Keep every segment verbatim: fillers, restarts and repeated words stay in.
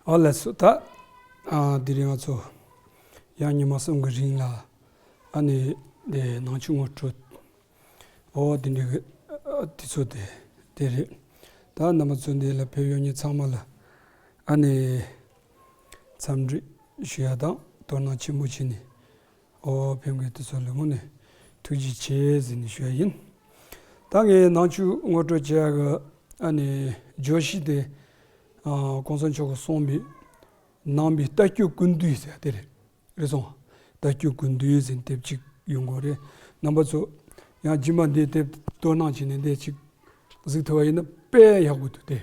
ཨ་ལགས་སོ། ད་ཨ་དེ་རིང་ང་ཚོ་ཡང་ཉི་མ་གསུམ་གྱི་རིང་ལ་ཨ་ནི་དེ་ནང་ཆོས་ངོ་སྤྲོད། འོ་དེ་འདྲའི་གི་ཨ་དུས་ཚོད་དེ་དེ་རེད། ད་རྣམ་པ་ཚོ་འདི་ལ་ཕེབས་ཡོད་མཁན་ཚང་མ་ལ་ཨ་ནི་འཚམས་འདྲི་ཞུ་ཡ་དང་དོ་སྣང་ཆེན་པོ་བྱས་ནས། ཨོ་ཕེབས་མཁན་དེ་ཚོ་ལ་དངོས་གནས་ཐུགས་རྗེ་ཆེ་ཟེར་ནས་ཞུ་ཡ་ཡིན། ད་ངས་ནང་ཆོས་ངོ་སྤྲོད་བྱེད་ཡ་གི་ཨ་ནི་བརྗོད་གཞི་དེ་ཨ་གོང་ས་མཆོག་གིས་གསུངས་པའི་ནང་པའི་ལྟ་སྤྱོད་ཀུན་བཏུས་ཟེར་དེ་རེད། རེད་སོང་། ལྟ་སྤྱོད་ཀུན་བཏུས་ཟེར་དེབ་ཅིག་ཡོང་གི་རེད། རྣམ་པ་ཚོ་ཡང་རྗེས་མ་འདི་དེབ་དོ་སྣང་བྱས་ནས་འདི་ཅིག་གཟིགས་ཐུབ་པ་ཡིན་ན་དཔེ་ཡག་པོ་འདུག་སྟེ།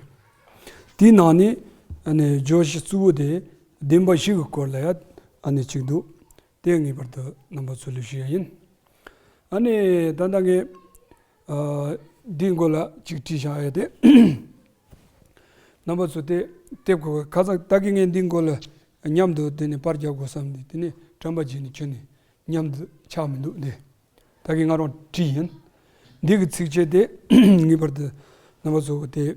དེའི་ནང་ནས་ཨ་ནི་བརྗོད་གཞི་གཙོ་བོ་དེ་བདེན་པ་བཞི་གི་སྐོར་ལ་ཡ་ཨ་ནི་ཅིག་འདུག་དེ་ངེས་པར་དུ་རྣམ་པ་ཚོ་ལ་ཞུ་ཡ་ཡིན། ཨ་ནི་ད་ལྟ་ངས་ཨ་འདིའི་མགོ་ལ་ཅིག་བྲིས་བཞག་ཡ་དེ། རྣམ་པ་ཚོ་དེ་དེབ་ཁོ་ཁ་སང་ད་གིན་ངས་འདིའི་མགོ་ལ་མཉམ་དུ་དེ་ནས་པར་རྒྱག་དགོས་བསམ་ནས་དེ་ནས་དྲན་པ་བརྗེད་ནས་ཁྱོན་ནས་མཉམ་དུ་ཆགས་མི་འདུག་འདི། ད་གིན་ང་རང་བྲིས་ཡིན། འདི་གི་ཚིགས་བཅད་དེ་ངེས་པར་དུ་རྣམ་པ་ཚོ་དེ་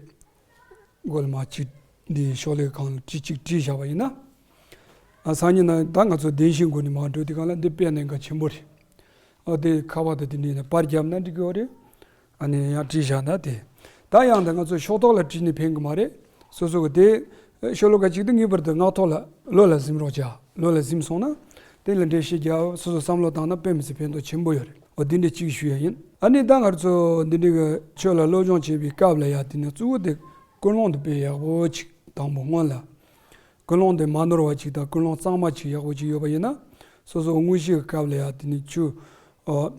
མགོ་ལ་མ་ཅིག་འདི་ཤོག་ལེ་གང་ལ་ཅིག་ཅིག་བྲིས་བཞག་པ་ཡིན་ན། ཨ་སང་ཉིན་ན་ད་ང་ཚོ་བདེན་བཞིའི་སྒོ་ནས་མ་འགྲོ་དུས་སྒང་ལ་འདི་དཔེ་གནད་འགག་ཆེན་པོ་རེད། ཨ་དེ་ཁ་པར་དང་དེ་འདྲ་ཡིན་ན་པར་བརྒྱབ་ན་འགྲིག་གི་རེད། ཨ་ནི་ཡང་བྲིས་བཞག་ན་དེ། ད་ཡང་ད་ང་ཚོ་ཤོག་ཐོག་ལ་བྲིས་ནས་ཕན་གི་མ་རེད། སོ་སོ་གི་དེ་ཤོ་ལོ་ཀ་གཅིག་ཏུ་ངེས་པར་དུ་ངག་ཐོག་ལ་བློ་ལ་ཟིན་རོགས་བྱ། བློ་ལ་ཟིན་སོང་ན་དེ་ལ་འགྲེལ་བཤད་རྒྱག་སོ་སོ་བསམ་བློ་བཏང་ན་དཔེ་མི་སྲིད་ཕན་ཐོགས་ཆེན་པོ་ཡོད་རེད། འོ་དེ་འདྲ་གཅིག་ཞུ་ཡ་ཡིན། ཨ་ནི་ད་ང་ཚོ་འདི་འདྲ་གི་ཆོས་ལ་སློབ་སྦྱོང་བྱེད་པའི་སྐབས་ལ་ཡ་དེ་ནི་གཙོ་བོ་དེ་ཀུན་སློང་དེ་དཔེ་ཡག་པོ་ཅིག་དང་པོ་སྔོན་ལ། ཀུན་སློང་དེ་མ་ནོར་བ་ཅིག་དང་ཀུན་སློང་གཙང་མ་ཅིག་ཡག་པོ་ཅིག་ཡོད་པ་ཡིན་ན། སོ་སོ་དངོས་གཞི་གི་སྐབས་ལ་ཡ་དེ་ནི་ཆུ། ཨ།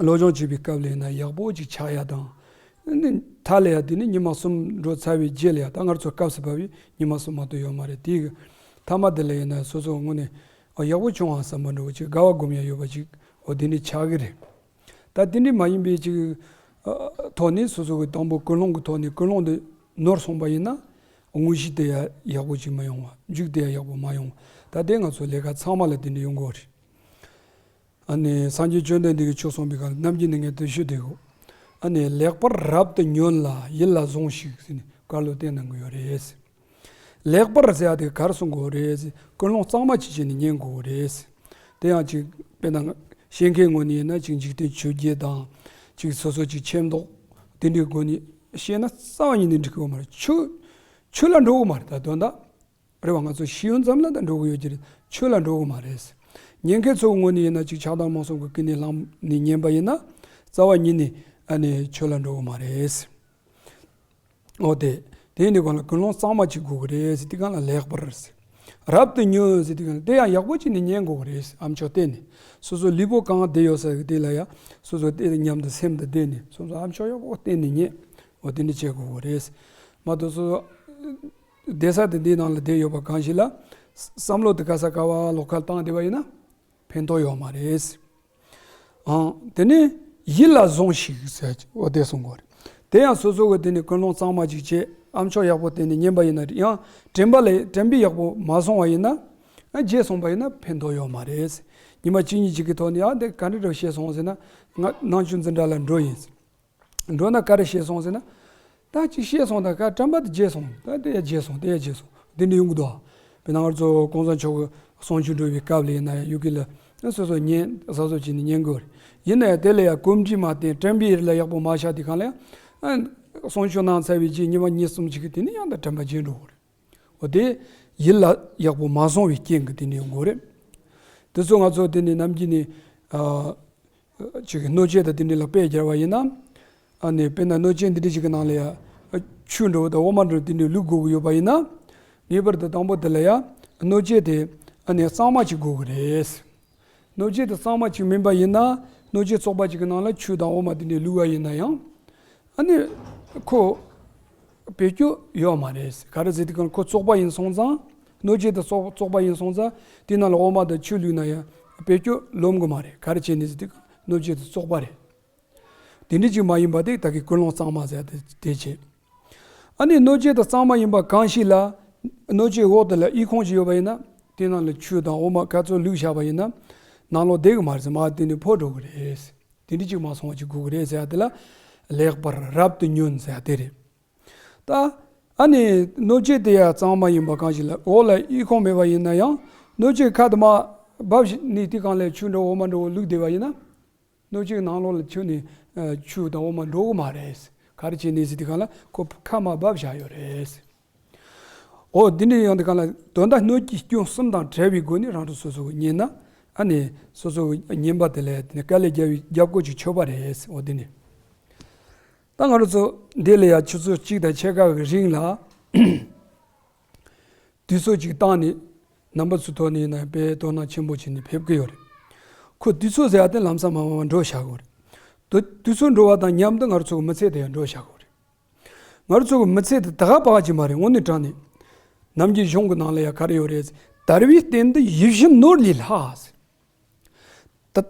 སློབ་སྦྱོང་བྱེད་པའི་སྐབས་ལ་ཡིན་ན་ཡག་པོ་ཅིག་ཆགས་ཡ་དང་། ཨ་ནི་མཐའ་ལ་ཡ་དེ་ནི་ཉི་མ་གསུམ་འགྲོ་ཚར་བའི་རྗེས་ལ་ཡ་ད་ང་ཚོ་སྐབས་སུ་བབས་པའི་ཉི་མ་གསུམ་མ་གཏོགས་ཡོད་མ་རེད། དེའི་མཐའ་མ་དེ་ལ་ཡིན་ན་སོ་སོ་དངོས་གནས་ཨ་ཡག་པོ་བྱུང་བ་བསམ་པ་འདྲ་བོ་ཅིག་དགའ་བ་སྒོམ་ཡ་ཡོད་པ་ཅིག་འོ་དེ་ནི་ཆགས་ཀྱི་རེད། ད་དེ་འདྲ་མ་ཡིན་པའི་ཅིག་ཨ་ཐོག་ནས་སོ་སོ་གི་དང་པོ་ཀུན་སློང་གི་ཐོག་ནས་ཀུན་སློང་དེ་ནོར་སོང་པ་ཡིན་ན་དངོས་གཞི་དེ་ཡ་ཡག་པོ་ཅིག་མ་ཡོང་བ། མཇུག་དེ་ཡ་ཡག་པོ་མ་ཡོང་བ། ད་དེ་ང་ཚོ་ལས་ཀ་ཚང་མ་ལ་དེ་འདྲ་ཡོང་གི་རེད། ཨ་ནི་སངས་རྒྱས་བཅོམ་ལྡན་འདས་ཀྱིས་ཆོས་གསུངས་པའི་སྐབས་ལ་ནམ་རྒྱུན་ནས་ངས་དེ་ཞུ་བསྡད་ཡོད། ཨ་ནི་ལེགས་པར་རབ་ཏུ་ཉོན་ལ་ཡིད་ལ་ཟུངས་ཤིག་ཟེར་ནས་བཀའ་སློབ་བསྟན་གནང་གི་ཡོད་རེད། ལེགས་པར་ཟེར་ཡ་དེ་ག་རེ་གསུང་དགོས་རེད། ཀུན་སློང་གཙང་མ་ཅིག་བྱས་ནས་ཉན་དགོས་རེད། དེ་ཡང་ཅིག་དཔེར་ན་བཤད་མཁན་ངོས་ནས་ཡིན་ན་ཅིག་འཇིག་རྟེན་ཆོས་བརྒྱད་དང་ཅིག་སོ་སོ་ཅིག་ཆེ་མདོག་དེ་འདྲའི་སྒོ་ནས་བཤད་ན་རྩ་བ་ཉིད་ནས་འགྲིག་གི་ཡོད་མ་རེད། ཆོས་ཆོས་ལ་འགྲོ་གི་མ་རེད། ད་དོན་དག་རེད་བ། ང་ཚོ་ཤེས་ཡོན་ཙམ་ལ་ད་འགྲོ་གི་ཡོད་ཀྱི་རེད། ཆོས་ལ་འགྲོ་གི་མ་རེད། ཉན་མཁན་ཚོའི་ངོས་ནས་ཡིན་ན་ཅིག་ཆགས་སྡང་རྨོངས་གསུམ་གྱི་ཀུན་ནས་བསླངས་ནས་ཉན་པ་ཡིན་ན་རྩ་བ་ཉིད་ནས་ཨ་ནི་ཆོས་ལ་འགྲོ་གི་མ་རེད། འོ་དེ། དེ་ཡིན་དུས་སྒང་ལ་ཀུན་སློང་གཙང་མ་ཅིག་དགོས་ཀྱི་རེད་ཟེར་དུས་སྒང་ལ་ལེགས་པར་ཟེར། རབ་ཏུ་ཉོན་ཟེར་དུས་སྒང་ལ་དེ་ཡང་ཡག་པོ་ཅིག་ནས་ཉན་དགོས་ཀྱི་རེད། ཨ་མཆོག་བསྟེན་ནས། སོ་སོ་ལུས་པོ་གང་བདེ་ཡོད་ས་གི་དེ་ལ་ཡ་སོ་སོ་དེ་མཉམ་དུ་སེམས་དང་ལྡན་ནས་སོ་སོ་ཨ་མཆོག་ཡག་པོ་བསྟེན་ནས་ཉན། འོ་དེ་འདྲ་བྱེད་དགོས་ཀྱི་རེད། མ་གཏོགས་སོ་སོ་བསྡད་ས་དེ་འདིའི་ནང་ལ་བསྡད་ཡོད་པ་གང་ཞིག་ལ་བསམ་བློ་དེ་ག་ས་ག་བ་ལོག་ཁ་བཏང་བསྡད་པ་ཡིན་ན་ཕན་ཐོགས་ཡོད་མ་རེད། ཨང་། དེ་ནས་ཡིད་ལ་ཟུངས་ཤིག་ཟེར་འོ་དེ་གསུང་གི་རེད། དེ་ཡང་སོ་སོ་གི་དེ་ནས་ཀུན་སློང་གཙང་མ་ཅིག་བྱས་ཨ་མཆོག་ཡག་པོ་བསྟེན་ནས་ཉན་པ་ཡིན་ན་ཡང་དྲན་པ་ལ་དྲན་པའི་ཡག་པོ་མ་སོང་བ་ཡིན་ན་ཨ་བརྗེད་སོང་པ་ཡིན་ན་ཕན་ཐོགས་ཡོད་མ་རེད། ཉི་མ་གཅིག་གཉིས་ཅིག་གི་ཐོག་ནས་ཨ་དེ་ག་འདྲ་འདྲ་བཤད་སོང་ཟེར་ན་ང་ནང་ཆོས་འཛིན་གྲྭ་ལ་འགྲོ་ཡིན། འགྲོ་ན་ག་རེ་བཤད་སོང་ཟེར་ན། ད་ཅིག་བཤད་སོང་ད་ག་དྲན་པ་དེ་བརྗེད་སོང་ད་དེ་ཡ་བརྗེད་སོང་དེ་ཡ་བརྗེད་སོང་དེ་འདྲ་ཡོང་གི་འདུག་དཔེར་ན་ང་ཚོ་གོང་ས་མཆོག་གི་གསུང་ཆོས་འགྲོ་བའི་སྐབས་ལ་ཡིན་ན་ཡ་ཡུལ་གི་ལ་སོ་སོ་ཉན་གཟབ་གཟབ་བྱས་ནས་ཉན་དགོས་རེད། ཡིན་ན་ཡང་དེ་ལ་ཡ་གོམས་འདྲིས་མ་བསྟེན་དྲན་པའི་ཡུལ་ལ་ཡག་པོ་མ་བཞག་དུས་སྒང་ལ་ཡང་གསུང་ཆོས་གནང་ཚར་བའི་རྗེས་ཉི་མ་གཉིས་གསུམ་ཅིག་གི་དེ་ནས་ཡང་ད་དྲན་པ་བརྗེད་འགྲོ་གི་རེད། འོ་དེ་ཡིད་ལ་ཡག་པོ་མ་སོང་བའི་རྐྱེན་གྱིས་དེ་འདྲ་ཡོང་གི་རེད། དེ་ཚོ་ང་ཚོ་དེ་ནས་ནམ་རྒྱུན་ནས་ཨ། ཅིག་གི་སྣོད་བཅུད་དང་དེ་འདྲ་ལ་དཔེ་སྦྱར་བ་ཡིན་ན། ཨ་ནི་དཔེར་ན་སྣོད་བཅུད་འདི་འདྲ་ཞིག་གི་ནང་ལ་ཡ། ཆུ་འདྲ་བོ་དང་འོ་མ་འདྲ་བོ་དེ་འདྲ་བླུག་དགོས་ཀྱི་ཡོད་པ་ཡིན་ན། ངེས་པར་དུ་དང་པོ་དེ་ལ་ཡ། སྣོད་བཅུད་དེ་ཨ་ནི་གཙང་མ་ཅིག་དགོས་ཀྱི་རེད། སྣོད་བཅུད་དེ་གཙང་མ་ཅིག་མིན་པ་ཡིན་ན། སྣོད་བཅུད་བཙོག་པ་ཅིག་གི་ནང་ལ་ཆུ་དང་འོ་མ་དེ་འདྲ་བླུག་པ་ཡིན་ན་ཡང་། ཨ་ནི་ཁོ་བེད་སྤྱོད་ཡོད་མ་རེད། ག་རེ་ཟེར་དུས་ཁོ་བཙོག་པ་ཡིན་སོང་ཙང་། སྣོད་བཅུད་དེ་བཙོག་བཙོག་པ་ཡིན་སོང་ཙང་དེའི་ནང་ལ་འོ་མ་དང་ཆུ་བླུགས་ན་ཡང་བེད་སྤྱོད་ལོབས་གི་མ་རེད། ག་རེ་བྱས་ནས་ཟེར་དུས་སྣོད་བཅུད་དེ་བཙོག་པ་རེད། དེ་འདྲ་ཅིག་མ་ཡིན་པ་དེ་ད་གི་ཀུན་སློང་གཙང་མ་ཟེར་དེ་དེ་བྱས། ཨ་ནི་སྣོད་བཅུད་དེ་གཙང་མ་ཡིན་པ་གང་ཞིག་ལ། སྣོད་བཅུད་འོག་དེ་ལ་ཨི་ཁུང་ཅིག་ཡོད་པ་ཡིན་ན། དེའི་ནང་ལ་ཆུ་དང་འོ་མ་ག་ཚོད་བླུགས་བཞག་པ་ཡིན་ན། ནང་ལོགས་བསྡད་གི་མ་རེད་ཟེར་མ་དེ་ནི་ཕོ་འགྲོ་གི་རེད། དེ་འདྲ་ཅིག་མ་སོང་བ་ཅིག་དགོས་གི་རེད་ཟེར་ཡ་དེ་ལ། ལེགས་པར་རབ་ཏུ་ཉོན་ཟེར་ཡ་དེ་རེད། ད། ཨ་ནི་སྣོད་སྤྱད་དེ་ཡང་གཙང་མ་ཡིན་པ་གང་ཞིག་ལ། འོག་ལ་ཨི་ཁུང་མེད་པ་ཡིན་ན་ཡང་སྣོད་སྤྱད་ཁ་དུ་མ་བབས་ནས་དེ་གང་ལས་ཆུ་འདྲ་བོ་འོ་མ་འདྲ་བོ་བླུགས་བསྡད་པ་ཡིན་ན། སྣོད་སྤྱད་ནང་ལོགས་ལ་ཆུ་ནི་ཨ་ཆུ་དང་འོ་མ་འགྲོ་གི་མ་རེད། ག་རེ་བྱས་ནས་ཟེར་དུས་གང་ལ་ཁོ་ཁ་མ་བབས་བཞག་ཡོད་རེད། འོ་འདི་འདྲ་ཡོང་དུས་གང་ལ་དོན་དག་སྣོད་ཀྱི་སྐྱོན་གསུམ་དང་བྲལ་བའི་སྒོ་ནས་རང་གྲོལ་སོ་སོ་གིས་རྙེད་ན། ཨ་ནི་སོ་སོ་གིས་རྙེད་པ་དེ་ལ་དེ་ནི་དཀའ་ལས་རྒྱབ་པའི་རྒྱབ་སྐོར་ཅིག་ཆོད་པ་རེད། འོ་འདི་ནི། ད་ང་རང་ཚོ་འདི་ལ་ཡང་ཆུ་ཚོད་གཅིག་དང་ཕྱེད་ཀ་གི་རིང་ལ་དུས་ཚོད་ཅིག་བཏང་ནས་རྣམ་པ་ཚོའི་ཐོག་ནས་ཡིན་ན་དཔེ་དོ་སྣང་ཆེན་པོ་བྱས་ནས་ཕེབས་ཀྱི་ཡོད་རེད། ཁོ་དུས་ཚོད་ཟེར་ཡ་དེ་ལམ་སང་མར་མར་འགྲོ་བཞག་གི་ཡོད་རེད། དུ་དུས་ཚོད་འགྲོ་བ་དང་མཉམ་དུ་ང་རང་ཚོ་གི་མི་ཚེ་དེ་ཡང་འགྲོ་བཞག་གི་ཡོད་རེད། ང་རང་ཚོ་གི་མི་ཚེ་དེ་ད་ག་པ་ག་ཅིག་མ་རེད། དངོས་གནས་དྲང་ནས། ནམ་རྒྱུན་གཞུང་གི་ནང་ལ་ཡང་ག་རེ་ཡོད་རེད། དལ་བའི་སྟེང་དུ་ཡིད་བཞིན་ནོར་ལས་ལྷག་ཟེར། ད་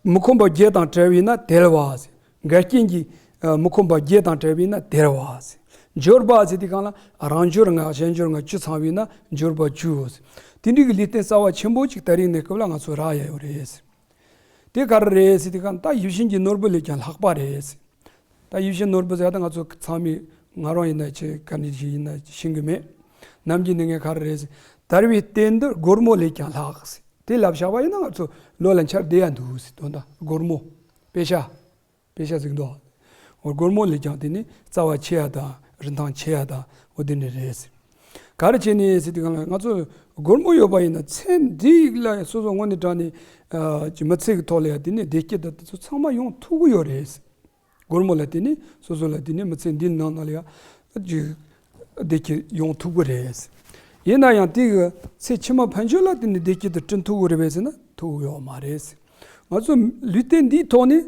མི་ཁོམ་པ་བརྒྱད་དང་བྲལ་བས་ན་དལ་བ་ཟེར། འགལ་རྐྱེན་གྱི་ཨ་མི་ཁོམ་པ་བརྒྱད་དང་བྲལ་བས་ན་དལ་བ་ཟེར། འབྱོར་པ་ཟེར་དུས་གང་ལ་རང་འབྱོར་ལྔ་གཞན་འབྱོར་ལྔ་བཅུ་ཚང་བས་ན་འབྱོར་པ་བཅུ་ཟེར། དེ་འདྲའི་གི་ལུས་རྟེན་རྩ་བ་ཆེན་པོ་ཅིག་ད་རིང་གནས་སྐབས་ལ་ང་ཚོ་རག་ཡ་ཡོད་རེད་ཟེར། དེ་ག་རེ་རེད་ཟེར་དུས་གང་ལ་ད་ཡིད་བཞིན་གྱི་ནོར་བུ་ལས་ཀྱང་ལྷག་པ་རེད་ཟེར། ད་ཡིད་བཞིན་ནོར་བུ་ཟེར་ད་ང་ཚོ་ཚང་མས་ང་རང་ཡིན་ན་ཆེ་ག་འདྲ་ཞིག་ཡིན་ན་ཤེས་གི་མེད། ནམ་རྒྱུན་ནས་ངས་ག་རེ་རེད་ཟེར། དལ་བའི་སྟེང་དུ་སྒོར་མོ་ལས་ཀྱང་ལྷག་ཟེར། དེ་ལབ་བཞག་པ་ཡིན་ན་ང་ཚོ་ལོ་ལ་འཆར་བསྡད་ཡ་འདུག་ཟེར། དོན་དག་སྒོར་མོ། པེ་ཤ། པེ་ཤ་ཟེར་གི་འདུག་འོ་སྒོར་མོ་ལས་ཀྱང་དེ་ནི་རྩ་བ་ཆེ་ཡ་དང་རིན་ཐང་ཆེ་ཡ་དང་འོ་དེ་འདྲ་རེད་ཟེར། ག་རེ་བྱས་ནས་ཟེར་དུས་གང་ལ་ང་ཚོ་སྒོར་མོ་ཡོད་པ་ཡིན་ན་ཚེ་འདི་ལ་སོ་སོ་དངོས་གནས་དྲང་ནས་ཨ་ཅིག་མི་ཚེ་གི་ཐོག་ལ་ཡ་དེ་ནས་བདེ་སྐྱིད་དང་དེ་ཚོ་ཚང་མ་ཡོང་ཐུབ་གི་ཡོད་རེད་ཟེར། སྒོར་མོ་ལ་བརྟེན་ནས་སོ་སོ་ལ་བརྟེན་ནས་མི་ཚེ་འདིའི་ནང་ན་ལ་ཡང་ཅིག་བདེ་སྐྱིད་ཡོང་ཐུབ་ཀྱི་རེད། ཡིན་ན་ཡང་དེ་གི་ཚེ་ཕྱི་མ་ཕན་ཆད་ལ་བརྟེན་ནས་བདེ་སྐྱིད་དེ་བསྐྲུན་ཐུབ་ཀྱི་རེད་པས་ཟེར་ན་ཐུབ་ཀྱི་ཡོད་མ་རེད། ང་ཚོ་ལུས་རྟེན་འདིའི་ཐོག་ནས་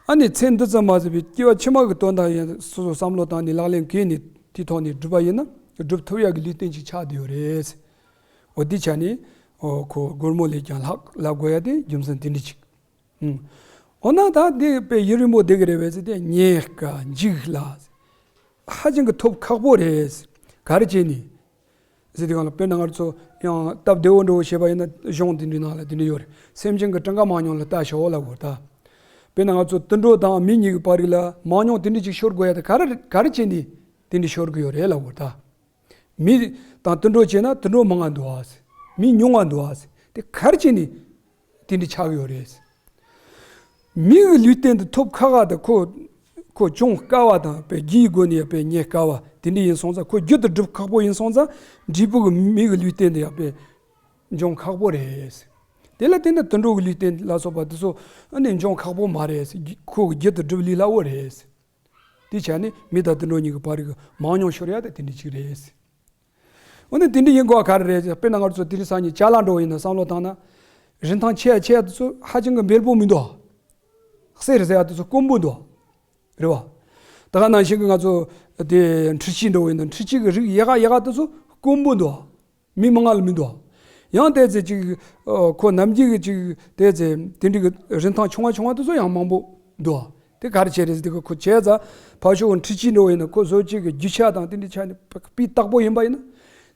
ཨ་ནི་ཚེ་འདི་ཙམ་མ་ཟད་པའི་སྐྱེ་བ་ཕྱི་མ་གི་དོན་དག་ཡང་སོ་སོ་བསམ་བློ་བཏང་ནས་ལག་ལེན་འཁེལ་ནས་དེའི་ཐོག་ནས་སྒྲུབ་པ་ཡིན་ན་སྒྲུབ་ཐུབ་ཡག་གི་ལུས་རྟེན་ཅིག་ཆགས་བསྡད་ཡོད་རེད། འོ་དེ་ཆ་ནས་འོ་ཁོ་སྒོར་མོ་ལས་ཀྱང་ལྷག་ལབ་དགོས་ཡ་དེ་རྒྱུ་མཚན་དེ་འདྲ་ཅིག་འོ་ན་ད་འདི་དཔེ་ཡུན་རིང་པོ་བསྡད་ཀྱི་རེད་པས་ཟེར་ཏེ། རྙེད་དཀའ་འཇིག་སླ། ཧ་ཅང་གི་ཐོབ་ཁག་པོ་རེད། ག་རེ་བྱས་ནས་ཟེར་དུས་གང་ལ་དཔེར་ན་ང་ཚོ་ཡང་སྟབས་བདེ་བོ་འདྲ་བོ་བྱས་པ་ཡིན་ན་གཞུང་དེ་འདྲའི་ནང་ལ་དེ་འདྲ་ཡོད་རེད། སེམས་ཅན་གྱི་གྲངས་ཀ་མང་ཉུང་ལ་ལྟ་ཞོག་ལབ་དགོས་ད། དཔེར་ན་ང་ཚོ་དུད་འགྲོ་དང་མི་གཉིས་ཀྱི་བར་ལ་མང་ཉུང་དེ་འདྲ་ཅིག་ཤོར་དགོས་ཡ་དེ་ག་རེ་ག་རེ་བྱས་ནས་དེ་འདྲ་ཤོར་གི་ཡོད་རེད་ལབ་དགོས་ད། མི་དང་དུད་འགྲོ་བྱས་ན་དུད་འགྲོ་མང་བ་འདུག་ཨ་ཟེར། མི་ཉུང་བ་འདུག་ཨ་ཟེར། དེ་ག་རེ་བྱས་ནས་དེ་འདྲ་ཆགས་ཀྱི་ཡོད་རེད་ཟེར། མི་གི་ལུས་རྟེན་དེ་ཐོབ་ཁག་ཁག་དང་ཁོ་ཁོ་འབྱུང་དཀའ་བ་དང་དཔེ་རྒྱུའི་སྒོ་ནས་དཔེ་རྙེད་དཀའ་བ་དེ་འདྲ་ཡིན་སོང་ཙང་། ཁོ་རྒྱུན་དུ་སྒྲུབ་ཁག་པོ་ཡིན་སོང་ཙང་། འབྲས་བུ་གི་མི་གི་ལུས་རྟེན་དེ་ཡང་དཔེ་འབྱུང་ཁག་པོ་རེད་ཟེར། དེ་ལ་བརྟེན་ནས་དུད་འགྲོ་གི་ལུས་རྟེན་ལ་སོགས་པ་དེ་ཚོ་ཨ་ནི་འབྱུང་ཁག་པོ་མ་རེད་ཟེར། ཁོ་གི་རྒྱུན་དུ་སྒྲུབ་ལས་སླ་བོ་རེད་ཟེར། དེ་བྱས་ནས་མི་དང་དུད་འགྲོ་གཉིས་ཀྱི་བར་གྱི་མང་ཉུང་ཤོར་ཡ་དེ་དེ་འདྲ་ཅིག་རེད། འོ་ན་དེ་འདྲ་ཡིན་དགོས་པ་ག་རེ་རེད། དཔེར་ན་ང་ཚོ་དེ་རིང་སང་ཉིན་ཅ་ལག་འདྲ་བོ་ཡིན་ན་བསམ་བློ་བཏང་ན། རིན་ཐང་ཆེ་ཡ་ཆེ་ཡ་དེ་ཚོ་ཧ་ཅང་གི་འབེལ་པོ་མི་འདུག་གསེར་ཟེར་ཡ་དེ་ཚོ་དཀོན་པོ་འདུག་རེད་བ། ད་ག་ནང་བཞིན་གྱི་ང་ཚོ་དེ་འཕྲུལ་ཆས་འདྲ་བོ་ཡིན་ན་འཕྲུལ་ཆས་ཀྱི་རིགས་ཡག་ག་ཡག་ག་དེ་ཚོ་དཀོན་པོ་འདུག་མི་མང་ལ་མི་འདུག་ཡང་དེ་ཚེ་ཅིག་ཨ་ཁོ་ནམ་རྒྱུན་གྱི་ཅིག་དེ་ཚེ་དེ་འདྲའི་གི་རིན་ཐང་ཆུང་བ་ཆུང་བ་དེ་ཚོ་ཡང་མང་པོ་འདུག་དེ་ག་རེ་བྱས་རེད་ཟེར་དུས་ཁོ་བྱས་ཙང་ཕར་ཕྱོགས་འཕྲུལ་ཆས་འདྲ་བོ་ཡིན་ན་ཁོ་བཟོ་བྱེད་ཀྱི་རྒྱུ་ཆ་དང་དེ་འདྲའི་ཆ་ནས་སྤུས་དག་པོ་ཡིན་པ་ཡིན་ན།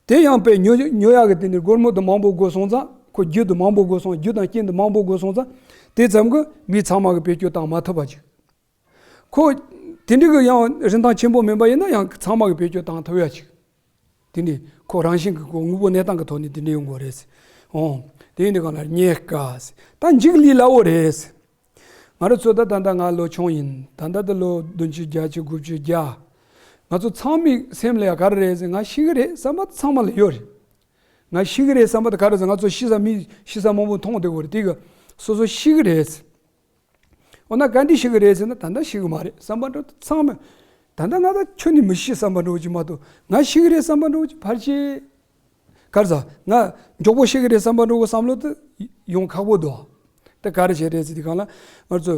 དེ་ཡང་དཔེ་ཉོ་ཉོ་ཡག་གི་དེ་འདྲའི་སྒོར་མོ་དེ་མང་པོ་དགོས་སོང་ཙང་། ཁོ་རྒྱུ་དེ་མང་པོ་དགོས་སོང་། རྒྱུ་དང་རྐྱེན་དེ་མང་པོ་དགོས་སོང་ཙང་། དེ་ཙམ་གྱིས་མི་ཚང་མ་གི་བེད་སྤྱོད་བཏང་མ་ཐུབ་པ་ཅིག་ཁོ་དེ་འདྲའི་གི་ཡང་རིན་ཐང་ཆེན་པོ་མིན་པ་ཡིན་ན་ཡང་ཚང་མ་གི་བེད་སྤྱོད་བཏང་ཐུབ་ཡ་ཅིག་དེ་ནི་ཁོ་རང་བཞིན་གྱི་ཁོ་དངོས་པོ་གནས་སྟངས་ཀྱི་ཐོག་ནས་དེ་འདྲ་ཡོང་དགོས་རེད། འོང་། དེ་ཡིན་དུས་གང་ལ་རྙེད་དཀའ་ཟེར། ད་འཇིག་ལས་སླ་བོ་རེད་ཟེར། ང་རང་ཚོ་ད་ད་ལྟ་ང་ལོ་ཆུང་ཡིན། ད་ལྟ་ད་ལོ་བདུན་ཅུ་བརྒྱད་ཅུ་དགུ་བཅུ་བརྒྱ། ང་ཚོ་ཚང་མའི་སེམས་ལ་ཡང་ག་རེ་རེད་ཟེར། ང་ཤི་གི་རེད་བསམ་པ་ཚང་མ་ལ་ཡོད་རེད། ང་ཤི་གི་རེད་བསམ་པ་དེ་ག་རེ་ཟེར། ང་ཚོ་ཤི་ས་མི་ཤི་ས་མང་པོ་མཐོང་བསྡད་ཡོད་རེད། དེ་གི་སོ་སོ་ཤི་གི་རེད་ཟེར། འོ་ན་ག་འདྲ་ཤི་གི་རེད་ཟེར་ན། ད་ལྟ་ཤི་གི་མ་རེད་བསམ་པ་འདྲ་ཚང་མ། ད་ལྟ་ང་ད་ཁྱོན་ནས་མི་ཤི་བསམ་པ་འདྲ་བོ་ཅིག་མ་གཏོགས། ང་ཤི་གི་རེད་བསམ་པ་འདྲ་བོ་ཅིག་ཕལ་ཆེར། ག་རེ་ཟ། ང་མགྱོགས་པོ་ཤི་གི་རེད་བསམ་པ་འདྲ་བོ་བསམ་བློ་དེ་ཡོང་ཁག་པོ་འདུག་དེ་ག་རེ་བྱས་རེད་ཟེར་དུས་གང་ལ། ང་ཚོ་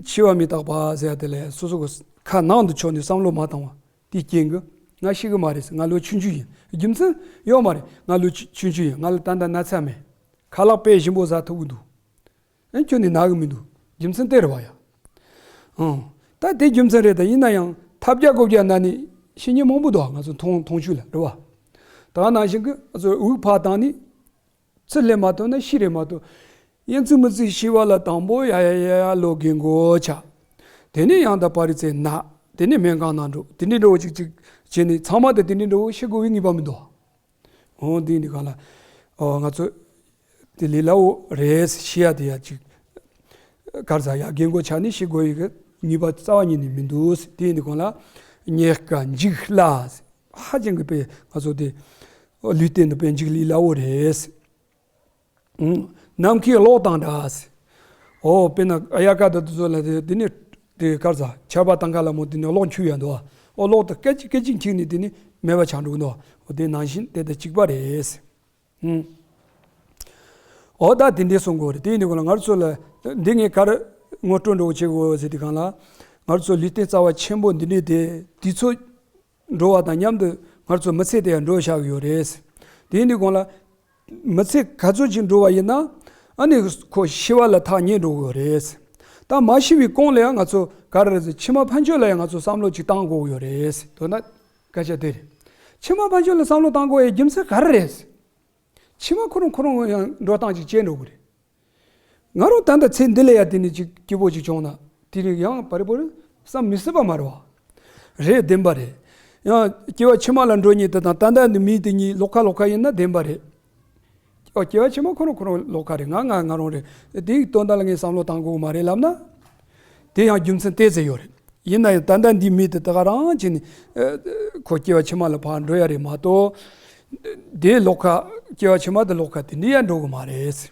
འཆི་བ་མི་རྟག་པ་ཟེར་ཡ་དེ་ལ་སོ་སོ་གི་ཁ་ནང་དུ་ཕྱོགས་ནས་བསམ་བློ་མ་བཏང་བ་དེའི་རྐྱེན་གྱིས་ང་ཤི་གི་མ་རེད་ཟེར། ང་ལོ་ཆུང་ཆུང་ཡིན། རྒྱུ་མཚན་ཡོད་མ་རེད། ང་ལོ་ཆུང་ཆུང་ཡིན། ང་ལ་ད་ལྟ་ན་ཚ་མེད། ཁ་ལག་དཔེ་ཞིམ་པོ་ཟ་ཐུབ་ཀྱི་འདུག་ཨ་ཁྱོན་ནས་ན་གི་མི་འདུག་རྒྱུ་མཚན་དེ་རེད་བ་ཡ། ཨང་། ད་དེ་རྒྱུ་མཚན་རེད། ད་ཡིན་ན་ཡང་ཐབས་བརྒྱ་དགོས་བརྒྱ་ན་ནི་ཤི་མཁན་མང་པོ་འདུག་ང་ཚོ་མཐོང་མཐོང་ཆོས་ལ་རེད་བ། ད་ག་ནང་བཞིན་གྱི་ང་ཚོ་དབུགས་ཕར་བཏང་ནས་ཚུར་སླེབས་མ་ཐུབ་ན་ཤི་རེད་མ་གཏོགས། ཡིན་ཚུལ་མིན་ཚུལ་ཤི་བ་ལ་དང་པོ་ཡ་ཡ་ཡ་ཡ་ལོ་རྒན་གོག་ཆགས། དེ་ནས་ཡང་ད་པ་རི་ཚེ་ན། དེ་ནས་སྨན་ཁང་ནང་འགྲོ། དེ་འདྲའི་འགྲོ་བ་ཅིག་ཅིག་བྱས་ནས་ཚང་མ་དེ་དེ་འདྲའི་འགྲོ་བ་ཤེས་དགོས་པའི་ངེས་པ་མི་འདུག་འོ་དེ་འདི་གང་ལ། ཨོ་ང་ཚོ་དེ་ལས་སླ་བོ་རེད་ཤེས་ཡ་དེ་ཡ་ཅིག་གར་ཟ་ཡ་རྒན་གོག་ཆགས་ནས་ཤེས་དགོས་ཡི་གི་ངེས་པ་རྩ་བ་ཉིད་ནས་མི་འདུག་དེ་འདི་གང་ལ། རྙེད་དཀའ་འཇིག་སླ། ཧ་ཅང་གི་པས་ང་ཚོ་དེ་ལུས་རྟེན་དུ་པས་འཇིག་ལས་སླ་བོ་རེད། ནམ་མཁའི་གློག་དང་འདྲ། ཨོ་དཔེར་ན་ཨ་ཡ་ཀ་ད་དུ་ཚོ་ལ་དེ་དེ་ནི་དེ་གར་ཟ་ཆར་པ་དང་ཁ་ལ་མོ་དེ་ནི་གློག་འཁྱུག་ཡ་འདུག་ཨོ་གློག་དེ་སྐད་ཅིག་སྐད་ཅིག་འཁྱུག་ནས་དེ་ནི་མེད་པ་ཆགས་འགྲོ་གི་འདུག་ཨོ་དེ་ནང་བཞིན་དེ་དང་གཅིག་པ་རེད། ཨོ་ད་དེ་འདྲའི་གསུང་དགོས་རེད། དེ་ཡིན་དུས་ང་ཚོ་ལ་འདི་ངས་གར་ངོ་སྤྲོད་འགྲོ་བྱེད་དགོས་ཟེར་དུས་གང་ལ། ང་ཚོ་ལུས་རྟེན་རྩ་བ་ཆེན་པོ་འདི་འདྲའི་དེ་དུས་ཚོད་འགྲོ་བ་དང་མཉམ་དུ་ང་ཚོ་མི་ཚེ་དེ་ཡང་འགྲོ་བཞག་གི་ཡོད་རེད། དེ་ཡིན་དུས་གང་ལ། མི་ཚེ་ག་ཚོད་ཅིག་འགྲོ་བ་ཡིན་ན། ཨ་ནི་ཁོ་ཤི་བ་ལ་ཐག་ཉེ་འགྲོ་གི་ཡོད་རེད། ད་མ་ཤི་བའི་གོང་ལ་ཡང་ང་ཚོ་ག་རེ་རེད་ཟེར་ཕྱི་མ་ཕན་ཆོད་ལ་ཡང་ང་ཚོ་བསམ་བློ་ཅིག་བཏང་དགོས་ཀྱི་ཡོད་རེད། དོན་དག་སྐད་ཆ་དེ་རེད། ཕྱི་མ་ཕན་ཆོད་ལ་བསམ་བློ་བཏང་དགོས་ཡའི་རྒྱུ་མཚན་ག་རེ་རེད། ཕྱི་མ་ཁོ་རང་ཁོ་རང་ཡང་འགྲོ་སྟངས་ཅིག་བྱས་འགྲོ་གི་རེད། ང་རང་ད་ལྟ་ཚེ་འདི་ལ་ཡ་དེ་ནི་ཅིག་སྐྱིད་པོ་ཅིག་བྱུང་ན་དེ་ནི་ཡང་བར་བར་བསམ་མི་སྲིད་པ་མ་རེད་བ། རེད་བདེན་པ་རེད། ཡང་སྐྱེ་བ་ཕྱི་མ་ལ་འགྲོ་ཉིད་དེ་དང་ད་ལྟ་ནི་མི་དེ་གཉིས་ལོགས་ཁ་ལོགས་ཁ་ཡིན་ན་བདེན་པ་རེད། ཨོ་སྐྱེ་བ་ཕྱི་མ་ཁོ་རང་ཁོ་རང་ལོགས་ཁ་རེད། ང་ང་ང་རང་རེད། དེའི་དོན་དག་ལ་ངས་བསམ་བློ་བཏང་དགོས་མ་རེད་ལབ་ན། དེ་ཡང་རྒྱུ་མཚན་ཏོག་ཙམ་ཡོད་རེད། ཡིན་ན་ཡང་ད་ལྟ་འདི་མི་དེ་ད་ག་རང་བྱས་ནས་ཁོ་སྐྱེ་བ་ཕྱི་མ་ལ་ཕར་འགྲོ་ཡ་རེད་མ་གཏོགས། དེ་ལོགས་ཁ་སྐྱེ་བ་ཕྱི་མ་དེ་ལོགས་ཁ་དེ་འདྲ་ཡང་འགྲོ་གི་མ་རེད།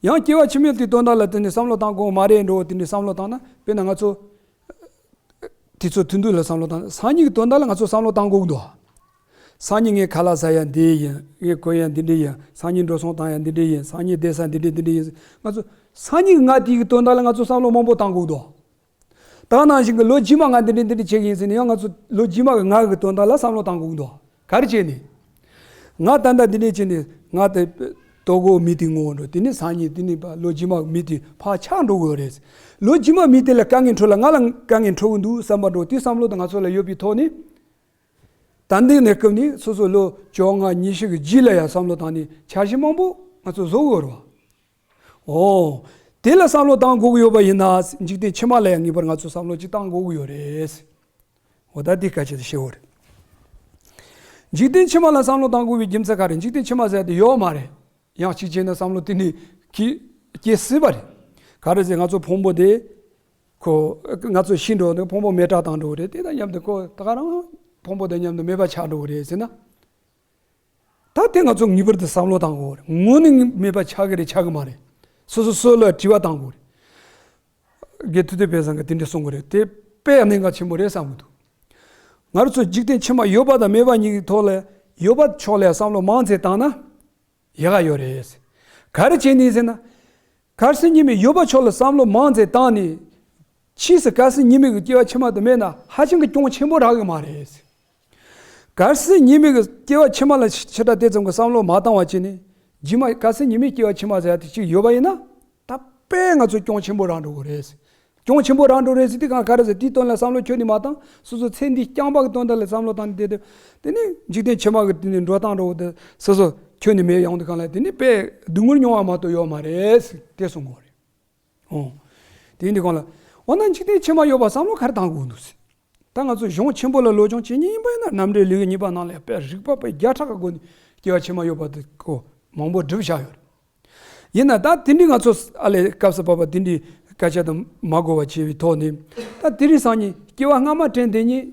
ཡང་སྐྱེ་བ་ཕྱི་མའི་དེ་དོན་དག་ལ་དེ་ནས་བསམ་བློ་བཏང་དགོས་མ་རེད་འགྲོ། དེ་འདྲའི་བསམ་བློ་བཏང་ན་དཔེར་ན་ང་ཚོ་དུས་ཚོད་ཐུང་ཐུང་ལ་བསམ་བློ་བཏང་། སང་ཉིན་གྱི་དོན་དག་ལ་ང་ཚོ་བསམ་བློ་བཏང་དགོས་ཀྱི་འདུག་སང་ཉིན་ངས་ཁ་ལག་ཟ་ཡ་འདི་ཡིན། ངས་གོན་ཡ་འདི་འདྲ་ཡིན། སང་ཉིན་འགྲོ་སོང་བཏང་ཡ་འདི་འདྲ་ཡིན། སང་ཉིན་བསྡད་ས་འདི་འདྲ་འདི་འདྲ་ཡིན། ང་ཚོ་སང་ཉིན་ང་དེའི་གི་དོན་དག་ལ་ང་ཚོ་བསམ་བློ་མང་པོ་བཏང་དགོས་འདུག་ད་ག་ནང་བཞིན་གྱི་ལོ་རྗེས་མ་ང་འདི་འདྲ་འདི་འདྲ་བྱེད་ཀྱི་ཡིན་ཟེར་ནས་ཡང་ང་ཚོ་ལོ་རྗེས་མ་གི་ང་གི་དོན་དག་ལ་བསམ་བློ་བཏང་དགོས་འདུག་ག་རེ་བྱས་ནས། ང་ད་ལྟ་འདི་འདྲ་བྱས་ནས་ང་དེ་ལྟོ་གོས་མེད་དེ་ངོ་འགྲོ། དེ་ནས་སང་ཉིན་དེ་ནས་ལོ་རྗེས་མ་མི་དེ་ཕར་ཆག་འགྲོ་གི་ཡོད་རེད། ལོ་རྗེས་མ་མི་དེ་ལ་དཀའ་ངལ་འཕྲད་ལ་ང་ལ་དཀའ་ངལ་འཕྲད་གི་འདུག་བསམ་པ་འགྲོ། དེ་བསམ་བློ་དེ་ང་ཚོ་ལ་ཡོད་པའི་ཐོག་ནས། ད་འདི་ནས་སྐབས་ནས་སོ་སོ་ལོ་བཅོ་ལྔ་ཉི་ཤུ་གི་རྗེས་ལ་ཡང་བསམ་བློ་བཏང་ནས་འཆར་གཞི་མང་པོ་ང་ཚོ་བཟོ་གི་ཡོད་རེད་བ། ཨོ། དེ་ལ་བསམ་བློ་བཏང་དགོས་ཀྱི་ཡོད་པ་ཡིན་ན་འཇིག་རྟེན་ཕྱི་མ་ལ་ཡང་ངེས་པར་ང་ཚོ་བསམ་བློ་ཅིག་བཏང་དགོས་ཀྱི་ཡོད་རེད། འོ་ད་འདི་སྐད་ཆ་དེ་བཤད་འོ་རེད། འཇིག་རྟེན་ཕྱི་མ་ལ་བསམ་བློ་བཏང་དགོས་པའི་རྒྱུ་མཚན་ག་རེ། འཇིག་རྟེན་ཕྱི་མ་ཟེར་དེ་ཡོད་མ་རེད། ཡང་གཅིག་བྱས་ན་བསམ་བློ་དེ་ནི་གི་སྐྱེ་སྲིད་པ་རེད། ག་རེ་ཟེར་ང་ཚོ་ཕུང་པོ་དེ་ཁོ་ང་ཚོ་ཤི་འགྲོ་ནས་ཕུང་པོ་མེ་དྲག་བཏང་འགྲོ་གི་རེད། དེ་དང་མཉམ་དུ་ཁོ་ད་ག་རང་ཕུང་པོ་དང་མཉམ་དུ་མེད་པ་ཆགས་འགྲོ་གི་རེད་ཟེར་ན། ད་དེ་ང་ཚོ་ངེས་པར་དུ་བསམ་བློ་བཏང་དགོས་རེད། དངོས་གནས་མེད་པ་ཆགས་ཀྱི་རེད་ཆགས་ཀྱི་མ་རེད། སོ་སོ་སོ་ལ་དྲི་བ་བཏང་དགོས་རེད། དགེ་ཐུ་དེ་པས་སང་གི་དེ་འདྲ་གསུང་གི་རེད། དེ་དཔེ་གནད་འགག་ཆེན་པོ་རེད་བསམ་གི་འདུག་ང་རང་ཚོ་འཇིག་རྟེན་ཕྱི་མ་ཡོད་པ་དང་མེད་པ་གཉིས་ཀྱི་ཐོག་ལ་ཡོད་པ་ཕྱོགས་ལ་བསམ་བློ་མང་ཙམ་བཏང་ན་ཡག་ག་ཡོད་རེད། ག་རེ་བྱས་ནས་ཟེར་ན། གལ་སྲིད་ཉི་མའི་ཡོད་པ་ཕྱོགས་ལ་བསམ་བློ་མང་ཙམ་བཏང་ནས། ཕྱིས་སུ་གལ་སྲིད་ཉི་མའི་གི་སྐྱེ་བ་ཕྱི་མ་དེ་མེད་ན་ཧ་ཅང་གི་གྱོང་ཆེན་པོ་རག་གི་མ་རེད། གལ་སྲིད་ཉི་མའི་གི་སྐྱེ་བ་ཕྱི་མ་ལ་ཕྱི་དྲག་དེ་ཙམ་གི་བསམ་བློ་མ་བཏང་བ་བྱས་ནས། རྗེས་མ་གལ་སྲིད་ཉི་མའི་སྐྱེ་བ་ཕྱི་མ་ཟེར་ཡ་དེ་གཅིག་ཡོད་པ་ཡིན་ན། ད་དཔེ་ང་ཚོ་གྱོང་ཆེན་པོ་རག་འགྲོ་གི་རེད། གྱོང་ཆེན་པོ་རག་འགྲོ་རེད་ཟེར་དུས་གང་ག་རེ་ཟེར་དེའི་དོན་ལ་བསམ་བློ་ཁྱོན་ནས་མ་བཏང་། སོ་སོ་ཚེ་འདིའི་རྐྱང་པ་གི་དོན་དག་ལ་བསམ་བློ་བཏང་ནས་བསྡད་དུས། དེ་ནི་འཇིག་རྟེན་ཕྱི་མ་གི་དེ་ནི་འགྲོ་སྟངས་འགྲོ་གི་དེ་སོ་སོ་ཁྱོན་ནས་མེད་ཡོང་དུས་གང་ལ་དེ་ནི་དཔེ་སྡུག་བསྔལ་མྱོང་བ་མ་གཏོགས་ཡོད་མ་རེད་ཟེར་དེ་གསུང་གི་ཡོད་རེད། ཨོ། དེ་ཡིན་དུས་གང་ལ། འོ་ན་འཇིག་རྟེན་ཕྱི་མ་ཡོད་པ་བསམ་བློ་ག་རེ་བཏང་དགོས་འདུག་ཟེར། ད་ང་ཚོ་གཞུང་ཆེན་པོ་ལ་སློབ་སྦྱོང་བྱེད་མཁན་ཡིན་པ་ཡིན་ན་རྣམ་འགྲེལ་ལེའུ་གཉིས་པ་ནང་ལ་དཔེ་རིགས་པ་དཔེ་བརྒྱ་ཕྲག་གི་སྒོ་ནས་སྐྱེ་བ་ཕྱི་མ་ཡོད་པ་དེ་ཀོ་མང་པོ་བསྒྲུབས་བཞག་ཡོད་རེད། ཡིན་ན་ད་དེ་འདྲའི་ང་ཚོ་ཨ་ལས་སྐབས་སུ་བབ་པ་དེ་འདྲའི་སྐད་ཆ་དང་མ་གོ་བ་བྱས་པའི་ཐོག་ནས། ད་དེ་རིང་སང་ཉིན་སྐྱེ་བ་སྔ་མ་དྲན་དེ་ཉིད་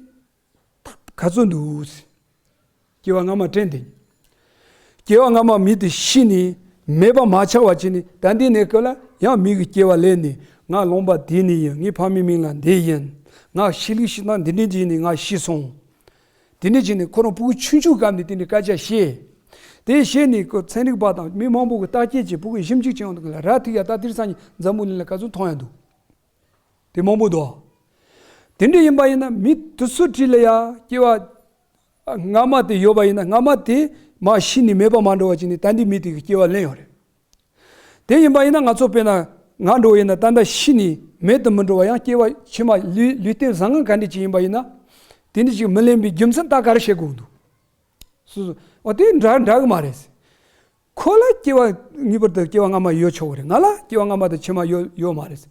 ག་ཚོད་འདུག་སྐྱེ་བ་སྔ་མ་དྲན་དེ་ཉིད། སྐྱེ་བ་སྔ་མ་མི་དེ་ཤི་ནས་མེད་པ་མ་ཆགས་པ་བྱས་ནས་ད་འདི་ནས་སྐབས་ལ་ཡང་མི་གི་སྐྱེ་བ་ལེན་ནས། ང་ལུང་པ་འདི་ནས་ཡིན། ངའི་ཕ་མའི་མིང་ལ་འདི་ཡིན། ང་ཤི་ལུགས་ཤི་སྟངས་འདི་འདྲ་བྱས་ནས་ང་ཤི་སོང་། དེ་འདྲ་བྱས་ནས་ཁོ་རང་ཕྲུ་གུ་ཆུང་ཆུང་སྐབས་ནས་དེ་འདྲའི་སྐད་ཆ་བཤད། དེ་བཤད་ནས་ཁོ་ཚན་རིག་པ་དང་མི་མང་པོ་གི་བརྟག་དཔྱད་བྱས། ཕྲུ་གུ་ཞིབ་འཇུག་བྱས་ཡོང་དུས་ལ་ར་ཐིག་ཡ་ད་དེར་སང་ཉིན་འཛམ་བུ་གླིང་ལ་ག་ཚོད་མཐོང་ཡ་འདུག་དེ་མང་པོ་འདུག་དེ་འདྲ་ཡིན་པ་ཡིན་ན་མི་དེ་ཚོའི་གྲས་ལ་ཡ་སྐྱེ་བ་སྔ་མ་དེ་ཡོད་པ་ཡིན་ན། སྔ་མ་དེ་མར་ཤི་ནས་མེད་པ་མ་འགྲོ་བ་བྱས་ནས་ད་འདི་མི་དེ་གི་སྐྱེ་བ་ལེན་ཡོད་རེད། དེ་ཡིན་པ་ཡིན་ན་ང་ཚོ་དཔེར་ན་ང་འགྲོ་བ་ཡིན་ན་ད་ལྟ་ཤི་ནས་མེད་དུ་མི་འགྲོ་བ་ཡང་སྐྱེ་བ་ཕྱི་མ་ལུས་ལུས་རྟེན་བཟང་ངན་ག་འདྲ་ཅིག་ཡིན་པ་ཡིན་ན། དེ་འདྲ་ཅིག་མི་ལེན་པའི་རྒྱུ་མཚན་ད་ག་རེ་བཤད་དགོས་འདུག་སོ་སོ་འོ་དེ་འདྲ་འདྲ་གི་མ་རེད། ཁོ་ལ་སྐྱེ་བ་ངེས་པར་དུ་སྐྱེ་བ་སྔ་མ་ཡོད་ཆོག་གི་རེད། ང་ལ་སྐྱེ་བ་སྔ་མ་དང་ཕྱི་མ་ཡོད་ཡོད་མ་རེད།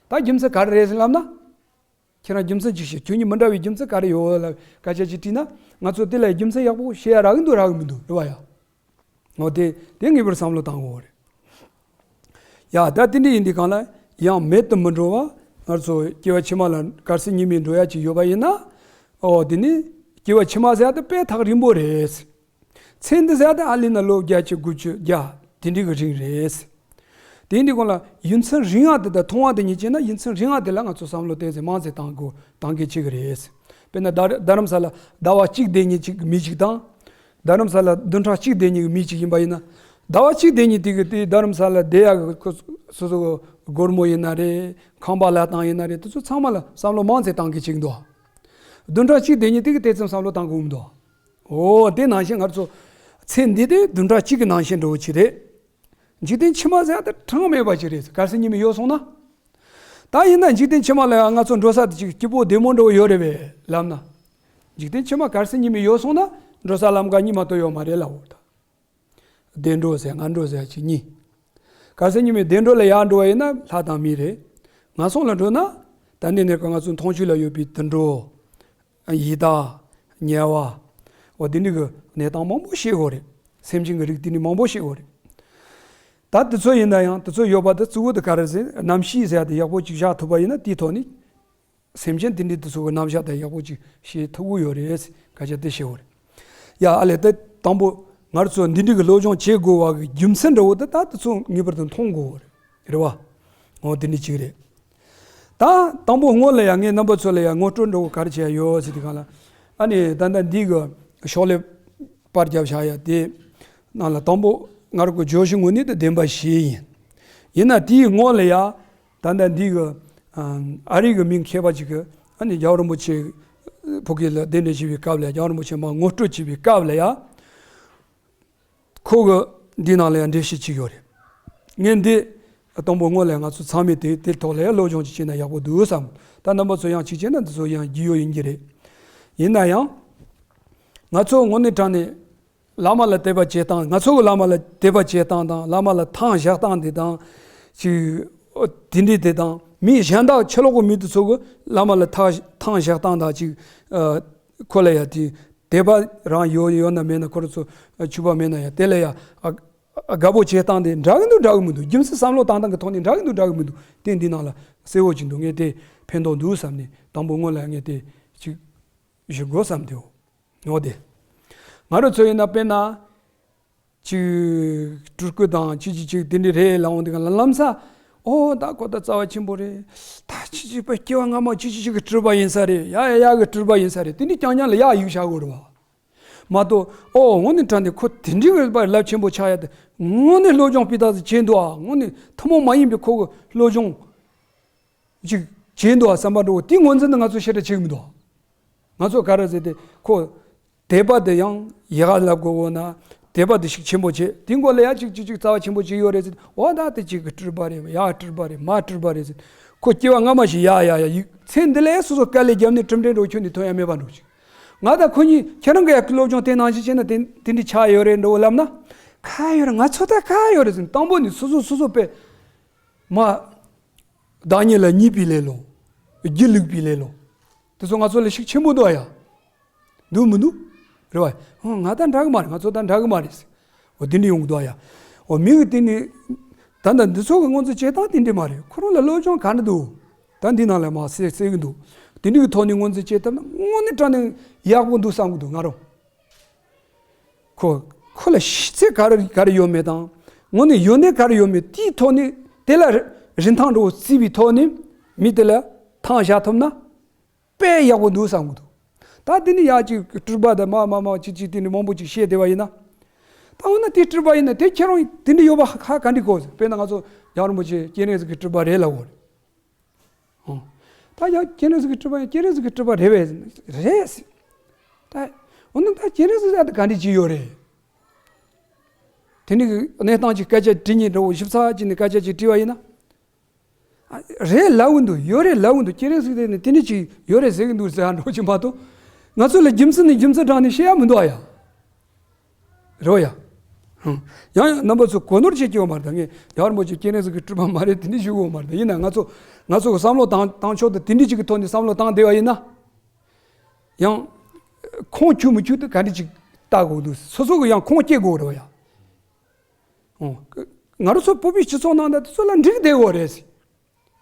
ད་རྒྱུ་མཚན་ག་རེ་རེད་ཟེར་ལབ་ན། ཁྱེད་རང་རྒྱུ་མཚན་ཅིག་བཤད། ཁྱོད་གཉིས་མི་འདྲ་བའི་རྒྱུ་མཚན་ག་རེ་ཡོད་ལ་སྐད་ཆ་ཅིག་དྲིས་ན། ང་ཚོ་དེ་ལ་རྒྱུ་མཚན་ཡག་པོ་བཤད་ཡ་རག་གི་འདུག་རག་གི་མི་འདུག་རེད་བ་ཡ། འོ་དེ་དེ་ངེས་པར་བསམ་བློ་བཏང་དགོས་རེད། ཡ་ད་དེ་འདྲ་ཡིན་དུས་གང་ལ་ཡང་མེད་དུ་མི་འགྲོ་བ། ང་ཚོ་སྐྱེ་བ་ཕྱི་མ་ལ་གལ་སྲིད་ཉི་མའི་འགྲོ་ཡ་ཅིག་ཡོད་པ་ཡིན་ན། ཨོ་དེ་ནི་སྐྱེ་བ་ཕྱི་མ་ཟེར་ཡ་དེ་དཔེ་ཐག་རིང་པོ་རེད། ཚེ་འདི་ཟེར་ཡ་དེ་ཨ་ལི་ན་ལོ་བརྒྱད་ཅུ་དགུ་བཅུ་བརྒྱ་དེ་འདྲའི་གི་རིང་རེད། དེ་འདྲའི་གོང་ལ་ཡུན་ཚད་རིང་ཡ་དེ་དང་ཐུང་བ་དེ་གཉིས་བྱས་ན། ཡུན་ཚད་རིང་ཡ་དེ་ལ་ང་ཚོ་བསམ་བློ་ཏོག་ཙམ་མང་ཙམ་བཏང་དགོས་བཏང་གལ་ཆེ་གི་རེད། དཔེར་ན་རྡ་རྡ་རམ་ས་ལ་ཟླ་བ་གཅིག་བསྡད་མཁན་གཅིག་མི་གཅིག་དང་། རྡ་རམ་ས་ལ་བདུན་ཕྲག་གཅིག་བསྡད་མཁན་གྱི་མི་གཅིག་ཡིན་པ་ཡིན་ན། ཟླ་བ་གཅིག་བསྡད་མཁན་དེ་གི་དེ་རྡ་རམ་ས་ལ་བསྡད་ཡག་གི་སོ་སོ་གི་སྒོར་མོ་ཡིན་ན་རེད། ཁང་པ་ལ་བཏང་ཡིན་ན་རེད། དེ་ཚོ་ཚང་མ་ལ་བསམ་བློ་མང་ཙམ་བཏང་གི་བཅུག་འདུག་བདུན་ཕྲག་གཅིག་བསྡད་མཁན་དེ་གི་དེ་ཙམ་བསམ་བློ་བཏང་གི་འདུག་འོ་དེ་ནང་བཞིན་ང་ཚོ་ཚེ་འདི་དེ་བདུན་ཕྲག་གཅིག་གི་ནང་བཞིན་འདྲ་བོ་ཅིག་རེད། འཇིག་རྟེན་ཕྱི་མ་ཟེར་ཡ་དེ་གྲངས་མེད་པ་ཅིག་རེད། གལ་སྲིད་ཉི་མ་ཡོད་སོང་ན། ད་ཡིན་ན་འཇིག་རྟེན་ཕྱི་མ་ལ་ཡང་ང་ཚོ་འགྲོ་ས་དེ་ཅིག་སྐྱིད་པོ་བདེ་མོ་འདྲ་བོ་ཡོད་རེད་པས་ལབ་ན། འཇིག་རྟེན་ཕྱི་མ་གལ་སྲིད་ཉི་མ་ཡོད་སོང་ན་འགྲོ་ས་ལམ་ཁ་གཉིས་མ་གཏོགས་ཡོད་མ་རེད་ལབ་འོ་ད། བདེ་འགྲོ་ཟེར་ངན་འགྲོ་ཟེར་གཅིག་གཉིས། གལ་སྲིད་ཉི་མ་བདེ་འགྲོ་ལ་ཡར་འགྲོ་བ་ཡིན་ན་ལྷ་དང་མི་རེད། ངན་སོང་ལ་འགྲོ་ན་ད་ནི་ནས་ཀ་ང་ཚོ་མཐོང་ཆོས་ལ་ཡོད་པའི་དུད་འགྲོ། ཡི་དྭགས། དམྱལ་བ། འོ་དེ་འདྲའི་གི་གནས་སྟངས་མང་པོ་ཤེས་དགོས་རེད། སེམས་ཅན་གྱི་རིགས་དེ་འདྲའི་མང་པོ་ཤེས་དགོས་རེད། ད་དེ་ཚོ་ཡིན་ན་ཡང་དེ་ཚོ་ཡོད་པ་དེ་གཙོ་བོ་དེ་ག་རེ་ཟེར། རྣམ་ཤེས་ཟེར་ཡ་དེ་ཡག་པོ་ཅིག་བཞག་ཐུབ་པ་ཡིན་ན་དེའི་ཐོག་ནས་སེམས་ཅན་དེ་འདྲའི་དེ་ཚོ་གི་རྣམ་གཞག་དེ་ཡག་པོ་ཅིག་ཤེས་ཐུབ་ཀྱི་ཡོད་རེད། སྐད་ཆ་དེ་བཤད་དགོས་རེད། ཡ་ཨ་ལས་དེ་དང་པོ་ང་ཚོ་འདི་འདྲའི་གི་སློབ་སྦྱོང་བྱེད་དགོས་པ་གི་རྒྱུ་མཚན་འདྲ་བོ་དེ་ད་དེ་ཚོ་ངེས་པར་དུ་མཐོང་དགོས་རེད་བ། འོ་དེ་འདྲ་ཅིག་རེད། ད་དང་པོ་སྔོན་ལ་ཡ་ངས་རྣམ་པ་ཚོ་ལ་ཡ་ངོ་སྤྲོད་འདྲ་བོ་ག་རེ་བྱས་ཡོད་ཟེར་དུས་སྒང་ལ། ཨ་ནི་ད་ལྟ་འདི་གི་ཤོག་ལེབ་པར་རྒྱབ་བཞག་ཡ་དེ་ནང་ལ་དང་པོ་ང་རང་གི་བརྗོད་གཞི་ངོས་ནས་དེ་བདེན་པ་བཞི་ཡིན། ཡིན་ན་དེའི་སྔོན་ལ་ཡ་ད་ལྟ་འདི་གི་ཨ་རི་གི་མི་མཁས་པ་ཅིག་གིས་ཨ་ནི་རྒྱལ་བ་རིན་པོ་ཆེ་ཕ་གི་ལ་གདན་འདྲེན་བྱེད་པའི་སྐབས་ལ་རྒྱལ་བ་རིན་པོ་ཆེ་མར་ངོ་སྤྲོད་བྱེད་པའི་སྐབས་ལ་ཡ། ཁོ་གི་འདི་ནང་ལ་ཡང་འགྲེལ་བཤད་ཅིག་ཡོད་རེད། ངས་འདི་དང་པོ་སྔོན་ལ་ང་ཚོ་ཚང་མས་དེ་དེ་ཐོག་ལ་ཡང་སློབ་སྦྱོང་ཅིག་བྱས་ན་ཡག་པོ་འདུག་བསམ། ད་རྣམ་པ་ཚོ་ཡང་ཅིག་བྱས་ན་འདི་ཚོ་ཡང་རྒྱུས་ཡོད་ཡིན་གྱི་རེད། ཡིན་ན་ཡང་ང་ཚོ་དངོས་གནས་དྲང་ནས་བླ་མ་ལ་དད་པ་བྱེད་སྟངས། ང་ཚོ་གི་བླ་མ་ལ་དད་པ་བྱེད་སྟངས་དང་། བླ་མ་ལ་ཐང་བཞག་སྟངས་དེ་དང་ཅིག་དེ་འདྲའི་དེ་དང་། མི་གཞན་དག་ཕྱི་ལོགས་གི་མི་དེ་ཚོ་གི་བླ་མ་ལ་ཐང་ཐང་བཞག་སྟངས་དང་ཅིག་ཁོ་ལ་ཡ་དེ་དད་པ་རང་ཡོད་ཡོད་ན་མེད་ན། ཁོ་རང་ཚོ་ཆོས་པ་མེད་ན་ཡང་དེ་ལ་ཡ་ཨ་ཨ་དགའ་པོ་བྱེད་སྟངས་དེ་འདྲ་གི་འདུག་འདྲ་གི་མི་འདུག་རྒྱུ་མཚན་བསམ་བློ་བཏང་སྟངས་ཀྱི་ཐོག་ནས་འདྲ་གི་འདུག་འདྲ་གི་མི་འདུག་དེ་འདི་ནང་ལ་གསལ་བོ་ཅིག་འདུག་ངས་དེ་ཕན་ཐོགས་འདུག་བསམ་ནས་དང་པོ་སྔོན་ལ་ངས་དེ་ཅིག་ཞུ་དགོས་བསམ་དེའོ། འོ་དེ། ང་རང་ཚོ་ཡིན་ན་དཔེར་ན། ཅིག་སྤྲུལ་སྐུ་དང་ཅི་ཅི་ཅིག་དེ་འདྲ་རེད་ལབ་འོང་དུས་སྒང་ལ་ལམ་སང་། ཨོ་ད་ཁོ་ད་རྩ་བ་ཆེན་པོ་རེད། ད་ཅི་ཅི་པ་སྐྱེ་བ་སྔ་མ་ཅི་ཅི་ཅིག་གི་སྤྲུལ་པ་ཡིན་ས་རེད། ཡ་ཡ་ཡ་གི་སྤྲུལ་པ་ཡིན་ས་རེད། དེ་འདྲ་རྐྱང་རྐྱང་ལ་ཡ་ཡིག་བཞག་དགོས་རེད་བ། མ་གཏོགས་ཨོ་དངོས་གནས་དྲང་གནས་ཁོ་དེ་འདྲའི་གི་པ་རླབས་ཆེན་པོ་ཆགས་ཡ་དེ་དངོས་གནས་སློབ་སྦྱོང་སྤུས་དག་ཅིག་བྱས་འདུག་ཨ། དངོས་གནས་ཐུན་མོང་མ་ཡིན་པའི་ཁོ་གི་སློབ་སྦྱོང་ཅིག་བྱས་འདུག་ཨ་བསམ་པ་འདྲ་བོ་དེ་ངོས་འཛིན་དུ་ང་ཚོ་ཞེ་དྲག་བྱེད་གི་མི་འདུག་ང་ཚོ་ག་རེ་ཟེར་ཏེ་ཁོ་དད་པ་དེ་ཡང་ཡག་ག་ལབ་དགོས་འོ་ན། དད་པ་དེ་ཤུགས་ཆེན་པོ་བྱེད། དེ་མགོ་ལ་ཡ་ཅིག་ཅིག་ཅིག་རྩ་བ་ཆེན་པོ་ཅིག་ཡོད་རེད་ཟེར། འོ་ད་དེ་ཅིག་གི་སྤྲུལ་པ་རེད། ཡ་སྤྲུལ་པ་རེད། མ་སྤྲུལ་པ་རེད་ཟེར། ཁོ་སྐྱེ་བ་སྔ་མ་ཞིག་ཡ་ཡ་ཡ་ཡིག་ཚེ་འདི་ལ་ཡ་སོ་སོ་དཀའ་ལས་བརྒྱབ་ནས་གྲུབ་འབྲས་འདྲ་བོ་ཁྱོན་ནས་ཐོན་ཡ་མེད་པ་འདྲ་བོ་ཅིག་ང་དང་ཁོ་གཉིས་ཁྱེད་རང་གི་ཡ་སློབ་སྦྱོང་དེ་ནང་བཞིན་བྱས་ན་དེ་དེ་འདྲ་ཆགས་ཡོད་རེད་འདྲ་བོ་ལབ་ན། ག་ཡོད་རེད། ང་ཚོ་ད་ག་ཡོད་རེད་ཟེར། དང་པོ་ནས་སོ་སོ་སོ་སོ་པས། མ། བདག་ཉིད་ལ་བརྙས་པའི་ལེ་ལོ། སྒྱིད་ལུག་པའི་ལེ་ལོ། དེ་ཚོ་ང་ཚོ་ལ་ཤུགས་ཆེན་པོ་འདུག་ཨ་ཡ། འདུག་མི་འདུག་རེད་བ། ཧང་ང་དང་འདྲ་གི་མ་རེད། ང་ཚོ་དང་འདྲ་གི་མ་རེད། འོ་དེ་འདྲ་ཡོང་གི་འདུག་ཨ་ཡ། འོ་མི་གི་དེ་ནི། ད་ལྟ་འདི་ཚོ་གི་སྔོན་ཚོད་བྱེད་སྟངས་དེ་འདྲ་མ་རེད། ཁོ་རང་ལ་སློབ་སྦྱོང་ག་འདྲ་འདུག་ད་འདི་ནང་ལ་མ་གསལ་གསལ་གི་འདུག་དེ་འདྲ་གི་ཐོག་ནས་སྔོན་ཚོད་བྱེད་ཐུབ་ན་དངོས་གནས་དྲང་གནས་ཡག་པོ་འདུག་བསམ་གི་འདུག་ང་རང་། ཁོ། ཁོ་ལ་ཤེས་ཚད་ག་རེ་ག་རེ་ཡོད་མེད་དང་། དངོས་གནས་ཡོན་ཏན་ག་རེ་ཡོད་མེད་དེའི་ཐོག་ནས། དེ་ལ་རིན་ཐང་འདྲ་བོ་བརྩིས་པའི་ཐོག་ནས་མི་དེ་ལ་ཐང་བཞག་ཐུབ་ན་དཔེ་ཡག་པོ་འདུག་བསམ་གི་འདུག་ད་དེ་ནི་ཡ་ཅིག་སྤྲུལ་པ་དང་མ་མ་མ་ཅིག་ཅིག་དེ་ནི་མང་པོ་ཅིག་བཤད་བསྡད་པ་ཡིན་ན། ད་འོ་ན་དེ་སྤྲུལ་པ་ཡིན་ན་དེ་ཁྱེད་རང་དེ་འདྲ་ཡོད་པ་ཧ་ག་འདྲ་གོ་ཟེར། དཔེར་ན་ང་ཚོ་རྒྱལ་བ་རིན་པོ་ཆེ་སྤྱན་རས་གཟིགས་ཀྱི་སྤྲུལ་པ་རེད་ལབ་འོ། ཨོ། ད་ཡང་སྤྱན་རས་གཟིགས་ཀྱི་སྤྲུལ་པ་ཡང་སྤྱན་རས་གཟིགས་ཀྱི་སྤྲུལ་པ་རེད་པས། རེད། ད། འོ་ན་ད་སྤྱན་རས་གཟིགས་ལ་ད་ག་འདྲ་ཅིག་ཡོད་རེད། དེ་ནི་གནས་སྟངས་ཀྱི་སྐད་ཆ་དྲི་ཉིན་འགྲོ་ཞིབ་ཚགས་ཀྱི་ནི་སྐད་ཆ་ཅིག་དྲིས་པ་ཡིན་ན། ཨ། རེད་ལབ་གི་འདུག་ཡོད་རེད་ལབ་གི་འདུག་སྤྱན་རས་གཟིགས་དེ་ནི་དེ་འདྲ་ཅིག་ཡོད་རེད་ཟེར་གི་འདུག་ཟེར་འགྲོ་ཅིག་མ་གཏོགས། ང་ཚོ་ལ་རྒྱུ་མཚན་ནི་རྒྱུ་མཚན་དྲངས་ནས་བཤད་ཡ་མི་འདུག་ཨ་ཡ། རེད་ཡ། ཡང་ཡང་རྣམ་པ་ཚོ་གོ་ནོར་བྱེད་ཀྱི་ཡོད་མ་རེད་ད། ངས་རྒྱལ་བ་རིན་པོ་ཆེ་སྤྱན་རས་གཟིགས་ཀྱི་སྤྲུལ་པ་མ་རེད་དེ་འདྲ་ཞུ་གི་ཡོད་མ་རེད་ད། ཡིན་ན་ང་ཚོ་ང་ཚོ་གི་བསམ་བློ་བཏང་བཏང་ཕྱོགས་དེ་དེ་འདྲ་ཅིག་གི་ཐོག་ནས་བསམ་བློ་བཏང་བསྡད་པ་ཡིན་ན། ཡང་ཁུངས་འཁྱོལ་མི་འཁྱོལ་དེ་ག་འདྲ་ཅིག་ལྟ་དགོས་འདུག་སོ་སོ་གི་ཡང་ཁུངས་སྐྱེལ་དགོས་རེད་བ་ཡ། ཨོ། ང་རང་ཚོ་བོད་པའི་སྤྱི་ཚོགས་ནང་ད་དེ་ཚོ་ལ་འགྲིག་བསྡད་ཡོད་རེད།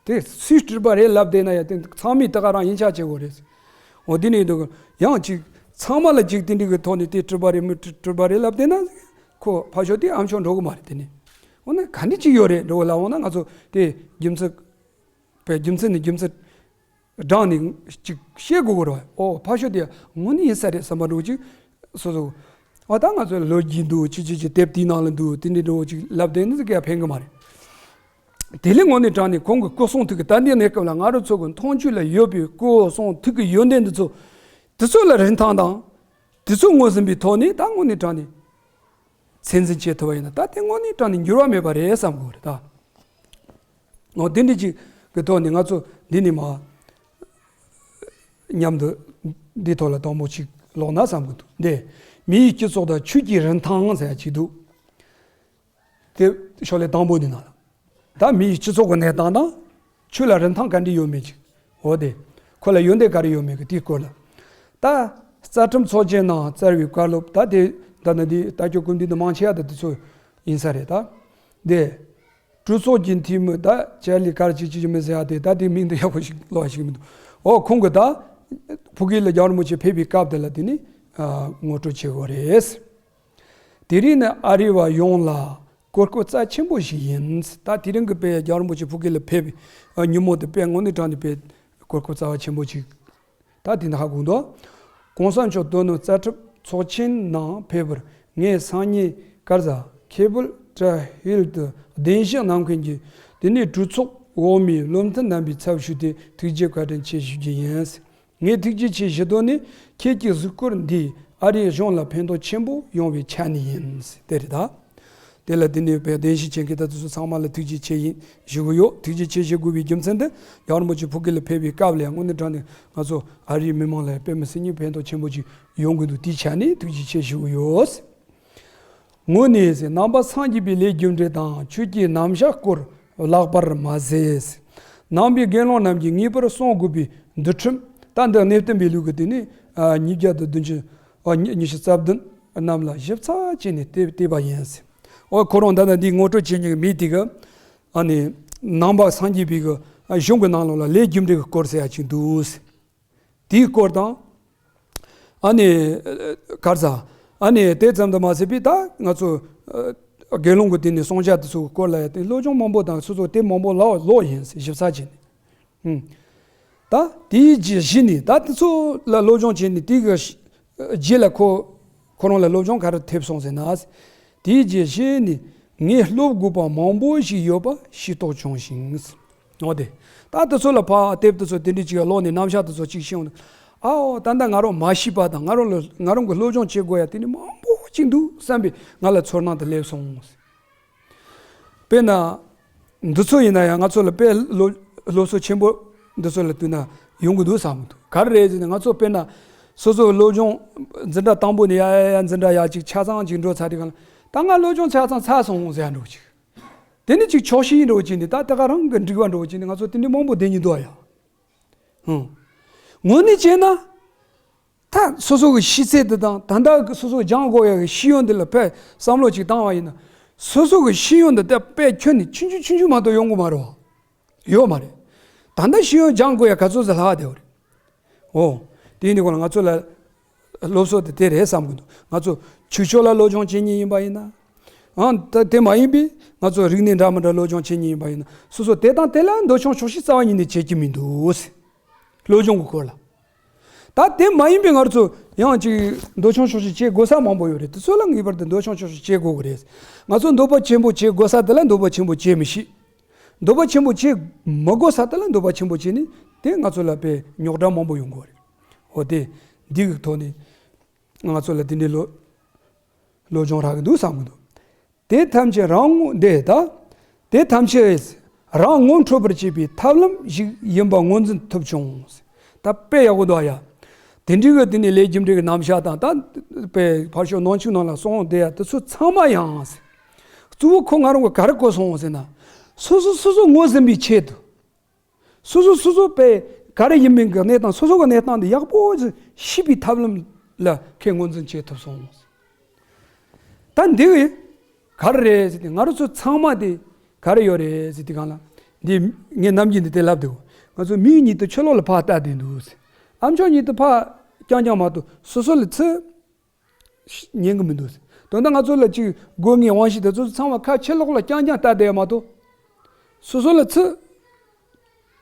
དེ་སུས་སྤྲུལ་པ་རེད་ལབ་བསྡད་ན་ཡ་དེ་ཚང་མས་ད་ག་རང་ཡིན་ཆགས་བྱེད་དགོས་རེད། འོ་དེ་ནས་འདུག་ཡང་ཅིག་ཚང་མ་ལ་ཅིག་དེ་འདྲ་གི་ཐོག་ནས་དེ་སྤྲུལ་པ་རེད་མི་སྤྲུལ་པ་རེད་ལབ་བསྡད་ན་ཁོ་ཕར་ཕྱོགས་དེ་ཨ་མཆོག་འགྲོ་གི་མ་རེད། དེ་ནས་འོ་ན་ག་འདྲ་ཅིག་ཡོད་རེད་འགྲོ་གི་ལབ་འོང་ན་ང་ཚོ་དེ་རྒྱུ་མཚན་པའི་རྒྱུ་མཚན་ནས་རྒྱུ་མཚན་བགྲངས་ནས་ཅིག་བཤད་དགོས་ཀྱི་རེད་བ། ཨོ་ཕར་ཕྱོགས་དེ་དངོས་གནས་ཡིན་ས་རེད་བསམ་པ་འདྲ་བོ་ཅིག་སོ་སོ། ཨ་ད་ང་ཚོ་ལོ་རྒྱུས་འདུག་ཅི་ཅི་ཅི་དེབ་དེའི་ནང་ལ་འདུག་དེ་འདྲ་འདྲ་བོ་ཅིག་ལབ་བསྡད་ན་ཟིག་ག་ཕན་གི་མ་རེད། དེ་ལས་དངོས་གནས་དྲང་གནས་ཁོང་གི་སྐུ་གསུང་ཐུགས་ཀྱི་ད་ལྟའི་གནས་སྐབས་ལ་ང་རང་ཚོ་གི་མཐོང་ཆོས་ལ་ཡོད་པའི་སྐུ་གསུང་ཐུགས་ཀྱི་ཡོན་ཏན་འདི་ཚོ་དེ་ཚོ་ལ་རིན་ཐང་དང་དེ་ཚོ་ངོས་ཟིན་པའི་ཐོག་ནས་ད་དངོས་གནས་དྲང་གནས་ཚད་འཛིན་བྱེད་ཐུབ་པ་ཡིན་ན་ད་དེ་དངོས་གནས་དྲང་གནས་འགྱུར་བ་མེད་པ་རེད་བསམ་དགོས་རེད་ད། འོ་དེ་འདྲ་ཅིག་གི་ཐོག་ནས་ང་ཚོ་འདི་ནས་མ་མཉམ་དུ་འདི་ཐོག་ལ་དང་པོ་ཅིག་ཀློག་ན་བསམ་གི་འདུག་འདི་མི་ཡི་སྤྱི་ཚོགས་དང་ཆོས་ཀྱི་རིན་ཐང་ཟེར་ཡ་ཅིག་འདུག་དེ་ཤོག་ལྷེ་དང་པོ་འདི་ནང་ལ་ད་མི་ཡི་སྤྱི་ཚོགས་ཀྱི་གནས་སྟངས་དང་ཆོས་ལ་རིན་ཐང་ག་འདྲ་ཡོད་མེད་ཅིག་འོ་དེ་ཁོ་ལ་ཡོན་ཏན་ག་རེ་ཡོད་མེད་ཀྱི་དེའི་སྐོར་ལ། ད་རྩ་ཁྲིམས་ཚོགས་ཆེན་ནང་བསྩལ་བའི་བཀའ་སློབ་ད་དེ་ད་ནི་འདི་ལྟ་སྐྱོ་ཀུན་འདུས་ནི་མང་ཆེ་བ་ད་དེ་ཚོ་ཡིན་ས་རེད་ད། དེ། གྲོས་ཚོགས་ཀྱི་འཐུས་མི་ད་ཅར་ལི་གར་ཅིག་ཅིག་མི་ཟེར་ཡ་དེ་ད་དེ་མིང་དེ་ཡག་པོ་ཞིག་ཀློག་ཡ་ཞིག་མི་འདུག་འོ་ཁོང་གི་ད་ཕ་གི་ལ་རྒྱལ་བ་རིན་པོ་ཆེ་ཕེབས་པའི་སྐབས་དེ་ལ་དེ་ནི་ཨ་ངོ་སྤྲོད་བྱེད་དགོས་རེད། དེ་རིང་ནི་ཨ་རི་བ་ཡོངས་ལ་གོ་སྐབས་རྩ་ཆེན་པོ་ཞིག་ཡིན། ད་དེ་རིང་གི་དཔེ་རྒྱལ་བ་རིན་པོ་ཆེ་ཕ་གི་ལ་ཕེབས་པའི་ཨ་ཉིན་མོ་དེ་དཔེ་དངོས་གནས་དྲང་གནས་དཔེ་གོ་སྐབས་རྩ་བ་ཆེན་པོ་ཞིག་ད་དེ་འདྲ་ཧ་གོ་འདུག་གོང་ས་མཆོག་དོན་གནང་རྩ་ཁྲིམས་ཚོགས་ཆེན་ནང་ཕེབས་པར་ངས་སང་ཉིན་ཀར་ཟ་ཁེ་བུལ་ཏྲ་ཧིལ་དུ་གདན་ཞུ་གནང་མཁན་གྱི་དེ་ནས་གྲོས་ཚོགས་འོག་མའི་བློ་མཐུན་རྣམ་པའི་ཚབ་ཞུས་ཏེ་ཐུགས་རྗེ་བཀའ་དྲིན་ཆེ་ཞུ་རྒྱུ་ཡིན། ངས་ཐུགས་རྗེ་ཆེ་ཞུ་དོན་ནི་ཁྱེད་ཀྱི་གཟིགས་སྐོར་འདིས་ཨ་རིའི་གཞུང་ལ་ཕན་ཐོགས་ཆེན་པོ་ཡོང་བའི་ཆ་ནས་ཡིན། དེ་རེད་ད། དེ་ལ་དེ་ནས་བོད་གདན་ཞུ་བྱེད་མཁན་ད་དེ་ཚོ་ཚང་མ་ལ་ཐུགས་རྗེ་ཆེ་ཡིན་ཞུ་གི་ཡོད། ཐུགས་རྗེ་ཆེ་ཞུ་དགོས་པའི་རྒྱུ་མཚན་དེ་རྒྱལ་བ་རིན་པོ་ཆེ་ཕ་གི་ལ་ཕེབས་པའི་སྐབས་ལ་དངོས་གནས་དྲང་གནས་ང་ཚོ་ཨ་རིའི་མི་མང་ལ་དཔེ་མི་སྲིད་ནས་ཕན་ཐོགས་ཆེན་པོ་ཅིག་ཡོང་གི་འདུག་དེའི་ཆ་ནས་ཐུགས་རྗེ་ཆེ་ཞུ་གི་ཡོད། དངོས་གནས་ཟེར་ནང་པ་སངས་རྒྱས་པའི་ལས་རྒྱུ་འབྲས་དང་ཆོས་ཀྱི་རྣམ་གཞག་སྐོར་ལྷག་པར་མ་ཟད། ནང་པའི་དགེ་སློང་རྣམས་ཀྱིས་ངེས་པར་སྲུང་དགོས་པའི་འདུལ་ཁྲིམས་ད་འདི་གནས་བརྟན་པའི་ལུགས་ཀྱི་དེ་ནི་ཉིས་བརྒྱ་དང་བདུན་ཅུ་ཉི་ཉི་ཤུ་རྩ་བདུན་རྣམས་ལ་ཞིབ་ཚགས་བྱས་ནས་བལྟས་བལྟས་པ་ཡིན། ཨོ་ཁོ་རང་ད་ལྟ་འདིའི་ངོ་སྤྲོད་བྱེད་མཁན་གྱི་མི་དེ་གི་ཨ་ནི་ནང་པ་སངས་རྒྱས་པའི་གི་གཞུང་གི་ནང་ལོགས་ལ་ལས་རྒྱུ་འབྲས་ཀྱི་སྐོར་ཟེར་ཡ་ཅིག་འདུག་དེའི་སྐོར་དང་། ཨ་ནི་གར་ས། ཨ་ནི་དེ་ཙམ་དུ་མ་ཟད་པའི་ད་ང་ཚོ་དགེ་སློང་གི་དེ་ནི་སྲུང་བྱ་དེ་ཚོ་གི་སྐོར་ལ་ཡ་དེ་སློབ་སྦྱོང་མང་པོ་དང་སོ་སོ་དེབ་མང་པོ་ཀློག་ཀློག་ཡིན་ཞིབ་ཚགས་བྱས་ནས། ད་དེའི་རྗེས་གཞི་ནས་ད་དེ་ཚོ་ལ་སློབ་སྦྱོང་བྱས་ནས་དེ་གི་རྗེས་ལ་ཁོ་ཁོ་རང་ལ་སློབ་སྦྱོང་ག་རེ་ཐེབས་སོང་ཟེར་ན། དེའི་རྗེས་གཞི་ནས་ངས་སློབ་དགོས་པ་མང་པོ་ཞིག་ཡོད་པ་ཤེས་རྟོགས་བྱུང་ཞིང་། འོ་དེ། ད་དེ་ཚོ་ལ་ཕར་དེབ་དེ་ཚོ་དེ་འདྲ་ཅིག་ཀློག་ནས་རྣམ་གཞག་དེ་ཚོ་ཅིག་ཤེས་འོང་། ཨའོ་ད་ལྟ་ང་རང་མ་ཤེས་པ་དང་ང་རང་ལ་ང་རང་གི་སློབ་སྦྱོང་བྱེད་དགོས་ཡ་དེ་ནི་མང་པོ་ཅིག་འདུག་བསམ་པའི་ང་ལ་ཚོར་སྣང་དེ་སླེབས་སོང་། དཔེར་ན། འདི་ཚོ་ཡིན་ན་ཡང་ང་ཚོ་ལ་དཔེ་སློབ་སློབ་གསོ་ཆེན་པོ་འདི་ཚོ་ལ་བསྟུན་ན་ཡོང་གི་འདུག་བསམ་གི་འདུག་ག་རེ་རེད་ཟེར་ན་ང་ཚོ་དཔེར་ན་སོ་སོའི་སློབ་སྦྱོང་འཛིན་གྲྭ་དང་པོ་ནས་ཡ་ཡ་ཡ་འཛིན་གྲྭ་ཡ་གཅིག་ཆ་ཚང་གཅིག་འགྲོ་ཚར་དུས་གང་ལ་ད་ང་སློབ་སྦྱོང་ཆ་ཚང་ཚར་སོང་ཟེར་ཡ་འགྲོ་གཅིག་དེ་ནི་གཅིག་ཆོག་ཤེས་འགྲོ་གཅིག་ནི་ད་ལྟ་ག་རང་གི་འགྲིག་པ་འགྲོ་གཅིག་ནི་ང་ཚོ་དེ་འདྲ་མང་པོ་བསྡད་ཉིན་འདུག་ཡ། ཧུང་། དངོས་གནས་བྱས་ན། ད་སོ་སོ་གི་ཤེས་ཚད་དེ་དང་ད་ལྟ་གི་སོ་སོ་སྦྱང་དགོས་ཡ་གི་ཤེས་ཡོན་དེ་ལ་ཕར་བསམ་བློ་ཅིག་བཏང་བ་ཡིན་ན། སོ་སོ་གི་ཤེས་ཡོན་དེ་ད་དཔེ་ཁྱོན་ནས་ཆུང་ཆུང་ཆུང་ཆུང་མ་གཏོགས་ཡོང་གི་མ་རེད་བ། ཡོད་མ་རེད། ད་ལྟ་ཤེས་ཡོན་སྦྱང་དགོས་ཡ་ག་ཚོད་ཟིག་ལྷག་བསྡད་པ་རེད། འོ། དེ་ཡིན་དུས་གོང་ལ་ང་ཚོ་ལ་སློབ་གསོ་དེ་དེ་རེད་བསམ་གི་འདུག་ང་ཚོ་ཆོས་ཕྱོགས་ལ་སློབ་སྦྱོང་བྱེད་མཁན་ཡིན་པ་ཡིན་ན། ཨང་ད་དེ་མ་ཡིན་པའི་ང་ཚོ་རིག་གནས་འདྲ་མི་འདྲ་སློབ་སྦྱོང་བྱེད་མཁན་ཡིན་པ་ཡིན་ན་སོ་སོ་དེ་དང་དེ་ལ་འདོད་ཆུང་ཆོག་ཤེས་རྩ་བ་ཉིད་ནས་བྱེད་ཀྱི་མི་འདུག་སློབ་སྦྱོང་གི་སྐོར་ལ། ད་དེ་མ་ཡིན་པའི་ང་ཚོ་ཡང་ཅིག་འདོད་ཆུང་ཆོག་ཤེས་བྱེད་དགོས་ས་མང་པོ་ཡོད་རེད། དེ་ཚོ་ལ་ངེས་པར་དུ་འདོད་ཆུང་ཆོག་ཤེས་བྱེད་དགོས་ཀྱི་རེད། ང་ཚོ་འདོད་པ་ཆེན་པོ་བྱེད་དགོས་ས་དེ་ལ་འདོད་པ་ཆེན་པོ་བྱེད་མི་ཤེས། འདོད་པ་ཆེན་པོ་བྱེད་མི་དགོས་ས་དེ་ལ་འདོད་པ་ཆེན་པོ་བྱེད་ནས་དེ་ང་ཚོ་ལ་དཔེ་རྙོག་དྲ་མང་པོ་ཡོང་གི་རེད། འོ་དེ་འདི་གི་ཐོག་ནས་ང་ཚོ་ལ་དེ་འདྲའི་བློ་བློ་སྦྱོང་རག་གི་འདུག་བསམ་གི་འདུག་དེ་ཐམས་ཅད་རང་ངོ་འདི་ད། དེ་ཐམས་ཅད་རང་ངོ་འཕྲོད་པར་བྱེད་པའི་ཐབས་ལམ་ཞིག་ཡིན་པ་ངོས་འཛིན་ཐུབ་བྱུང་། ད་དཔེ་ཡག་པོ་འདུག་ཨ་ཡ། དེ་འདྲའི་གི་དེ་ནས་ལས་རྒྱུ་འབྲས་ཀྱི་རྣམ་གཞག་དང་། ད་པའི་ཕར་ཕྱོགས་ནང་ཆོས་ནང་ལ་གསུངས་བསྡད་ཡ་དེ་ཚོ་ཚང་མ་ཡང་། གཙོ་བོ་ཁོ་ང་རང་གི་ག་རེ་གོ་སོང་ཟེར་ན། སོ་སོ་སོ་སོ་ངོས་ཟིན་པའི་ཆེད་དུ། སོ་སོ་སོ་སོ་པའི་ག་རེ་ཡིན་མིན་གྱི་གནས་སྟངས། སོ་སོ་གི་གནས་སྟངས་འདི་ཡག་པོ་ཞིག་ཤེས་པའི་ཐབས་ལམ་ལ་ཁོས་ངོས་འཛིན་བྱེད་ཐུབ་སོང་། ད་འདི་གི་ག་རེ་རེད་ཟེར་ཏེ། ང་རང་ཚོ་ཚང་མ་དེ་ག་རེ་ཡོད་རེད་ཟེར་ཏེ་གང་ལ། འདི་ངས་ནམ་རྒྱུན་འདི་དེ་ལབ་འདུག་ང་ཚོ་མིག་གཉིས་དེ་ཕྱི་ལོགས་ལ་ཕར་ལྟ་བསྡད་འདུག་ཨ་མཆོག་གཉིས་དེ་ཕར་རྐྱང་རྐྱང་མ་གཏོགས་སོ་སོ་ལ་ཚུར་ཉན་གི་མི་འདུག་དོན་དག་ང་ཚོ་ལ་ཅིག་སྒོ་ལྔའི་དབང་ཤེས་དེ་ཚོ་ཚང་མ་ཁ་ཕྱི་ལོགས་ལ་རྐྱང་རྐྱང་ལྟ་བསྡད་མ་གཏོགས། སོ་སོ་ལ་ཚུར་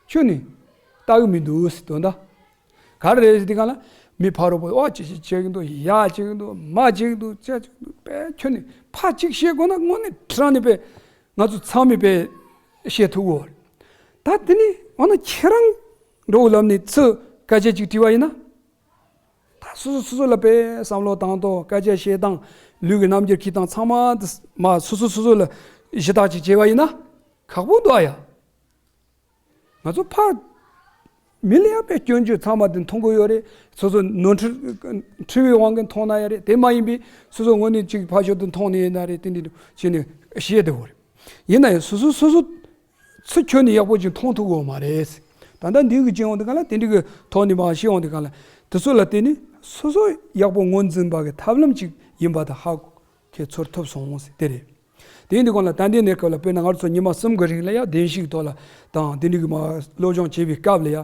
ཁྱོན་ནས་ལྟ་གི་མི་འདུག་དོན་དག་ག་རེ་རེད་ཟེར་དུས་སྒང་ལ། མི་ཕ་རོལ་པོ་ཨོ་ཅི་ཞིག་བྱེད་ཀྱི་འདུག་ཡ་བྱེད་ཀྱི་འདུག་མ་བྱེད་ཀྱི་འདུག་ཅི་བྱེད་ཀྱི་འདུག་དཔེ་ཁྱོན་ནས་ཕར་ཅིག་བཤད་དགོས་ན་དངོས་གནས་དྲང་ནས་དཔེ་ང་ཚོ་ཚང་མས་དཔེ་བཤད་ཐུབ་ཀྱི་ཡོད་རེད། ད་དེ་ནས་འོ་ན་ཁྱེད་རང་འགྲོ་ལམ་ནས་ཚུར་སྐད་ཆ་ཅིག་དྲིས་པ་ཡིན་ན། ད་སོ་སོ་སོ་སོ་ལ་དཔེ་བསམ་བློ་བཏང་སྟངས། སྐད་ཆ་བཤད་སྟངས། ལུས་ཀྱི་རྣམ་འགྱུར་འཁྱེར་སྟངས་ཚང་མ་དེ་མ་སོ་སོ་སོ་སོ་ལ་ཞུ་དག་ཅིག་བྱས་པ་ཡིན་ན་ཁག་པོ་འདུག་ཨ་ཡ། ང་ཚོ་ཕར་མི་ལ་ཡང་དཔེ་སྐྱོན་བརྗོད་ཚང་མ་དེ་མཐོང་གི་ཡོད་རེད། སོ་སོ་ནོར་འཁྲུལ་འཁྲུལ་བའི་དབང་གིས་མཐོང་ན་ཡང་རེད། དེ་མ་ཡིན་པའི་སོ་སོ་དངོས་གནས་ཅིག་ཕར་ཕྱོགས་དེ་མཐོང་ནས་ཡིན་ན་རེད། དེ་འདྲ་བྱས་ནས་བཤད་བསྡད་ཡོད་རེད། ཡིན་ན་ཡང་སོ་སོ་སོ་སོ་ཚུར་ཁྱོན་ནས་ཡག་པོ་ཅིག་མཐོང་ཐུབ་ཀྱི་ཡོད་མ་རེད། ད་ལྟ་འདི་གི་བྱེད་ཡོང་དུས་སྒང་ལ། དེ་འདྲ་གི་ཐོག་ནས་མར་བཤད་ཡོང་དུས་སྒང་ལ། དེ་ཚོ་ལ་བརྟེན་ནས་སོ་སོ་ཡག་པོ་ངོས་འཛིན་པ་གི་ཐབས་ལམ་ཅིག་ཡིན་པ་དེ་ཧ་གོ་ཚོར་ཐུབ་སོང་ཟེར་དེ་རེད། དེ་ཡིན་དུས་སྒང་ལ་ད་ལྟའི་གནས་སྐབས་ལ་དཔེར་ན་ང་ཚོ་ཉི་མ་གསུམ་གི་རིང་ལ་ཡ་བདེན་བཞིའི་ཐོག་ལ་དང་དེ་འདྲ་གི་མར་སློབ་སྦྱོང་བྱེད་པའི་སྐབས་ལ་ཡ།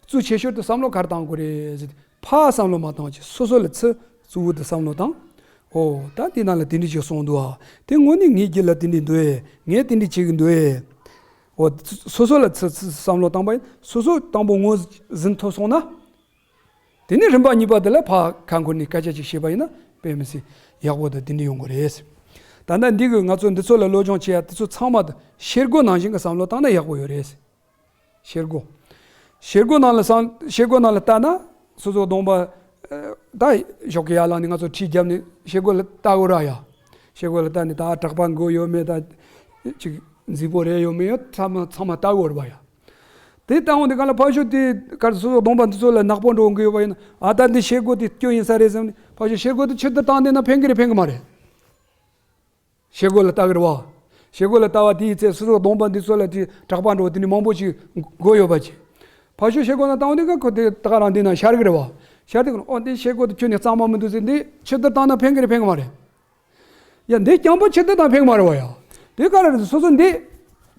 གཙོ་ཆེ་ཤོས་དེ་བསམ་བློ་ག་རེ་བཏང་དགོས་རེད་ཟེར་ཏེ། ཕར་བསམ་བློ་མ་བཏང་བྱས་སོ་སོ་ལ་ཚུར་གཙོ་བོ་དེ་བསམ་བློ་བཏང་། ཨོ་ད་དེ་ནང་ལ་དེ་འདྲ་ཅིག་གསུངས་འདུག་ཨ། དེ་དངོས་གནས་ངའི་རྒྱུད་ལ་དེ་འདྲ་འདུག་ཨེ། ངས་དེ་འདྲ་བྱེད་ཀྱི་འདུག་ཨེ། ཨོ་སོ་སོ་ལ་ཚུར་ཚུར་བསམ་བློ་བཏང་པ་ཡིན། སོ་སོ་དང་པོ་ངོས་ཟིན་ཐུབ་སོང་ན། དེ་ནས་རིམ་པ་གཉིས་པ་དེ་ལ་ཕར་ཁ་འཁོར་ནས་སྐད་ཆ་ཅིག་བཤད་པ་ཡིན་ན་དཔེ་མི་སྲིད་ཡག་པོ་དང་དེ་འདྲ་ཡོང་གི་རེད། ད་ལྟ་འདི་གི་ང་ཚོ་འདི་ཚོ་ལ་སློབ་སྦྱོང་བྱེད་ཡ་དེ་ཚོ་ཚང་མ་དེ་ཤེལ་སྒོ་ནང་བཞིན་གྱི་བསམ་བློ་བཏང་ན་ཡག་པོ་ཡོད་རེད། ཤེལ་སྒོ། ཤེལ་སྒོ་ནང་ལ་བསམ། ཤེལ་སྒོ་ནང་ལ་ལྟ་ན་སོ་སོ་གདོང་པ། ཨ། ད་ཞོགས་ཀས་ཡར་ལངས་ནས་ང་ཚོ་ཁྲིད་བརྒྱབ་ནས་ཤེལ་སྒོ་ལ་ལྟ་དགོས་ར་ཡ། ཤེལ་སྒོ་ལ་ལྟ་ནས་ད་དྲེག་པ་འགོས་ཡོད་མེད། ད་ཅིག་རྫིག་པོ་རེད་ཡོད་མེད་ཡོད་ཚང་མ་ཚང་མ་ལྟ་དགོས་ར་བ་ཡ། དེ་ལྟ་འོང་དུས་སྒང་ལ་ཕར་ཕྱོགས་དེ་གར་སོ་སོ་གདོང་པ་འདི་ཚོ་ལ་ནག་པོ་འགྲོ་འགོས་ཡོད་པ་ཡིན་ན། ཨ་ད་འདི་ཤེལ་སྒོ་དེ་སྐྱོན་ཡིན་ས་རེད་བསམ་ནས་ཕར་ཕྱོགས་ཤེལ་སྒོ་དེ་ཕྱིར་བསྡུར་བཏང་བསྡད་ན་ཕན་གི་རེད་ཕན་གི་མ་རེད། ཤེལ་སྒོ་ལ་ལྟ་གི་རེད་བ། ཤེལ་སྒོ་ལ་ལྟ་བ་དེའི་ཚེ་སོ་སོ་གདོང་པ་འདི་ཚོ་ལ་དེ་དྲེག་པ་འགྲོ་དེ་ནི་མང་པོ་ཅིག་འགོས་ཡོད་པ་ཅིག་ཕར་ཕྱོགས་ཤེལ་སྒོ་ནང་བཏང་དུས་ཀ་ཁོ་དེ་ད་ག་རང་འདི་ནང་ཤར་གི་རེད་བ། ཤར་དུས་ཀ་ཨོ་འདི་ཤེལ་སྒོ་དེ་ཁྱོན་ནས་གཙང་མ་མི་འདུག་ཟེར། འདི་ཕྱིར་བསྡུར་བཏང་ན་ཕན་གི་རེད་ཕན་གི་མ་རེད། ཡ་འདི་རྐྱང་པ་ཕྱིར་བསྡུར་བཏང་ཕན་གི་མ་རེད་བ་ཡ། དེ་ག་རེ་རེད། སོ་སོ་འདི་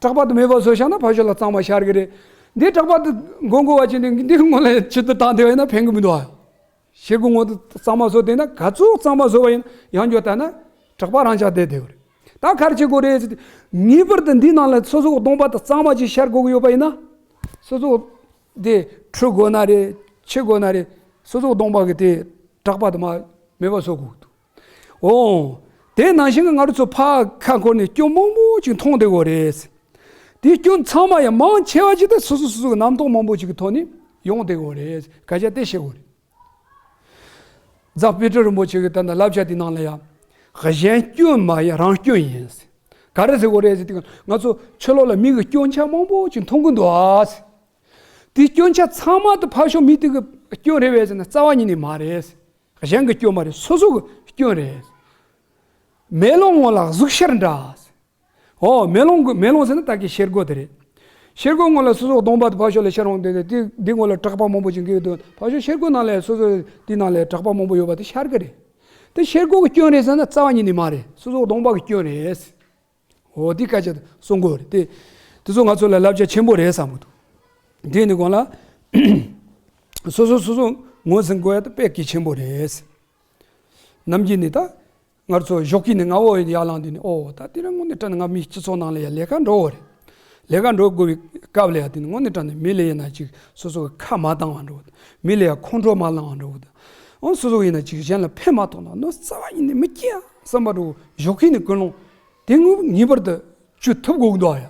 དྲེག་པ་དེ་མེད་པ་བཟོས་བཞག་ན་ཕར་ཕྱོགས་ལ་གཙང་མ་ཤར་གི་རེད། འདི་དྲེག་པ་དེ་འགོས་འགོས་པ་ཅིག་ནི་འདི་སྔོན་ལ་ཕྱིར་བསྡུར་བཏང་བསྡད་པ་ཡིན་ན་ཕན་གི་མི་འདུག་ཨ། ཤེལ་སྒོ་ངོ་དེ་གཙང་མ་བཟོས་བསྡད་ན། ག་ཚོད་གཙང་མ་བཟོས་པ་ཡིན་ཡང་འགྱོ་ལྟ་ན་དྲེག་པ་རང་འཇགས་བསྡད་བསྡད་ཡོད་རེད། ད་ག་རེ་བྱེད་དགོས་རེད་ཟེར་ཏེ། ངེས་པར་དུ་འདི་ནང་ལ་སོ་སོ་གདོང་པ་དེ་གཙང་མ་ཅིག་ཤར་དགོས་ཀྱི་ཡོད་པ་ཡིན་ན། སོ་སོ་དེ་འཁྲུད་དགོས་ན་རེད། འཁྱུད་དགོས་ན་རེད། སོ་སོ་གདོང་པ་གི་དེ་དྲེག་པ་དེ་མ་མེད་པ་བཟོ་དགོས་འདུག་ཨོ། དེ་ནང་བཞིན་གྱི་ང་རང་ཚོ་ཕར་ཁ་འཁོར་ནས་སྐྱོན་མང་པོ་ཅིག་མཐོང་བསྡད་ཡོད་རེད། དེ་སྐྱོན་ཚང་མ་ཡང་མང་ཆེ་བ་ཅིག་དེ་སོ་སོ་སོ་སོ་གི་རྣམ་རྟོག་མང་པོ་ཅིག་གི་ཐོག་ནས་ཡོང་བསྡད་ཡོད་རེད། སྐད་ཆ་དེ་བཤད་དགོས་རེད། རྫ་དཔལ་སྤྲུལ་རིན་པོ་ཆེ་གི་ད་ལྟ་བསླབ་བྱ་དེའི་ནང་ལ་ཡང་། གཞན་སྐྱོན་མ་ཡིན་རང་སྐྱོན་ཡིན། ག་རེ་ཟེར་དགོས་རེད་ཟེར་དུས་ང་ཚོ་ཕྱི་ལོགས་ལ་མི་གི་སྐྱོན་ཆ་མང་པོ་ཅིག་མཐོང་གི་འདུག་ཨ། དེ་སྐྱོན་ཆ་ཚང་མ་དེ་ཕར་ཕྱོགས་མི་དེ་གི་སྐྱོན་རེད་པས་ཟེར་ན་རྩ་བ་ཉིད་ནས་མ་རེད། གཞན་གི་སྐྱོན་མ་རེད། སོ་སོ་གི་སྐྱོན་རེད། མེ་ལོང་ངོ་ལ་གཟུགས་ཤར་འདྲ། ཨོ་མེ་ལོང་གི་མེ་ལོང་ཟེར་ན་ད་གི་ཤེལ་སྒོ་དེ་རེད། ཤེལ་སྒོ་ངོ་ལ་སོ་སོ་གདོང་པ་དེ་ཕར་ཕྱོགས་ལ་ཤར་འོང་དེ་དེ་དེ་འདི་ངོ་ལ་དྲེག་པ་མང་པོ་ཅིག་འགོས་འདུག་ཕར་ཕྱོགས་ཤེལ་སྒོ་ནང་ལ་སོ་སོ་དེ་ནང་ལ་དྲེག་པ་མང་པོ་ཡོད་པ་དེ་ཤར་གི་རེད། དེ་ཤེལ་སྒོ་གི་སྐྱོན་རེད་ཟེར་ན་རྩ་བ་ཉིད་ནས་མ་རེད། སོ་སོ་གདོང་པ་གི་སྐྱོན་རེད། འོ་དེ་སྐད་ཆ་གསུང་དགོས་རེད་དེ། དེ་ཚོ་ང་ཚོ་ལ་བསླབ་བྱ་ཆེན་པོ་རེད་བསམ་གི་འདུག་དེ་ནི་གོང་ལ་སོ་སོ་སོ་སོ་ངོས་ཟིན་དགོས་ཡ་དེ་དཔེ་གལ་ཆེན་པོ་རེད། ནམ་རྒྱུན་ནི་ད་ང་ཚོ་ཞོགས་ཀས་ནས་སྔ་བོ་ཡར་ལངས་དུས་ནི། ཨོ་ད་དེ་རིང་དངོས་གནས་དྲང་གནས་ང་མི་སྤྱི་ཚོགས་ནང་ལ་ཡ་ལས་ཀ་འགྲོ་བོ་རེད། ལས་ཀ་འགྲོ་དགོས་པའི་སྐབས་ལ་ཡ་དེ་ནི་དངོས་གནས་དྲང་གནས་མི་ལ་ཡིན་ན་ཅིག་སོ་སོ་གི་ཁ་མ་བཏང་བ་འགྲོ་བོ་དང་། མི་ལ་ཡ་ཁོང་ཁྲོ་མ་ལངས་བ་འགྲོ་བོ་དང་། ཨོ་སོ་སོ་ཡིན་ན་ཅིག་གཞན་ལ་ཕན་མ་ཐོགས་ན་ནོ་རྩ་བ་ཉིད་ནས་མི་སྐྱིད་ཡ་བསམ་པ་འགྲོ་བོ། ཞོགས་ཀས་ནས་ཀུན་སློང་དེ་ངོ་ངེས་པར་དུ་བཅུག་ཐུབ་དགོས་ཀྱི་འདུག་ཨ་ཡ།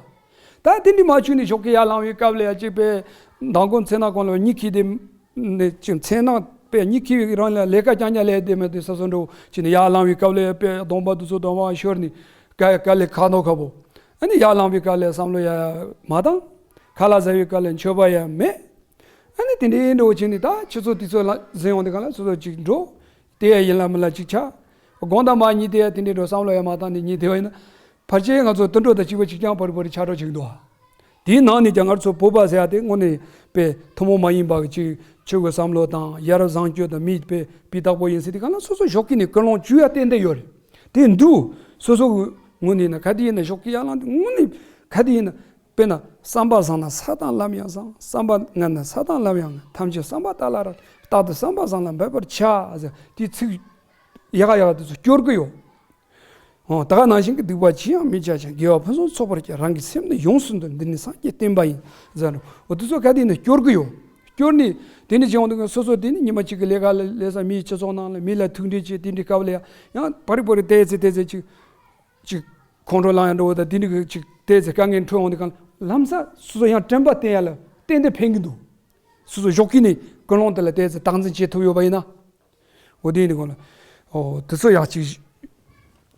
ད་དེ་འདྲ་མ་བཅུག་ནས་ཞོགས་ཀས་ཡར་ལངས་པའི་སྐབས་ལ་ཡ་ཅིག་པས་མདང་དགོང་མཚན་ནག་གོང་ལ་གཉིད་ཁུག་དེ་ནས་ཅིག་མཚན་ནག་པས་གཉིད་ཁུག་པའི་རང་ལ་ལས་ཀ་རྐྱང་རྐྱང་ལས་བསྡད་མེད་དུས་ས་སོ་འགྲོ་ཅིག་ནས་ཡར་ལངས་པའི་སྐབས་ལ་ཡ་པས་གདོང་པ་དེ་ཚོ་གདོང་པ་ཤོར་ནས་དཀའ་དཀའ་ལས་ཁག་ནོ་ཁག་པོ། ཨ་ནི་ཡར་ལངས་པའི་སྐབས་ལ་བསམ་བློ་ཡ་མ་བཏང་། ཁ་ལག་ཟ་བའི་སྐབས་ལ་མཆོད་པ་ཡ་མེད། ཨ་ནི་དེ་འདྲའི་འགྲོ་བྱས་ནས་ད་ཁྱེད་ཚོ་དུས་ཚོད་ལ་ཟིན་ཡོང་དུས་གང་ལ་སོ་སོ་ཅིག་འགྲོ། དེ་ཡ་ཡིན་ལ་མིན་ལ་ཅིག་ཆགས། དགོང་དང་མ་གཉིད་དེ་ཡ་དེ་འདྲའི་འགྲོ་བསམ་བློ་ཡ་མ་བཏང་ནས་གཉིད་དེ་བ་ཡིན་ན། ཕལ་ཆེར་ང་ཚོ་དུད་འགྲོ་དང་གཅིག་པ་གཅིག་རྐྱང་བར་བར་ཆགས་འགྲོ་ཅིག་འདུག་ཨ། དེའི་ནང་ནས་ཀྱང་ང་ཚོ་བོད་པ་ཟེར་ཡ་དེ་དངོས་གནས་དཔེ་ཐུན་མོང་མ་ཡིན་པ་གི་ཅིག་ཆོས་ཀྱི་བསམ་བློ་དང་ཡ་རབས་བཟང་སྤྱོད་དང་མིའི་དཔེ་སྤུས་དག་པོ་ཡིན་ཟེར་དེ་གང་ལ་སོ་སོ་ཞོགས་ཀྱི་ནས་ཀུན་སློང་བཅོས་ཡ་ཏན་ཏན་ཡོད་རེད། དེ་འདུག་སོ་སོ་གི་ངོས་ནས་ན་ག་དེ་ཡིན་ན་ཞོགས་ཀྱི་ཡ་ལང་དེ་དངོས་གནས་ག་དེ་ཡིན་ན། དཔེར་ན་བསམ་པ་བཟང་ན་ས་དང་ལམ་ཡང་བཟང་། བསམ་པ་ངན་ན་ས་དང་ལམ་ཡང་ངན། ཐམས་ཅད་བསམ་པ་ལྟར་སླ་ར། རྟག་ཏུ་བསམ་པ་བཟང་ལ་འབད་པར་བྱ་ཟེར་དེ་ཚིག་ཡག་ཡག་དེ་ཚོ་སྐྱོར་གི་ཡོད། འོ་ད་ག་ནང་བཞིན་གྱི་སྡིག་པ་ཅི་ཡང་མི་བྱ་ཞིང་། དགེ་བ་ཕུན་སུམ་ཚོགས་པར་སྤྱད། རང་གི་སེམས་ནི་ཡོངས་སུ་འདུལ། འདི་ནི་སངས་རྒྱས་བསྟན་པ་ཡིན་ཟེར་རོ། འོ་དེ་ཚོ་ག་དེ་ནི་སྐྱོར་གི་ཡོད། སྐྱོར་ནི་དེ་ནི་བྱེད་འོང་དུས་སོ་སོ་དེ་ནི་ཉི་མ་གཅིག་གི་ལས་ཀ་ལ་ལས་ས་མིའི་སྤྱི་ཚོགས་ནང་ལ་མི་ལ་ཐུག་འཕྲད་བྱེད་དེ་འདྲའི་སྐབས་ལ་ཡང་ཡང་བ་རི་བ་རི་བལྟས་ཚེ་བལྟས་ཚེ་ཅིག་ཅིག་ཁོང་ཁྲོ་ལངས་ཡང་འགྲོ་བ་དང་དེ་འདྲའི་ཅིག་བལྟས་ཚེ་དཀའ་ངལ་འཕྲད་འོང་དུས་གང་ལམ་སང་སོ་སོ་ཡང་དྲན་པ་བསྟེན་ཡ་ལ་ཏན་ཏན་ཕན་གི་འདུག་སོ་སོ་ཞོགས་ཀྱི་ནས་ཀུན་སློང་དེ་ལ་བལྟས་ཚེ་སྟངས་འཛིན་བྱེད་ཐུབ་ཡོད་པ་ཡིན་ན། འོ་དེ་ཡིན་དུས་གང་ལ་འོ་དེ་ཚོ་ཡག་ཅིག་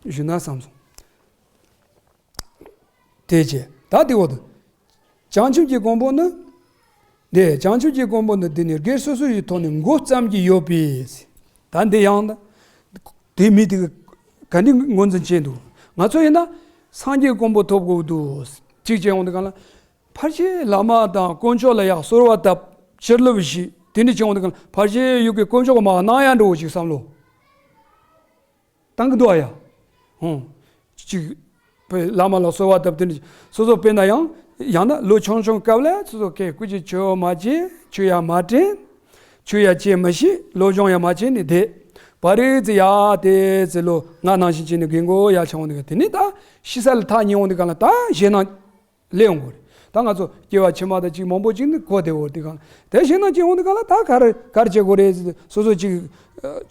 ཞུ་ན་བསམ་སོང་། དེ་བྱས་ད་དེ་འོ་དུ། བྱང་ཆུབ་ཀྱི་གོ་འཕང་ནི། འདི་བྱང་ཆུབ་ཀྱི་གོ་འཕང་ནི་འདི་ནི་སྒེར་སོ་སོ་ཡི་ཐོག་ནས་མགོ་བརྩམས་ཀྱི་ཡོད་པས། ད་འདི་ཡང་ད། དེ་མི་དེ་ག་འདི་ངོས་འཛིན་བྱས་འདུག་ང་ཚོ་ཡིན་ན་སངས་རྒྱས་གོ་འཕང་ཐོབ་དགོས་འདུག་གཅིག་བྱས་ཡོང་དུས་གང་ལ། ཕལ་ཆེར་བླ་མ་དང་དཀོན་མཆོག་ལ་ཡང་གསོལ་བ་བཏབ། ཕྱིར་ལོག་བྱས་དེ་འདྲ་བྱས་ཡོང་དུས་གང་ལ་ཕལ་ཆེར་ཡུལ་གྱི་དཀོན་མཆོག་གི་མ་གནང་ཡ་འགྲོ་ཅིག་བསམ་བློ། བཏང་གི་འདུག་ཨ་ཡ། ཧུང་། གཅིག་བླ་མ་ལ་གསོལ་བ་བཏབ་དེ་ནི་སོ་སོ་དཔེར་ན་ཡང་ཡང་ན་ལོ་ཆུང་ཆུང་སྐབས་ལ་སོ་སོ་སྐད་སྐུ་མཁྱེན་ཆོས་མ་བྱེད། ཆོས་ཡ་མ་དྲན། ཆོས་ཡ་བྱེད་མི་ཤེས། སློབ་སྦྱོང་ཡ་མ་བྱེད་ནི་དེ། བ་རེ་ཙི་ཡ་དེ་ཙི་ལོ་ང་ནང་བཞིན་བྱས་ནི་རྒན་གོག་ཡ་ཆང་འོང་ནི་ག་དེ་ནི་ད་ཤི་ས་ལ་ཐག་ཉེ་འོང་ནི་ག་ལ་ད་ཞེད་སྣང་སླེབས་འོང་གོ་རེད། ད་ང་ཚོ་སྐྱེ་བ་ཕྱི་མ་ད་ཅིག་མང་པོ་ཅིག་ནི་གོ་བདེ་བོ་དེ་གང་དེ་ཞེད་སྣང་སྐྱེ་འོང་ནི་ག་ལ་ད་ག་རེ་ག་རེ་བྱེད་དགོས་རེད། སོ་སོ་ཅིག་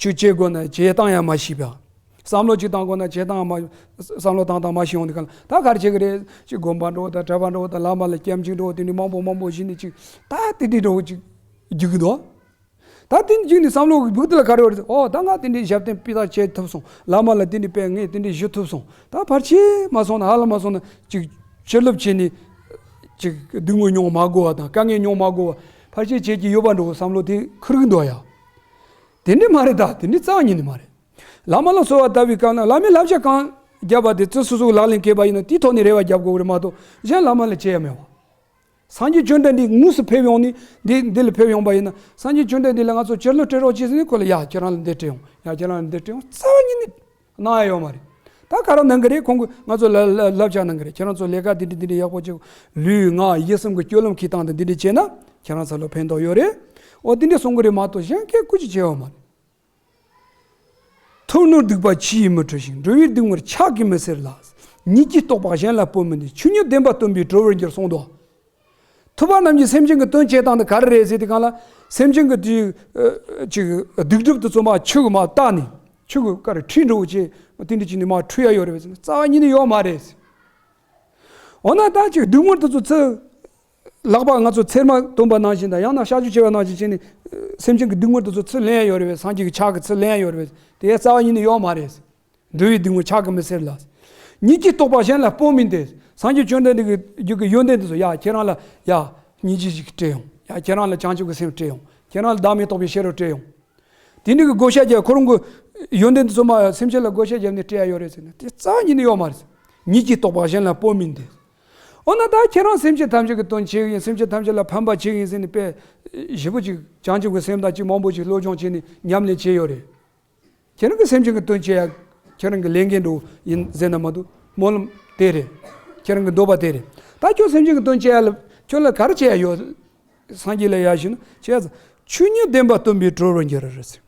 ཆོས་བྱེད་དགོས་ན་བྱེད་སྟངས་ཡ་མ་ཤེས་པ། བསམ་བློ་ཅིག་བཏང་དགོས་ན་བྱེད་སྟངས་མ། བསམ་བློ་བཏང་སྟངས་མ་ཤེས་ཡོང་དུས་གང་ལ་ད་ག་རེ་བྱེད་ཀྱི་རེད། ཅིག་དགོན་པ་འགྲོ་དང་གྲྭ་པ་འགྲོ་དང་བླ་མ་ལ་སྐྱབས་འཇུག་འགྲོ་དེ་འདྲའི་མང་པོ་མང་པོ་ཞིག་ནས་ཅིག་ད་དེ་འདྲའི་འགྲོ་ཅིག་རྒྱུག་གི་འདུག་ད་དེ་འདྲའི་རྒྱུག་ནས་བསམ་བློ་གི་སྦུག་དེ་ལ་ག་རེ་ཡོད་རེད། ཨོ་ད་ང་དེ་འདྲའི་ཞབས་བརྟན་སྤུས་དག་བྱེད་ཐུབ་སོང་། བླ་མ་ལ་དེ་འདྲའི་དཔེ་ངས་དེ་འདྲའི་ཞུ་ཐུབ་སོང་། ད་ཕལ་ཆེར་མ་སོང་ན་ཧ་ལམ་མ་སོང་ན་ཅིག་ཕྱིར་ལོག་བྱས་ནས་ཅིག་སྡུག་བསྔལ་མྱོང་མ་དགོས་པ་དང་དཀའ་ངལ་མྱོང་མ་དགོས་པ་ཕལ་ཆེར་བྱེད་ཀྱི་ཡོད་པ་འགྲོ་བསམ་བློ་དེ་འཁོར་གི་འདུག་ཡ། དེ་འདྲའི་མ་རེད། ད་དེ་འདྲའི་རྩ་བ་ཉིད་ནས་མ་རེད། བླ་མ་ལ་གསོལ་བ་བཏབ་པའི་སྐབས་ན་བླ་མས་བསླབ་བྱ་གང་བརྒྱབ་པ་དེ་ཚུར་སོ་སོ་ལག་ལེན་འཁེལ་བ་ཡིན་ན་དེའི་ཐོག་ནས་རེ་བ་རྒྱབ་དགོས་རེད་མ་གཏོགས་གཞན་བླ་མ་ལ་བྱེད་ཡ་མེད་པ། སངས་རྒྱས་བཅོམ་ལྡན་འདས་དངོས་སུ་ཕེབས་ཡོང་ནས་འདི་འདི་ལ་ཕེབས་ཡོང་པ་ཡིན་ན་སངས་རྒྱས་བཅོམ་ལྡན་འདས་ལ་ང་ཚོ་ཕྱིར་ལོག་སྤྲད་རོགས་བྱེད་ཟེར་ནས་ཁོ་ལ་ཡ་ཁྱེད་རང་ལ་འདི་སྤྲད་ཡོང་། ཡ་ཁྱེད་རང་ལ་འདི་སྤྲད་ཡོང་རྩ་བ་ཉིད་ནས་གནང་ཡ་ཡོད་མ་རེད། ད་ག་རེ་གནང་གི་རེད། ཁོང་གིས་ང་ཚོ་ལ་ལ་བསླབ་བྱ་གནང་གི་རེད། ཁྱེད་རང་ཚོ་ལས་ཀ་འདི་འདྲ་འདི་འདྲ་ཡག་པོ་བྱེད། ལུས་ངག་ཡིད་གསུམ་གྱི་སྤྱོད་ལམ་འཁྱེར་སྟངས་དང་འདི་འདྲ་བྱས་ན་ཁྱེད་རང་ཚོ་ལ་ཕན་ཐོགས་ཡོད་རེད། འོ་འདི་འདྲ་གསུང་གི་རེད་མ་གཏོགས་གཞན་སྐད་སྐུ་ཅི་བྱེད་ཡོད་མ་རེད། ཐོབ་ནོར་སྡིག་པ་ཆུ་ཡིས་མི་འཁྲུ་ཞིང་། འགྲོ་བའི་སྡུག་བསྔལ་ཕྱག་གིས་མི་སེལ་ལ། ཉིད་ཀྱིས་རྟོགས་པ་གཞན་ལ་སྤོ་མིན་ཏེ། ཆོས་ཉིད་བདེན་པ་སྟོན་པས་གྲོལ་བར་འགྱུར་གསུངས་ཏོ། ཐུབ་པ་རྣམས་ཀྱིས་སེམས་ཅན་གྱི་དོན་བྱེད་སྟངས་དེ་ག་རེ་རེད་ཟེར་དུས་གང་ལ། སེམས་ཅན་གྱི་དེ་ཅིག་སྡིག་སྒྲིབ་དེ་ཚོ་མ་ཆུ་གིས་མ་བཏགས་ནས་ཆུ་གིས་ག་རེ་འཁྲུད་འགྲོ་བྱེད་དེ་འདྲ་ཅིག་ནས་མ་འཁྲུད་ཡ་ཡོད་རེད་པས་ཟེར་ན་རྩ་བ་ཉིད་ནས་ཡོད་མ་རེད། འོ་ན་ད་ཅིག་སྡུག་བསྔལ་དེ་ཚོ་ཚུར། ལག་པ་ང་ཚོ་ཚེར་མ་བཏོན་པ་ནང་བཞིན་དང་ཡང་ན་གཤག་བཅོས་བྱས་པ་ནང་བཞིན་བྱས་ནས་སེམས་ཅན་གྱི་སྡུག་བསྔལ་དེ་ཚོ་ཚུར་ལེན་ཡ་ཡོད་རེད་པས། སངས་རྒྱས་ཀྱི་ཕྱག་གིས་ཚུར་ལེན་ཡ་ཡོད་རེད་པས། དེ་ཡ་རྩ་བ་ཉིད་ནས་ཡོད་མ་རེད། འགྲོ་བའི་སྡུག་བསྔལ་ཕྱག་གིས་མི་སེལ་ལ། ཉིད་ཀྱིས་རྟོགས་པ་གཞན་ལ་སྤོ་མིན་ཏེ། སངས་རྒྱས་བཅོམ་ལྡན་འདས་ཀྱི་རྒྱུད་ཀྱི་ཡོན་ཏན་དེ་ཚོ་ཡ་ཁྱེད་རང་ལ་ཡ་སྙིང་རྗེ་ཞིག་སྤྲད་ཡོང་། ཡ་ཁྱེད་རང་ལ་བྱང་ཆུབ་ཀྱི་སེམས་སྤྲད་ཡོང་། ཁྱེད་རང་ལ་བདག་མེད་རྟོགས་པའི་ཤེས་རབ་སྤྲད་ཡོང་། དེ་འདྲ་གི་བགོ་བཤའ་རྒྱག་ཁོ་རང་གི་ཡོན་ཏན་དེ་ཚོ་མ་སེམས་ཅན་ལ་བགོ་བཤའ་བརྒྱབ་ནས་སྤྲད་ཡ་ཡོད་རེད་ཟེར་ན་དེ་རྩ་བ་ཉིད་ནས་ཡོད་མ་རེད། ཉིད་ཀྱིས་རྟོགས་པ་གཞན་ལ་སྤོ་མིན་ཏེ། འོ་ན་ད་ཁྱེད་རང་སེམས་ཅན་ཐམས་ཅད་ཀྱི་དོན་བྱེད་ཀྱི་ཡིན། སེམས་ཅན་ཐམས་ཅད་ལ་ཕན་པ་བྱེད་ཀྱི་ཡིན་ཟེར་ནས་དཔེ་ཞེ་པོ་ཅིག་བྱང་ཆུབ་ཀྱི་སེམས་དང་ཅིག་མང་པོ་ཅིག་སློབ་སྦྱོང་བྱས་ནས་ཉམས་ལེན་བྱས་ཡོད་རེད། ཁྱེད་རང་གི་སེམས་ཅན་གྱི་དོན་བྱེད་ཡ་ཁྱེད་རང་གི་ལས་འགན་འགྲོ་ཡིན་ཟེར་ན་མ་གཏོགས་སྨོན་ལམ་དེ་རེད། ཁྱེད་རང་གི་འདོད་པ་དེ་རེད། ད་ཁྱོད་སེམས་ཅན་གྱི་དོན་བྱེད་ཡ་ལ་ཁྱོད་ལ་ག་རེ་བྱེད་ཡ་ཡོད། སངས་རྒྱས་ལ་ཡ་ཞུས་ན་བྱས་ཙང་ཆོས་ཉིད་བདེན་པ་སྟོན་པས་གྲོལ་བར་འགྱུར་རོ་ཟེར།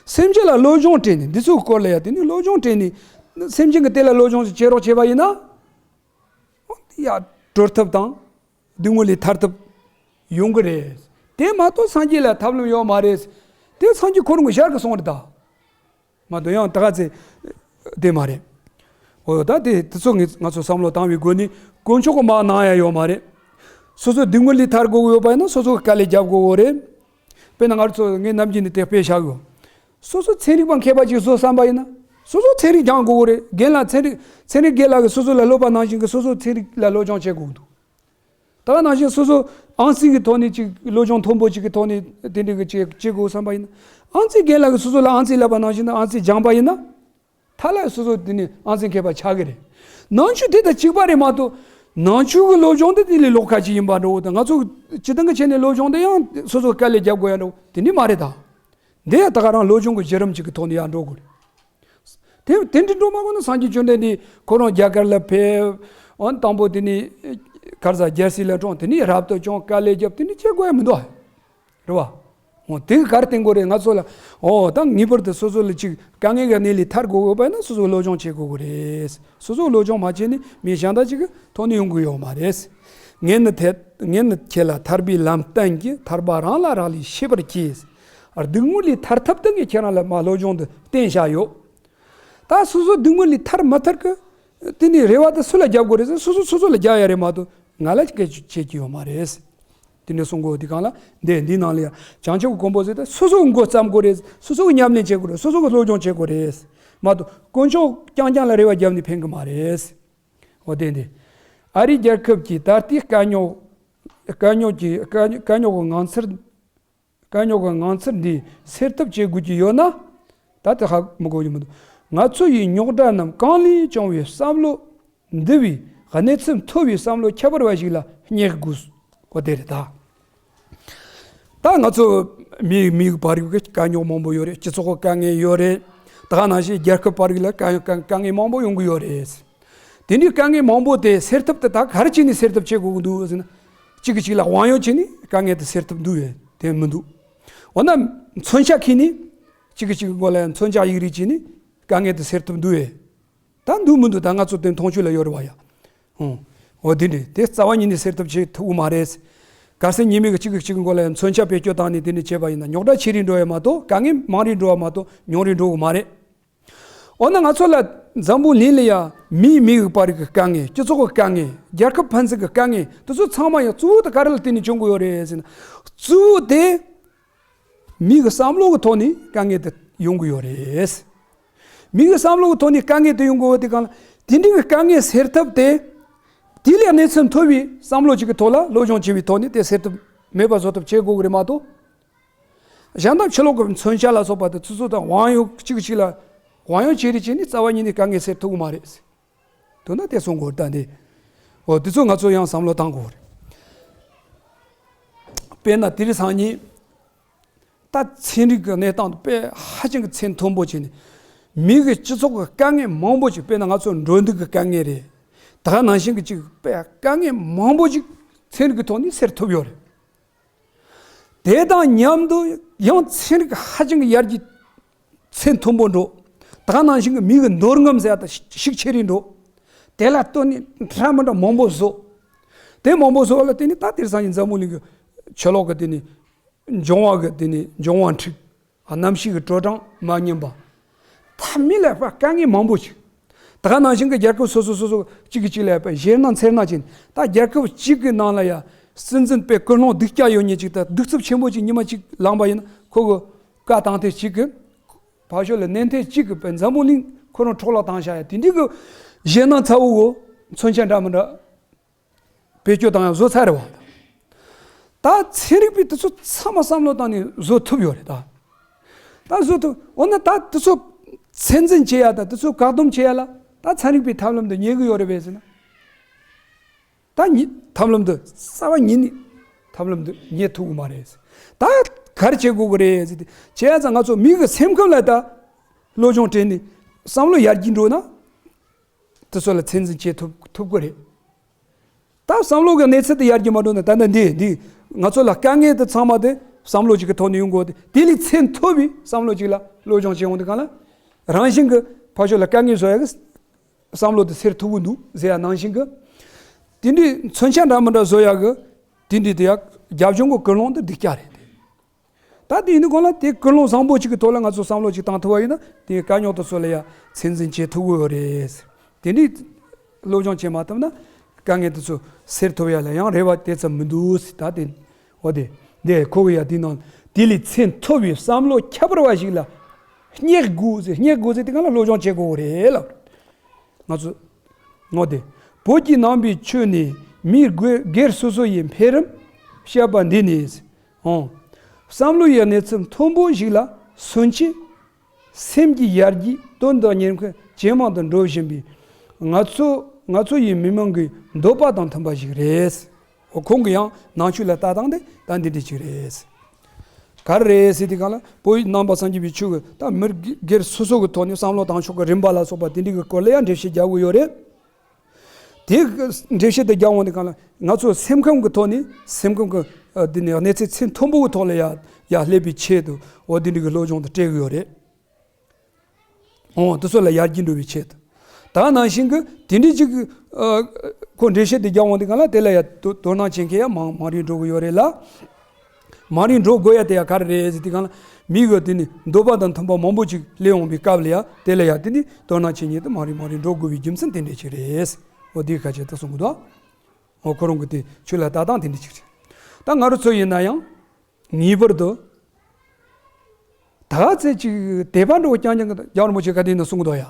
སེམས་ཅན་ལ་སློབ་སྦྱོང་སྤྲད་ནས་འདི་ཚོའི་སྐོར་ལ་ཡ་དེ་ནི་སློབ་སྦྱོང་སྤྲད་ནས་སེམས་ཅན་གྱི་དེ་ལ་སློབ་སྦྱོང་ཞིག་བྱེད་རོགས་བྱས་པ་ཡིན་ན། ཡ་གྲོལ་ཐབས་དང་སྡུག་བསྔལ་ལས་ཐར་ཐབས་ཡོང་གི་རེད། དེ་མ་གཏོགས་སངས་རྒྱས་ལ་ཐབས་ལམ་ཡོད་མ་རེད། དེ་སངས་རྒྱས་ཁོ་རང་གི་ཞལ་གྱིས་གསུངས་རེད་ད། མ་གཏོགས་ཡང་ད་ག་ཚེ་དེ་མ་རེད། འོ་ད་དེ་དེ་ཚོ་ངས་ང་ཚོ་བསམ་བློ་བཏང་བའི་སྒོ་ནས་དཀོན་མཆོག་གི་མ་གནང་ཡ་ཡོད་མ་རེད། སོ་སོ་སྡུག་བསྔལ་ལས་ཐར་དགོས་ཀྱི་ཡོད་པ་ཡིན་ན་སོ་སོ་གི་དཀའ་ལས་རྒྱབ་དགོས་ཀྱི་རེད། དཔེར་ན་ང་ཚོ་ངས་ནམ་རྒྱུན་ནས་དེ་དཔེ་བཞག་ཡོད། སོ་སོ་ཚན་རིག་པ་མཁས་པ་ཅིག་བཟོ་བསམ་པ་ཡིན་ན་སོ་སོ་ཚན་རིག་སྦྱང་དགོས་ཀྱི་རེད། རྒན་ལགས་ཚན་རིག་ཚན་རིག་རྒན་ལགས་ཀྱིས་སོ་སོ་ལ་སློབ་པ་ནང་བཞིན་གྱི་སོ་སོ་ཚན་རིག་ལ་སློབ་སྦྱོང་བྱེད་དགོས་ཀྱི་འདུག་ད་ག་ནང་བཞིན་སོ་སོ་ཨང་རྩིས་ཀྱི་ཐོག་ནས་ཅིག་སློབ་སྦྱོང་མཐོན་པོ་ཅིག་གི་ཐོག་ནས་དེ་འདྲ་གི་ཅིག་བྱེད་དགོས་བསམ་པ་ཡིན་ན། ཨང་རྩིས་རྒན་ལགས་ཀྱིས་སོ་སོ་ལ་ཨང་རྩིས་བསླབ་པ་ནང་བཞིན་དུ་ཨང་རྩིས་སྦྱངས་པ་ཡིན་ན། ཐ་ལ་སོ་སོ་དེ་ནི་ཨང་རྩིས་མཁས་པ་ཆགས་ཀྱི་རེད། ནང་ཆོས་དེ་དང་གཅིག་པ་རེད་མ་གཏོགས། ནང་ཆོས་ཀྱི་སློབ་སྦྱོང་དེ་དེ་ལས་ལོགས་ཁ་ཅིག་ཡིན་པ་འདྲ་བོ་དང་། ང་ཚོ་སྤྱིར་བཏང་གི་ཆ་ནས་སློབ་སྦྱོང་དེ་ཡང་སོ་སོ་དཀའ་ལས་རྒྱབ་དགོས་ཡ་འདྲ་བོ་དེ་འདྲ་མ་རེད་ད། འདི་ཡང་ད་ག་རང་སློབ་སྦྱོང་གི་བརྒྱུད་རིམ་ཅིག་གི་ཐོག་ནས་ཡར་འགྲོ་དགོས་རེད། དེ་དེ་འདྲ་འགྲོ་མ་དགོས་ན། སངས་རྒྱས་བཅོམ་ལྡན་འདས་ཁོ་རང་རྒྱ་གར་ལ་ཕེབས། འོན་དང་པོ་དེ་ནི་ག་རེ་ཟ། རྒྱལ་སྲིད་ལ་འཁྲུངས། དེ་ནི་རབ་ཏུ་བྱུང་། དཀའ་ལས་བརྒྱབ། དེ་ནི་བྱེད་དགོས་ཡ་མི་འདུག་ཨ། རེད་བ། འོ་དེ་ག་རེ་བསྟན་དགོས་རེད། ང་ཚོ་ལ། འོ་ད་ངེས་པར་དུ་སོ་སོ་ལ་ཅིག་དཀའ་ངལ་གྱི་གནས་ལས་ཐར་དགོས་དགོས་པ་ན་སོ་སོ་སློབ་སྦྱོང་བྱེད་དགོས་ཀྱི་རེད། སོ་སོ་སློབ་སྦྱོང་མ་བྱས་ནས་མི་གཞན་དག་ཅིག་གི་ཐོག་ནས་ཡོང་གི་ཡོད་མ་རེད། ངས་ནི་དེ་ངས་ནི་ཁྱེད་ལ་ཐར་པའི་ལམ་བསྟན་གྱི། ཐར་པ་རང་ལ་རག་ལས་ཤེས་པར་གྱིས། སྡུག་བསྔལ་ལས་ཐར་ཐབས་དེ་ངས་ཁྱེད་རང་ལ་མ་སློབ་སྦྱོང་དུ་བསྟན་བཞག་ཡོད། ད་སོ་སོ་སྡུག་བསྔལ་ལས་ཐར་མ་ཐར་གི་དེ་ནི་རེ་བ་དེ་སུ་ལ་རྒྱབ་དགོས་རེད་ཟེར། སོ་སོ་སོ་སོ་ལ་རྒྱག་ཡ་རེད་མ་གཏོགས་ང་ལ་སྐད་ཆ་བྱེད་ཀྱི་ཡོད་མ་རེད། དེ་ནས་གསུང་གོ་དེ་གང་ལ་འདི་འདི་ནང་ལ་ཡ་བྱང་ཆུབ་ཀྱི་གོ་འཕང་ཟེར་ཏེ་སོ་སོ་གི་མགོ་བརྩམ་དགོས་རེད། སོ་སོ་གི་ཉམས་ལེན་བྱེད་དགོས་རེད། སོ་སོ་གི་སློབ་སྦྱོང་བྱེད་དགོས་རེད་མ་གཏོགས། དཀོན་མཆོག་རྐྱང་རྐྱང་ལ་རེ་བ་བརྒྱབ་ནས་ཕན་གི་མ་རེད། འོ་དེ་འདི་ཨ་རིའི་རྒྱལ་ཁབ་ཀྱིས་ད་ལྟའི་དཀའ་རྙོག་དཀའ་རྙོག་གི་དཀའ་རྙོག་དཀའ་རྙོག་གི་ངང་ཚུལ། དཀའ་རྙོག་གི་ངང་ཚུལ་འདི་སེལ་ཐབས་བྱེད་དགོས་ཀྱི་ཡོད་ན། ད་དེ་ཧ་མི་གོ་ཡོད་མི་འདུག་ང་ཚོ་ཡི་རྙོག་དྲ་རྣམས་གང་ལས་བྱུང་བའི་བསམ་བློ་འདུ་བའི་གནས་ཚུལ་མཐོ་བའི་བསམ་བློ་ཁྱད་པར་བ་ཞིག་ལ་སྙེག་དགོས། འོ་དེ་རེད་ད། ད་ང་ཚོ་མི་མི་བར་གྱི་དཀའ་རྙོག་མང་པོ་ཡོད་རེད། སྤྱི་ཚོགས་ཀྱི་དཀའ་ངལ་ཡོད་རེད། ད་ག་ནང་བཞིན་རྒྱལ་ཁབ་བར་གྱི་ལ་དཀའ་དཀའ་དཀའ་ངལ་མང་པོ་ཡོང་གི་ཡོད་རེད། དེ་འདྲའི་དཀའ་ངལ་མང་པོ་དེ་སེལ་ཐབས་དེ་ད་ག་རེ་བྱས་ནས་སེལ་ཐབས་བྱེད་དགོས་ཀྱི་འདུག་ཟེར་ན། གཅིག་གིས་གཅིག་ལ་དབང་ཡོད་བྱས་ནས་དཀའ་ངལ་དེ་སེལ་ཐུབ་འདུག་ཡོད་དེ་མི་འདུག་འོ་ན་མཚོན་ཆ་ཁྱེར་ནས་གཅིག་གིས་གཅིག་གི་མགོ་ལ་མཚོན་ཆ་ཡིག་རིགས་བྱས་ནས་དཀའ་ངལ་དེ་སེལ་ཐུབ་འདུག་ཡོད། ད་འདུག་མི་འདུག་ད་ང་ཚོ་དེ་མཐོང་ཆོས་ལ་ཡོད་རེད་བ་ཡ། ཧུང་། འོ་དེ་འདྲས་དེ་རྩ་བ་ཉིད་ནས་སེལ་ཐབས་བྱེད་ཐུབ་ཀྱི་མ་རེད། གལ་སྲིད་ཉི་མ་གི་གཅིག་གིས་གཅིག་གི་མགོ་ལ་མཚོན་ཆ་བེད་སྤྱོད་བཏང་ནས་དེ་འདྲས་བྱས་པ་ཡིན་ན་རྙོག་དྲ་ཆེ་རུ་འགྲོ་ཡ་མ་གཏོགས་དཀའ་ངལ་མང་རུ་འགྲོ་བ་མ་གཏོགས་ཉུང་རུ་འགྲོ་གི་མ་རེད། འོ་ན་ང་ཚོ་ལ་འཛམ་བུ་གླིང་ལ་ཡ་མིའི་མི་གི་བར་གྱི་དཀའ་ངལ། སྤྱི་ཚོགས་ཀྱི་དཀའ་ངལ། རྒྱལ་ཁབ་ཕན་ཚུན་གྱི་དཀའ་ངལ་དེ་ཚོ་ཚང་མ་ཡང་གཙོ་བོ་དེ་ག་རེ་ལ་བརྟེན་ནས་བྱུང་གི་ཡོད་རེད་ཟེར་ན། གཙོ་བོ་དེ་མི་གི་བསམ་བློ་གི་ཐོག་ནས་དཀའ་ངལ་དེ་ཡོང་གི་ཡོད་རེད། མི་གི་བསམ་བློ་གི་ཐོག་ནས་དཀའ་ངལ་དེ་ཡོང་གི་ཡོད་དེ་གང་ལ་དེ་འདྲའི་གི་དཀའ་ངལ་སེལ་ཐབས་དེ། དེ་ལས་གནས་ཚུལ་མཐོ་བའི་བསམ་བློ་ཅིག་གི་ཐོག་ལ་སློབ་སྦྱོང་བྱེད་པའི་ཐོག་ནས་དེ་སེལ་ཐབས་མེད་པ་བཟོ་ཐབས་བྱེད་དགོས་གི་རེད་མ་གཏོགས། གཞན་དག་ཕྱི་ལོགས་ཀྱི་མཚོན་ཆ་ལ་སོགས་པ་དེ་ཚོ་ཚོ་དང་དབང་ཡོད་གཅིག་གཅིག་ལ་དབང་ཡོད་བྱས་རེ་བྱས་ནས་རྩ་བ་ཉིད་ནས་དཀའ་ངལ་སེལ་ཐུབ་ཀྱི་མ་རེད། དོན་དག་དེ་གསུང་དགོས་རེད་ད་འདི། འོ་དེ་ཚོ་ང་ཚོ་ཡང་བསམ་བློ་བཏང་དགོས་རེད། དཔེར་ན་དེ་རིང་སང་ཉིན་ད་ཚན་རིག་གི་གནས་སྟངས་དཔེ་ཧ་ཅང་གི་ཚད་མཐོན་པོ་བྱས་ནས་མི་གི་སྤྱི་ཚོགས་ཀྱི་དཀའ་ངལ་མང་པོ་ཅིག་དཔེར་ན་ང་ཚོ་འགྲོ་འདུག་གི་དཀའ་ངལ་རེད། ད་ག་ནང་བཞིན་གྱི་ཅིག་དཔེ་དཀའ་ངལ་མང་པོ་ཅིག་ཚན་རིག་གི་ཐོག་ནས་སེལ་ཐུབ་ཡོད་རེད། དེ་དང་མཉམ་དུ་ཡང་ཚན་རིག་ཧ་ཅང་གི་ཡར་རྒྱས་ཚད་མཐོན་པོ་འགྲོ། ད་ག་ནང་བཞིན་གྱི་མི་གི་འདོད་རྔམ་ཟེར་ཡ་ད་ཤུགས་ཆེ་རུ་འགྲོ། དེ་ལ་ལྟོས་ནས་འདྲ་མི་འདྲ་མང་པོ་བཟོ། དེ་མང་པོ་བཟོ་བ་ལ་བརྟེན་ནས་ད་དེང་སང་ཉིན་འཛམ་བུ་གླིང་གི་ཕྱི་ལོགས་ཀྱི་དེ་ནས་འབྱུང་བ་གི་དེ་ནས་འབྱུང་བ་འཁྲུག་གནམ་གཤིས་ཀྱི་དྲོ་གྲང་མ་སྙོམས་པ། ད་མི་ལ་ཡ་དཀའ་ངལ་མང་པོ་ཞིག་ད་ག་ནང་བཞིན་གྱི་རྒྱལ་ཁབ་སོ་སོ་སོ་སོ་གཅིག་གིས་གཅིག་ལ་ཡ་ཞེད་སྣང་འཚེར་སྣང་བྱས་ནས་ད་རྒྱལ་ཁབ་གཅིག་གི་ནང་ལ་ཡ་སྲིད་འཛིན་དཔེ་ཀུན་སློང་སྡུག་ཅག་ཡོད་མཁན་ཅིག་དང་གདུག་རྩུབ་ཆེན་པོ་ཅིག་ཉི་མ་གཅིག་ལངས་པ་ཡིན་ན་ཁོ་གི་བཀའ་བཏང་ཐེངས་གཅིག་གི་ཕར་ཕྱོགས་ལ་གནོན་ཐེངས་གཅིག་གི་དཔེ་འཛམ་བུ་གླིང་ཁོ་རང་འཕྲོ་བརླག་བཏང་བཞག་ཡ་དེ་འདྲའི་གི་ཞེད་སྣང་ཚ་བོ་གོ་མཚོན་ཆ་འདྲ་མི་འདྲ། བེད་སྤྱོད་བཏང་ཡང་བཟོ་ཚར་རེད་བ། ད་ཚན་རིག་པས་དེ་ཚོ་ཚང་མ་བསམ་བློ་བཏང་ནས་བཟོ་ཐུབ་ཡོད་རེད་ད། ད་བཟོ་ཐུབ་འོ་ན་ད་དེ་ཚོ་ཚད་འཛིན་བྱེད་ཡ་ད་དེ་ཚོ་བཀག་སྡོམ་བྱེད་ཡ་ལ་ད་ཚན་རིག་པའི་ཐབས་ལམ་དེ་རྙེད་གི་ཡོད་རེད་བས་ཟེར་ན། ད་ཉི་ཐབས་ལམ་དེ་རྩ་བ་ཉིད་ནས་ཐབས་ལམ་དེ་རྙེད་ཐུབ་གི་མ་རེད་ཟེར། ད་ག་རེ་བྱེད་དགོས་གི་རེད་ཟེར་ཏེ་བྱས་ཙང་ང་ཚོ་མི་གི་སེམས་ཁམས་ལ་ད་སློབ་སྦྱོང་སྤྲད་ནས་བསམ་བློ་ཡར་རྒྱས་འགྲོ་ན། དེ་ཚོ་ལ་ཚད་འཛིན་བྱེད་ཐུབ་ཐུབ་ཀྱི་རེད། ད་བསམ་བློ་གི་གནས་ཚད་དེ་ཡར་རྒྱས་མ་འགྲོ་ན་ད་ནི་འདི་འདི་ང་ཚོ་ལ་དཀའ་ངལ་དེ་ཚང་མ་དེ་བསམ་བློ་ཅིག་གི་ཐོག་ནས་ཡོང་དགོས་ཏེ་དེ་ལས་ཚད་མཐོ་བའི་བསམ་བློ་ཅིག་ལ་སློབ་སྦྱོང་བྱེད་འོང་དུས་གང་ལ་རང་བཞིན་གྱི་ཕར་ཕྱོགས་ལ་དཀའ་ངལ་བཟོ་ཡ་གི་བསམ་བློ་དེ་སེལ་ཐུབ་ཀྱི་འདུག་ཟེར་ཡ་ནང་བཞིན་གྱི་དེ་འདྲའི་མཚོན་ཆ་འདྲ་མི་འདྲ་བཟོ་ཡ་གི་དེ་འདྲའི་དེ་ཡ་རྒྱབ་ལྗོངས་ཀྱི་ཀུན་སློང་དེ་སྡུག་ཅག་རེད་དེ། ད་དེ་ཡིན་དུས་གང་ལ་དེ་ཀུན་སློང་བཟང་པོ་ཅིག་གི་ཐོག་ལ་ང་ཚོ་བསམ་བློ་ཅིག་བཏང་ཐུབ་པ་ཡིན་ན་དེའི་དཀའ་རྙོག་དེ་ཚོ་ལ་ཡ་ཚད་འཛིན་བྱེད་ཐུབ་ཀྱི་ཡོད་རེད། དེ་འདྲའི་སློབ་སྦྱོང་བྱེད་མ་ཐུབ་ན་དཀའ་ངལ་དེ་ཚོ་སེལ་ཐུབ་ཡ་ལ་ཡང་རེ་བ་དེ་ཙམ་མི་འདུག་ཟེར། ད་དེ་འོ་དེ་འདི་ཁོ་གི་ཡ་དེ་ནང་དེ་ལས་ཚད་མཐོ་བའི་བསམ་བློ་ཁྱད་པར་བ་ཞིག་ལ་སྙེག་དགོས་ཟེར། སྙེག་དགོས་ཟེར་དེ་གང་ལ་སློབ་སྦྱོང་བྱེད་དགོས་རེད་ལ། ང་ཚོ་ངོ་དེ། བོད་ཀྱི་ནང་པའི་ཆོས་ནི་ མི་སྒེར་སོ་སོ་ཡི་འཕེལ་རིམ་བཤད་པ་འདི་ནི། ཨང་། བསམ་བློ་ཡི་གནས་ཚུལ་མཐོན་པོ་ཞིག་ལ་སུན་འབྱིན། སེམས་ཀྱི་ཡར་རྒྱས། དོན་དང་ཉེར་མཁོ་ཇེ་མང་དུ་འགྲོ་བཞིན་པའི་ང་ཚོ་ང་ཚོ་ཡི་མི་མང་གི་འདོད་པ་དང་མཐུན་པ་ཞིག་རེད། ཁོང་གི་ཡང་ནང་ཆོས་ལ་ལྟ་སྟངས་དེ་ད་འདི་འདྲ་ཅིག་རེད། ག་རེ་རེད་ཟེར་དུས་སྒང་ལ་བོད་ནང་པ་སངས་རྒྱས་པའི་ཆོས་ཀྱི་ད་མི་སྒེར་སོ་སོ་གི་ཐོག་ནས་བསམ་བློ་བཏང་ཕྱོགས་ཀྱི་རིམ་པ་ལ་སོགས་པ་དེ་འདྲ་གི་སྐོར་ལ་ཡང་འགྲེལ་བཤད་རྒྱག་གི་ཡོད་རེད། དེ་འགྲེལ་བཤད་དེ་རྒྱག་འོང་དུས་སྒང་ལ་ང་ཚོ་སེམས་ཁམས་ཀྱི་ཐོག་ནས་སེམས་ཁམས་ཀྱི་ཨ་དེ་ནས་གནས་ཚད་ཚད་མཐོན་པོ་གི་ཐོག་ལ་ཡར་ཡར་སླེབས་པའི་ཆེད་དུ་འོ་དེ་འདྲ་གི་སློབ་སྦྱོང་དེ་སྤྲད་གི་ཡོད་རེད། འོ་དེ་ཚོ་ལ་ཡར་རྒྱས་འགྲོ་བའི་ཆེད་དུ། ད་ནང་བཞིན་གྱི་དེ་འདྲའི་ཅིག་ཨ་ཁོ་འགྲེལ་བཤད་དེ་རྒྱག་འོང་དུས་སྒང་ལ་དེ་ལ་ཡར་དོ་དོ་སྣང་བྱེད་མཁན་ཡང་མང་མང་རིང་འགྲོ་གི་ཡོད་རེད་ལ། མང་རིང་འགྲོ་དགོས་ཡ་དེ་ཡང་ག་རེ་རེད་ཟེར་དུས་སྒང་ལ་མི་གི་དེ་ནི་འདོད་པ་དང་མཐུན་པ་མང་པོ་ཅིག་སླེབས་འོང་བའི་སྐབས་ལ་ཡང་དེ་ལ་ཡང་དེ་ནི་དོ་སྣང་བྱེད་མཁན་དེ་མང་རིང་མང་རིང་འགྲོ་དགོས་པའི་རྒྱུ་མཚན་དེ་འདྲ་ཅིག་རེད། འོ་དེའི་ཁ་ཆེ་ད་གསུང་གི་འདུག་འོ་ཁོ་རང་གི་དེ་ཆོས་ལ་ལྟ་སྟངས་དེ་འདྲ་ཅིག་རེད། ད་ང་རང་ཚོ་ཡིན་ན་ཡང་ངེས་པར་དུ་ད་ཚེ་ཅིག་དད་པ་འགྲོ་རྐྱང་རྐྱང་གི་རྒྱལ་བ་རིན་པོ་ཆེ་ག་དེ་ཡིན་ན་གསུང་གི་འདུག་ཡ།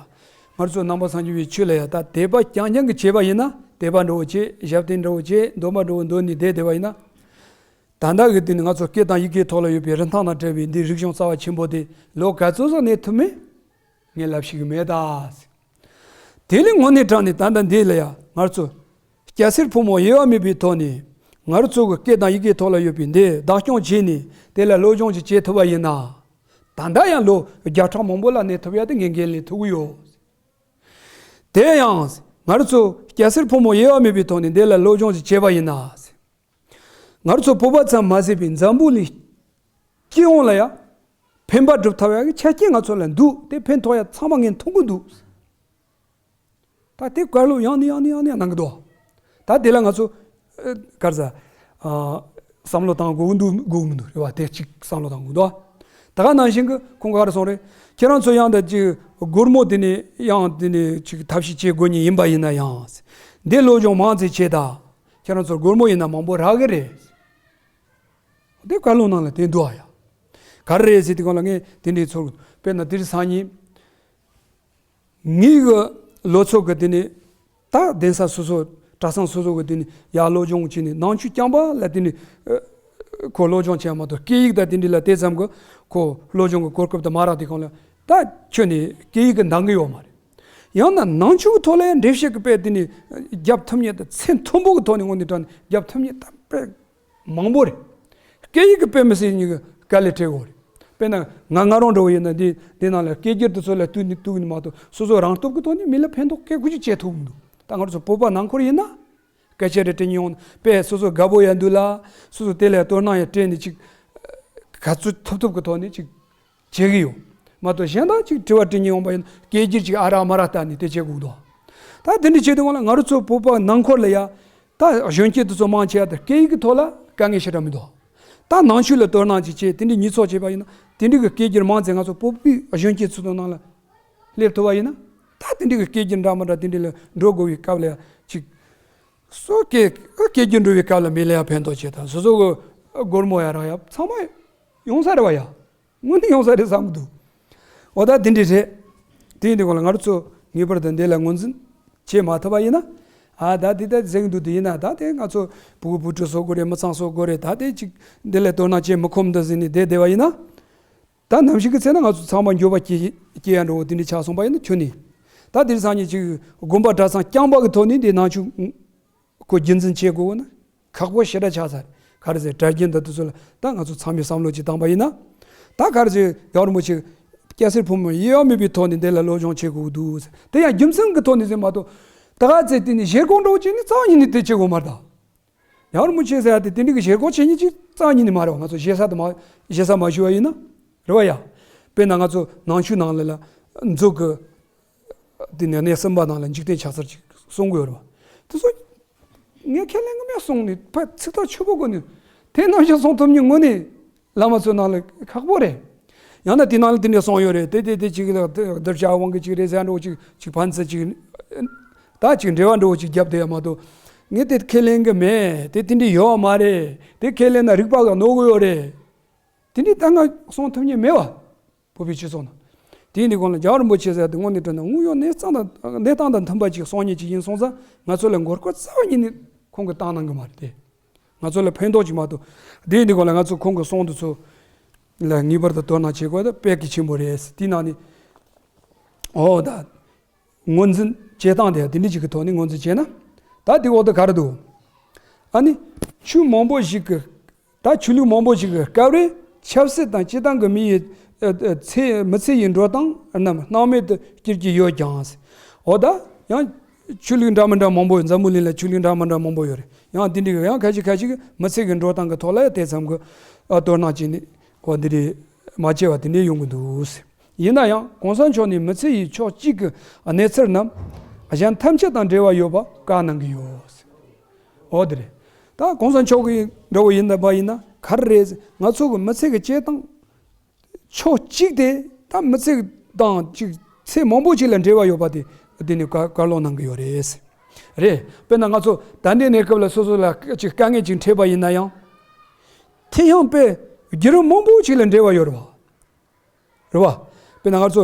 ང་ཚོ་ནང་པ་སངས་རྒྱས་པའི་ཆོས་ལ་ཡ་ད་དད་པ་རྐྱང་རྐྱང་གི་བྱས་པ་ཡིན་ན་དད་པ་འགྲོ་བྱེད། ཞབས་བརྟན་འགྲོ་བྱེད། འདོད་པ་འགྲོ་འདོད་ནི་བསྡད་བསྡད་པ་ཡིན་ན། ད་ལྟ་གི་དུས་ནས་ང་ཚོ་སྐད་དང་ཡི་གེའི་ཐོག་ལ་ཡོད་པའི་རིན་ཐང་དང་བྲལ་བའི་འདི་རིག་གཞུང་རྩ་བ་ཆེན་པོ་དེ་ལོ་ག་ཚོད་ཙམ་གནས་ཐུབ་མིན་ངས་ལབ་ཤེས་ཀྱི་མེད་ད། དེ་ལས་དངོས་གནས་དྲང་ནས་ད་ལྟ་འདི་ལ་ཡང་ང་ཚོ་སྐྱ་སེར་ཕོ་མོ་དབྱེ་བ་མེད་པའི་ཐོག་ནས་ང་ཚོ་གི་སྐད་དང་ཡི་གེའི་ཐོག་ལ་ཡོད་པའི་འདི་བདག་སྐྱོང་བྱས་ནས་དེ་ལ་སློབ་སྦྱོང་ཅིག་བྱེད་ཐུབ་པ་ཡིན་ན། ད་ལྟ་ཡང་ལོ་བརྒྱ་ཕྲག་མང་པོ་ལ་གནས་ཐུབ་ཡ་དེ་ངས་འགན་ལེན་ཐུབ་ཀྱི་ཡོད། དེ་ཡང་ང་ཚོ་སྐྱ་སེར་ཕོ་མོ་དབྱེ་བ་མེད་པའི་ཐོག་ནས་འདི་ལ་སློབ་སྦྱོང་ཅིག་བྱས་པ་ཡིན་ན། ང་ཚོ་བོད་པ་ཙམ་མ་ཟད་པའི་འཛམ་བུ་གླིང་སྤྱི་ཡོངས་ལ་ཡང་ཕན་པ་སྒྲུབ་ཐུབ་ཡག་གི་ཆ་རྐྱེན་ང་ཚོ་ལ་འདུག་དེ་ཕན་ཐོགས་ཡག་ཚང་མ་ངས་མཐོང་གི་འདུག་ད་དེ་བཀའ་སློབ་ཡང་ནས་ཡང་ནས་ཡང་ནས་གནང་གི་འདུག་ད་དེ་ལ་ང་ཚོ་ཨ་ག་རེ་ཟ། ཨ་བསམ་བློ་བཏང་དགོས་ཀྱི་འདུག་དགོས་ཀྱི་མི་འདུག་རེད་བ། དེ་གཅིག་བསམ་བློ་བཏང་དགོས་འདུག་ད་ག་ནང་བཞིན་གྱི་ཁོང་ག་རེ་གསུངས་རེད། ཁྱེད་རང་ཚོ་ཡང་ད་ཅིག་སྒོར་མོ་དེ་ནས་ཡང་དེ་ནས་ཅིག་ཐབས་ཤེས་བྱེད་དགོས་ཉེན་ཡིན་པ་ཡིན་ན་ཡང་། འདི་སློབ་སྦྱོང་མང་ཙམ་བྱེད་ད། ཁྱེད་རང་ཚོར་སྒོར་མོ་ཡིན་ན་མང་པོ་རག་གི་རེད། དེ་བཀའ་སློབ་ནང་ལ་དེ་འདུག་ཨ་ཡ། ག་རེ་རེད་ཟེར་དུས་སྒང་ལ་ངས་དེ་འདྲའི་ཚོར། དཔེར་ན་དེ་རིང་སང་ཉིན་ངའི་གི་ལོ་ཚོད་ཀྱི་དེ་ནས་ད་གདན་ས་སོ་སོ་གྲྭ་ཚང་སོ་སོ་གི་དེ་ནས་ཡར་སློབ་སྦྱོང་བྱས་ནས་ནང་ཆོས་རྐྱང་པ་ལ་དེ་ནས་ཨ་ཁོ་སློབ་སྦྱོང་བྱས་མ་གཏོགས་སྐད་ཡིག་དང་དེ་འདྲ་ལ་དེ་ཙམ་གྱི་ཁོ་སློབ་སྦྱོང་གི་གོ་སྐབས་དེ་མ་རག་དུས་སྒང་ལ་ད་ཁྱོན་ནས་སྐད་ཡིག་གི་འདང་གི་ཡོད་མ་རེད། ཡང་ན་ནང་ཆོས་ཀྱི་ཐོག་ལ་ཡང་འགྲེལ་བཤད་ཀྱི་དཔེ་དེ་ནས་རྒྱབ་ཐུབ་མཁན་དང་ཚད་མཐོན་པོ་གི་ཐོག་ནས་དངོས་གནས་དྲང་ནས་རྒྱབ་ཐུབ་མཁན་ད་དཔེ་མང་པོ་རེད། སྐད་ཡིག་གི་དཔེ་མི་སྲིད་ཉིད་ཀྱི་དཀའ་ལས་འཕྲད་དགོས་རེད། དཔེར་ན་ང་ང་རང་འདྲ་བོ་ཡིན་ན་འདི་འདི་ནང་ལ་སྐད་སྒྱུར་དེ་ཚོ་ལ་བསྟུན་ནས་བསྟུན་ནས་མ་གཏོགས་སོ་སོ་རང་སྟོབས་ཀྱི་ཐོག་ནས་མི་ལ་ཕན་ཐོགས་སྐད་ཁུ་ཅིག་བྱེད་ཐུབ་མི་འདུག་ད་ང་ཚོ་བོད་པ་ནང་ཁུལ་ཡིན་ན་སྐད་ཆ་རེ་དྲི་ཉེན་ཡོང་དཔེ་སོ་སོ་དགའ་པོ་ཡ་འདུག་ལ་སོ་སོ་དེ་ལ་དོ་སྣང་ཡ་སྤྲད་ནས་ཅིག་ག་ཚོད་ཐུབ་ཐུབ་ཀྱི་ཐོག་ནས་ཅིག་བྱེད་ཀྱི་ཡོད། མ་གཏོགས་གཞན་དག་ཅིག་དྲི་བ་དྲི་ཉེན་ཡོང་པ་ཡིན་ན་སྐད་སྒྱུར་ཅིག་ཨ་རག་མ་རག་ལྟ་ནས་དེ་བྱེད་དགོས་འདུག་ད་དེ་འདྲ་བྱེད་དུས་སྒང་ལ་ང་རང་ཚོ་བོད་པ་ནང་ཁུལ་ལ་ཡ་ད་གཞོན་སྐྱེས་དེ་ཚོ་མང་ཆེ་བ་དེ་སྐད་ཡིག་གི་ཐོག་ལ་དཀའ་ངལ་ཞེ་དྲག་མི་འདུག་ད་ནང་ཆོས་ལ་དོ་སྣང་ཅིག་བྱེད་དེ་འདྲའི་ཉིས་ཚོགས་བྱེད་པ་ཡིན་ན་དེ་འདྲའི་གི་སྐད་སྒྱུར་མང་ཙམ་ང་ཚོ་བོད་པའི་གཞོན་སྐྱེས་ཚོ་དང་ནང་ལ་སླེབས་ཐུབ་པ་ཡིན་ན་ད་དེ་འདྲའི་གི་སྐད་སྒྱུར་འདྲ་མི་འདྲ་དེ་འདྲའི་ལ་འགྲོ་དགོས་པའི་སྐབས་ལ་ཡ་ཅིག་སོ་སྐད་སྐད་སྒྱུར་འགྲོ་བའི་སྐབས་ལ་མི་ལ་ཡ་ཕན་ཐོགས་བྱེད་དང་སོ་སོ་གི་སྒོར་མོ་ཡ་རག་ཡ་ཚང་མ་ཡོང་ས་རེད་བ་ཡ། དངོས་གནས་ཡོང་ས་རེད་བསམ་གི་འདུག་འོ་ད་དེ་འདྲ་རེད། དེ་ཡིན་དུས་སྒང་ལ་ང་རང་ཚོ་ངེས་པར་དུ་འདི་ལ་ངོས་འཛིན་བྱེད་མ་ཐུབ་པ་ཡིན་ན། ཨ་ད་དེ་ད་ཟེར་གི་འདུག་དེ་ཡིན་ན་ད་དེ་ང་ཚོ་ཕྲུ་གུ་བུ་ཕྲུག་གསོ་དགོས་རེད། མི་ཚང་གསོ་དགོས་རེད། ད་དེ་ཅིག་འདི་ལ་དོ་སྣང་བྱེད་མི་ཁོམ་འདུག་ཟེར་ནས་བསྡད་བསྡད་པ་ཡིན་ན། ད་ནམ་ཞིག་གི་ཚེ་ན་ང་ཚོ་ཚང་མ་འགྱོད་པ་སྐྱེ་སྐྱེ་ཡ་འགྲོ་བོ་དེ་འདྲ་ཆགས་སོང་པ་ཡིན་ན་ཁྱོན་ནས། ད་དེ་རིང་སང་ཉིན་ཅིག་དགོན་པ་གྲྭ་ཚང་རྐྱང་པ་གི་ཐོག་ནས་འདི་ནང་ཆོས་ཁོ་རྒྱུན་འཛིན་བྱེད་དགོས་ན་ཁག་པོ་ཞེ་དྲག་ཆགས་ཚར། ག་རེ་ཟེར་གྲྭ་རྒྱུན་དང་དེ་ཚོ་ལ་ད་ང་ཚོ་ཚང་མས་བསམ་བློ་ཅིག་བཏང་པ་ཡིན་ན། ད་ག་རེ་ཟེར་རྒྱལ་བ་རིན་པོ་ཆེ་སྐྱ་སེར་ཕོ་མོ་དབྱེ་བ་མེད་པའི་ཐོག་ནས་འདི་ལ་སློབ་སྦྱོང་བྱེད་དགོས་འདུག་ཟེར། དེ་ཡང་རྒྱུ་མཚན་གྱི་ཐོག་ནས་ཟེར་མ་གཏོགས་ད་ག་ཚད་དེ་ནི་བཞེས་སྒོ་འགྲོ་བྱས་ནས་རྩ་བ་ཉིད་ནས་དེ་བྱེད་དགོས་མ་རེད་ད། རྒྱལ་བ་རིན་པོ་ཆེ་ཟེར་ཡ་དེ་དེ་འདྲ་གི་བཞེས་སྒོ་བྱེད་མཁན་ཅིག་རྩ་བ་ཉིད་ནས་མ་རེད་བ། ང་ཚོ་བཞེས་ས་དེ་མ་བཞེས་ས་མ་ཞུ་བ་ཡིན་ན་རེད་བ་ཡ། དཔེར་ན་ང་ཚོ་ནང་ཆོས་ནང་ལ་ལ་མཛོད་གི་དེ་ནས་གནས་གསུམ་པ་ནང་ལ་འཇིག་རྟེན་ཆགས་ཚར་ཅིག་གསུང་གི་ཡོད་རེད་བ། དེ་ཚོ་ངས་ཁས་ལེན་གི་མེད་གསུངས་ནས་ཕར་ཚིག་ཐག་ཆོད་པོ་གོ་ནས་དེ་ནང་བཞིན་གསུང་ཐུབ་མཁན་དངོས་གནས་བླ་མ་ཚོའི་ནང་ལ་ཁག་པོ་རེད། ཡང་ན་དེ་ནང་ལ་དེ་འདྲ་གསུངས་ཡོད་རེད། དེ་དེ་དེ་ཅིག་ལ་གདུལ་བྱ་དབང་གི་ཅིག་རེད་ཟེར་འགྲོ་ཅིག་ཅིག་ཕན་ཚུན་ཅིག་ད་ཅིག་འབྲེལ་བ་འགྲོ་ཅིག་རྒྱབ་བསྡད་ཡ་མ་གཏོགས། ངས་དེ་ཁས་ལེན་གི་མེད། དེ་དེ་འདྲ་ཡོད་མ་རེད། དེ་ཁས་ལེན་ན་རིག་པ་ག་ནོར་གི་ཡོད་རེད། དེ་འདྲ་ད་ང་གསུང་ཐུབ་མཁན་མེད་བ། བོད་པའི་སྤྱི་ཚོགས་ནང་། དེ་ཡིན་དུས་སྒང་ལ་རྒྱལ་བ་རིན་པོ་ཆེ་ཟེར་དེ་དངོས་གནས་དྲང་གནས་དངོས་ཡོད་གནས་སྟངས་དང་གནས་སྟངས་དང་མཐུན་པ་ཅིག་གསུང་མཁན་ཅིག་ཡིན་སོང་ཙང་ང་ཚོ་ལ་མགོ་སྐོར་རྩ་བ་ཉིད་ནས་ ཁོང་གིས་བཏང་གནང་གི་མ་རེད་དེ། ང་ཚོ་ལ་ཕན་ཐོགས་ཅིག་མ་གཏོགས། དེ་ཡིན་དུས་ག་ལ་ང་ཚོ་ཁོང་གི་གསུང་དེ་ཚོ་ལ་ངེས་པར་དུ་དོ་སྣང་བྱེད་དགོས། ད་དཔེ་གལ་ཆེན་པོ་རེད། དེའི་ནང་ནས་ཨོ་ད་ངོས་འཛིན་བྱེད་སྟངས་དེ་དེ་འདྲ་ཅིག་གི་ཐོག་ནས་ངོས་འཛིན་བྱས་ན། ད་དེ་འོག་ཏུ་ག་རེ་འདུག་ཨ་ནི་ཆོས་མང་པོ་ཞིག་གི། ད་ཆོས་ལུགས་མང་པོ་ཞིག་གི་སྐབས་རེ་ཆབ་སྲིད་དང་སྤྱི་བཏང་གི་མི་ཡི་ཨ་ཨ་ཚེ་མི་ཚེ་ཡི་འགྲོ་སྟངས་རྣམས་སྣང་མེད་དུ་སྐྱུར་གྱི་ཡོད་ཀྱང་། འོ་ད་ཡང་ཆོས་ལུགས་འདྲ་མི་འདྲ་མང་པོ། འཛམ་བུ་གླིང་ལ་ཆོས་ལུགས་འདྲ་མི་འདྲ་མང་པོ་ཡོད་རེད། ཡང་དེ་འདྲའི་ཡང་ཁ་ཅིག་ཁ་ཅིག་གིས་མི་ཚེ་གི་འགྲོ་སྟངས་ཀྱི་ཐོག་ལ་དེ་ཙམ་གྱི་ཨ་དོ་སྣང་བྱས་ནས་འོ་འདི་རེད་མ་བྱས་པ་དེ་འདྲའི་ཡོང་གི་འདུག་ཡིན་ན་ཡང་གོང་ས་མཆོག་ནས་མི་ཚེ་ཡི་ཕྱོགས་གཅིག་གི་གནས་ཚུལ་རྣམས་གཞན་ཐམས་ཅད་དང་འབྲེལ་བ་ཡོད་པ་བཀའ་གནང་གི་ཡོད། འོ་དེ་རེད། ད་གོང་ས་མཆོག་གི་འདྲ་བོ་ཡིན་པ་ཡིན་ན་ག་རེ་རེད། ང་ཚོ་གི་མི་ཚེ་གི་བྱེད་སྟངས་ཕྱོགས་གཅིག་དེ་ད་མི་ཚེ་དང་ཅིག་ཚེ་མང་པོ་ཅིག་ལ་འབྲེལ་བ་ཡོད་པ་དེ་དེ་ནི་བཀའ་བཀའ་སློབ་གནང་གི་ཡོད་རེད། རེད། དཔེར་ན་ང་ཚོ་ད་ལྟའི་གནས་སྐབས་ལ་སོ་སོ་ལ་ཅིག་དཀའ་ངལ་ཅིག་འཕྲད་པ་ཡིན་ན་ཡང་། དེ་ཡང་དཔེ་བརྒྱུད་རིམ་མང་པོ་ཅིག་ལ་འབྲེལ་བ་ཡོད་རེད་བ། རེད་བ། དཔེར་ན་ང་ཚོ་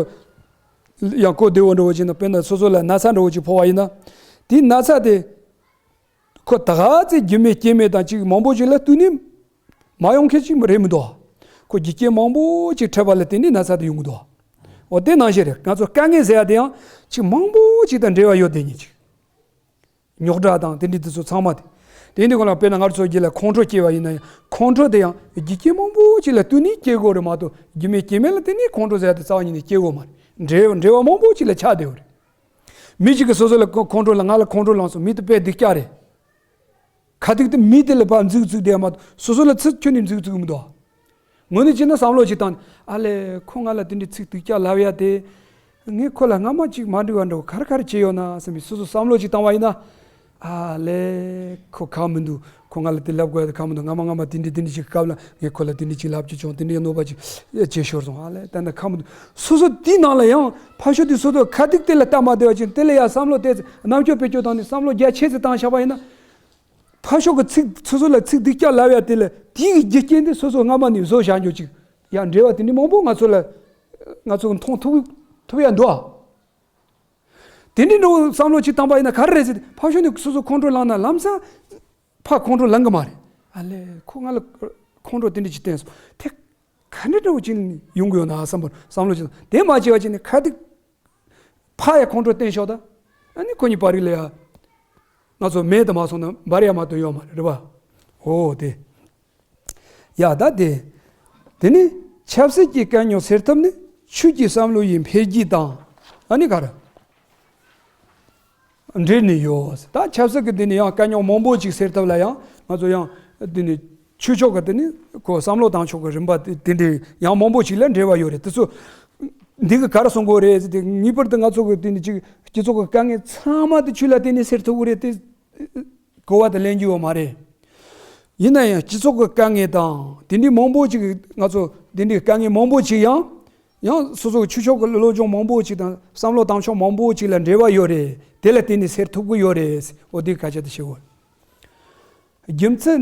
ཡང་གོ་བདེ་བོ་འདྲ་བོ་ཅིག་ན། དཔེར་ན་སོ་སོ་ལ་ན་ཚ་འདྲ་བོ་ཅིག་ཕོག་པ་ཡིན་ན། དེའི་ན་ཚ་དེ་ཁོ་ད་ག་ཚོད་རྒྱུས་མེད་རྐྱེན་མེད་དང་ཅིག་མང་པོ་ཅིག་ལ་བསྟུན་ནས་མ་ཡོང་མཁན་ཅིག་རེད་མི་འདུག་ཁོ་རྒྱུ་རྐྱེན་མང་པོ་ཅིག་འཕྲད་པ་ལ་བརྟེན་ནས་ན་ཚ་དེ་ཡོང་གི་འདུག་འོ་དེ་ནང་བཞིན་རེད། ང་ཚོ་དཀའ་ངལ་ཟེར་ཡ་དེ་ཡང་ཅིག་མང་པོ་ཅིག་དང་འབྲེལ་བ་ཡོད་དེ་ཉིད་ཅིག་རྙོག་དྲ་དང་དེ་འདྲའི་དེ་ཚོ་ཚང་མ་དེ། དེ་འདི་གོང་ལ་དཔེར་ན་ང་ཚོ་རྒྱུད་ལ་ཁོང་ཁྲོ་སྐྱེ་བ་ཡིན་ན་ཡང་ཁོང་ཁྲོ་དེ་ཡང་རྒྱུ་རྐྱེན་མང་པོ་ཅིག་ལ་བསྟུན་ནས་སྐྱེ་དགོས་རེད་མ་གཏོགས་རྒྱུ་མེད་རྐྱེན་མེད་ལ་བརྟེན་ནས་ཁོང་ཁྲོ་ཟེར་ཡ་དེ་རྩ་བ་ཉིད་ནས་སྐྱེ་དགོས་མ་རེད། འབྲེལ་འབྲེལ་བ་མང་པོ་ཅིག་ལ་ཆགས་བསྡད་ཡོད་རེད། མི་གཅིག་གིས་སོ་སོ་ལ་ཁོ་ཁོང་ཁྲོ་ལངས། ང་ལ་ཁོང་ཁྲོ་ལངས་སོང་། མི་དེ་དཔེ་སྡུག་ཅག་རེད། ཁ་ཐུག་དེ་མི་དེ་ལ་ཕར་མཛུབ་བཙུགས་བསྡད་མ་གཏོགས་སོ་སོ་ལ་ཚུར་ཁྱོན་ནས་མཛུབ་བཙུགས་མི་འདུག་ངོས་ནས་བྱས་ན་བསམ་བློ་ཅིག་བཏང་ནས། ཨ་ལས། ཁོ་ང་ལ་དེ་འདྲའི་ཚིག་སྡུག་ཅག་ལབ་ཡ་དེ། ངས་ཁོ་ལ་སྔ་མ་ཅིག་མ་འགྲིག་པ་འདྲ་བོ་ག་རེ་ག་རེ་བྱས་ཡོད་ན་བསམ་པའི་སོ་སོ་བསམ་བློ་ཅིག་བཏང་བ་ཡིན་ན། ཨ་ལས། ཁོ་ཁག་མི་འདུག་ཁོ་ང་ལ་དེ་ལབ་དགོས་ཡ་དེ་ཁག་མི་འདུག་སྔ་མ་སྔ་མ་དེ་འདྲའི་དེ་འདྲའི་ཅིག་གི་སྐབས་ལ་ངས་ཁོ་ལ་དེ་འདྲའི་ཅིག་ལབ་ཀྱི་བྱུང་། དེ་འདྲའི་གནོད་པ་ཅིག་བྱས་ཤོར་སོང་། ཨ་ལས། ད་ནི་ཁག་མི་འདུག་སོ་སོ་དེའི་ནང་ལ་ཡང་ཕར་ཕྱོགས་དེ་སོ་སོ་ཁ་ཐུག་དེ་ལ་ལྟ་མ་བསྡད་པ་ཅིག་དེ་ལ་ཡ་བསམ་བློ་དེ་རྣམ་དཔྱོད་བེད་སྤྱོད་བཏང་ནས་བསམ་བློ་རྒྱ་ཆེ་ཙམ་བཏང་བཞག་པ་ཡིན་ན། ཕར་ཕྱོགས་ཀྱི་ཚིག་སོ་སོ་ལ་ཚིག་སྡུག་ཅག་ལབ་ཡ་དེ་ལ་དེའི་རྒྱུ་རྐྱེན་དེ་སོ་སོ་སྔ་མ་ནས་བཟོ་བཞག་རྒྱུ་ཅིག་ཡང་འབྲེལ་བ་དེ་འདྲའི་མང་པོ་ང་ཚོ་ལ་ང་ཚོ་མཐོང་ཐུབ་ཐུབ་ཡ་འདུག་ཨ། དེ་འདྲའི་འདྲ་བོ་བསམ་བློ་ཅིག་བཏང་པ་ཡིན་ན་ག་རེ་རེད་ཟེར། ཕར་ཕྱོགས་ནས་སོ་སོ་ཁོང་ཁྲོ་ལངས་ན་ལམ་སང་ཕར་ཁོང་ཁྲོ་ལངས་གི་མ་རེད། ཨ་ལས། ཁོ་ང་ལ་ཁོང་ཁྲོ་དེ་འདྲ་ཅིག་བསྟན་སོང་། དེ་ག་འདྲ་འདྲ་བོ་ཅིག་ཡོང་གི་ཡོད་ན་བསམ་པར་བསམ་བློ་ཅིག་བཏང་། དེ་མ་བྱས་པ་ཅིག་ནས་ཁ་ཐུག་ཕར་ཡ་ཁོང་ཁྲོ་བསྟན་ཤོག་ད། ཨ་ནི་ཁོ་གཉིས་བར་རི་ལ་ཡ་ང་ཚོ་མེད་དུ་མ་སོང་ན་འབར་ཡ་མ་གཏོགས་ཡོད་མ་རེད། རེད་པ། འོ་དེ། ཡ་ད་དེ། དེ་ནི་ཆབ་སྲིད་ཀྱི་དཀའ་རྙོག་སེལ་ཐབས་ནི་ཆོས་ཀྱི་བསམ་བློ་ཡི་འཕེལ་རྒྱས་དང་། ཨ་ནི་ག་རེ། འབྲེལ་ནས་ཡོད། ད་ཆབ་སྲིད་ཀྱི་དེ་ནི་ཡང་དཀའ་རྙོག་མང་པོ་ཅིག་སེལ་ཐབས་ལ་ཡང་ང་ཚོ་ཡང་དེ་ནི་ཆོས་ཕྱོགས་ཀྱི་དེ་ནི་ཁོ་བསམ་བློ་བཏང་ཕྱོགས་ཀྱི་རིམ་པ་དེ་དེ་འདྲའི་ཡང་མང་པོ་ཅིག་ལ་འབྲེལ་བ་ཡོད་རེད། དེ་ཚོ་འདི་གི་ག་རེ་གསུང་དགོས་རེད་ཟེར་ཏེ། ངེས་པར་དུ་ང་ཚོ་གི་དེ་ནི་ཅིག་སྤྱི་ཚོགས་ཀྱི་དཀའ་ངལ་ཚང་མ་དེ་ཆོས་ལ་བརྟེན་ནས་སེལ་ཐུབ་ཀྱི་རེད་དེ་གོ་བ་དེ་ལེན་རྒྱུ་ཡོད་མ་རེད། ཡིན་ན་ཡང་སྤྱི་ཚོགས་ཀྱི་དཀའ་ངལ་དང་དེ་འདྲའི་མང་པོ་ཅིག་ང་ཚོ་དེ་འདྲའི་དཀའ་ངལ་མང་པོ་ཅིག་ཡང་ཡང་སོ་སོ་གི་ཆོས་ཕྱོགས་ཀྱི་སློབ་སྦྱོང་མང་པོ་ཅིག་དང་བསམ་བློ་བཏང་ཕྱོགས་མང་པོ་ཅིག་ལ་འབྲེལ་བ་ཡོད་རེད། དེ་ལ་བརྟེན་ནས་སེལ་ཐུབ་ཀྱི་ཡོད་རེད། འོ་དེ་སྐད་ཆ་དེ་བཤད་དགོས། རྒྱུ་མཚན་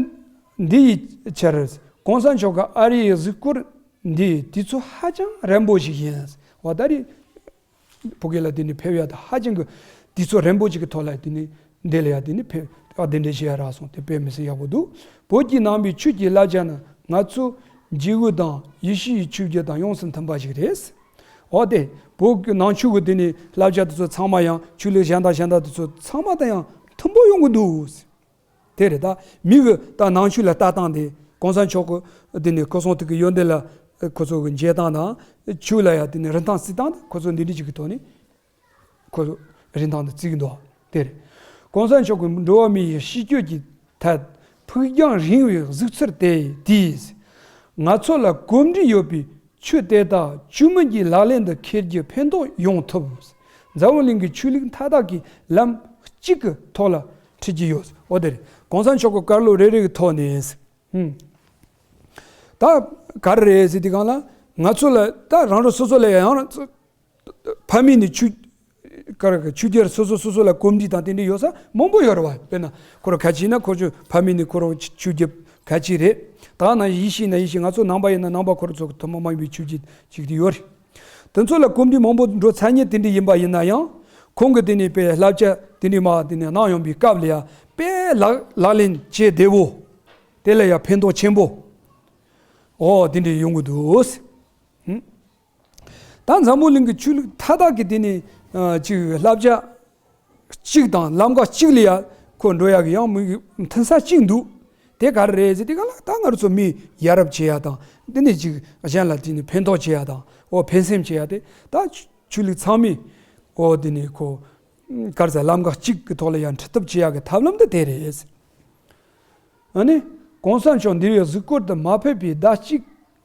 འདི་ཡི་ཕྱིར་གོང་ས་མཆོག་གི་ཨ་རིའི་གཟིགས་སྐོར་འདི་དུས་ཚོད་ཧ་ཅང་རན་པོ་ཞིག་ཡིན། འོ་ད་རེས་བོད་སྐད་ལ་དེ་ནི་ཕེབས་ཡ་ད་ཧ་ཅང་གི་དུས་ཚོད་རན་པོ་ཅིག་གི་ཐོག་ལ་དེ་ནི་འདི་ལ་ཡ་དེ་ནི་ཕེབས་ཨ་གདན་འདྲེན་བྱེད་ཡ་རག་སོང་། དེ་དཔེ་མི་སྲིད་ཡག་པོ་འདུག་བོད་ཀྱི་ནང་པའི་ཆོས་ཀྱི་བསླབ་བྱ་ནི་ང་ཚོ་འཇིགས་དངོས་དང་ཡེ་ཤུའི་ཆོས་བརྒྱུད་དང་ཡོངས་སུ་མཐུན་པ་ཞིག་རེད། འོ་དེ་བོད་ཀྱི་ནང་ཆོས་ཀྱི་དེ་ནི་བསླབ་བྱ་དེ་ཚོ་ཚང་མ་ཡང་ཆོས་ལུགས་གཞན་དང་གཞན་དང་དེ་ཚོ་ཚང་མ་དང་ཡང་མཐུན་པོ་ཡོང་གི་འདུག་དེ་རེད། ད་མི་གི་ད་ནང་ཆོས་ལ་ལྟ་སྟངས་དེ་གོང་ས་མཆོག་གི་དེ་ནི་ཁོ་ཚོ་དེ་གི་ཡོན་ཏན་ལ་ཁོ་ཚོ་གི་མཇལ་སྟངས་དང་ཆོས་ལ་ཡང་དེ་ནི་རིན་ཐང་བརྩི་སྟངས་དེ་ཁོ་ཚོ་འདི་འདྲ་ཅིག་གི་ཐོག་ནས་ཁོ་ཚོ་རིན་ཐང་དེ་བརྩི་གི་འདུག་དེ་རེད། གོང་ས་མཆོག་གི་འགྲོ་བ་མི་ཡི་ཤིས་བརྗོད་ཀྱི་ཐད་ཕུགས་རྒྱང་རིང་བའི་གཟིགས་ཚུལ་དེ་དེས་ང་ཚོ་ལ་གོམས་འདྲིས་ཡོད་པའི་ཆོས་དེ་དག་བཅོས་མིན་གྱི་ལག་ལེན་དུ་འཁྱེར་རྒྱུ་ཕན་ཐོགས་ཡོང་ཐུབ། འཛམ་བུ་གླིང་གི་ཆོས་ལུགས་མཐའ་དག་གི་ལམ་གཅིག་གི་ཐོག་ལ་ཁྲིད་ཀྱི་ཡོད། འོ་དེ་རེད། གོང་ས་མཆོག་གི་བཀའ་སློབ་རེ་རེ་གི་ཐོག་ནས། ཧུམ། ད་ག་རེ་རེད་ཟེར་དུས་སྒང་ལ་ང་ཚོ་ལ་ད་རང་རང་སོ་སོ་ལ་ཡང་ཕ་མེས་ནས་ཆོས་ག་རེ་ག་ཆོས་རྒྱལ་སོ་སོ་སོ་སོ་ལ་གོམས་འདྲིས་དང་དེ་འདྲ་ཡོད་ས་མང་པོ་ཡོད་རེད་བ། དཔེར་ན་ཁོ་རང་ཁ་ཆེ་ན་ཁོ་ཚོ་ཕ་མེས་ནས་ཁོ་རང་ཆོས་རྒྱལ་ཁ་ཆེ་རེད། ད་ནང་ཡེ་ཤུ་ན་ཡེ་ཤུ། ང་ཚོ་ནང་པ་ཡིན་ན་ནང་པ་ཁོ་རང་ཚོ་གི་ཐུན་མོང་མ་ཡིན་པའི་ཆོས་བརྒྱུད་ཅིག་དེ་ཡོད་རེད། དེ་ཚོ་ལ་གོམས་འདྲིས་མང་པོ་འགྲོ་ཚར་མཁན་དེ་འདྲ་ཡིན་པ་ཡིན་ན་ཡང་ཁོང་གི་དེ་ནས་པའི་བསླབ་བྱ་ དེ་འདྲའི་མ་དེ་ནས་གནང་ཡོང་པའི་སྐབས་ལ་ཡང་དཔེ་ལག་ལག་ལེན་བྱེད་བདེ་བོ། དེ་ལ་ཡང་ཕན་ཐོགས་ཆེན་པོ། ཨོ་དེ་འདྲའི་ཡོང་གི་འདུག། ཧུམ། ད་འཛམ་བུ་གླིང་གི་ཆོས་ལུགས་མཐའ་དག་གི་དེ་ནས་ཨ་ཅིག་བསླབ་བྱ་གཅིག་དང་ལམ་ཁ་གཅིག་ལ་ཡང་ཁོ་འགྲོ་ཡག་གི་ཡང་མི་མཐུན་ས་གཅིག་འདུག། དེ་ག་རེ་རེད་ཟེར་དེ་ག་ལ་ད་ང་ཚོ་མི་ཡ་རབས་བྱེད་ཡ་དང་དེ་ནས་ཅིག་གཞན་ལ་དེ་ནས་ཕན་ཐོགས་བྱེད་ཡ་དང་ཨོ་ཕན་སེམས་བྱེད་ཡ་དེ་ད་ཆོས་ལུགས་ཚང་མས་ཨོ་དེ་ནས་ཁོ་ག་རེ་ཟེར་ལམ་ཁ་གཅིག་གི་ཐོག་ལ་ཡང་འཁྲིད་ཐབས་བྱེད་ཡག་གི་ཐབས་ལམ་དེ་དེ་རེད། ཨ་ནི། གོང་ས་མཆོག་འདི་བའི་གཟིགས་སྐོར་དུ་མ་ཕེབས་པའི་ཟླ་གཅིག་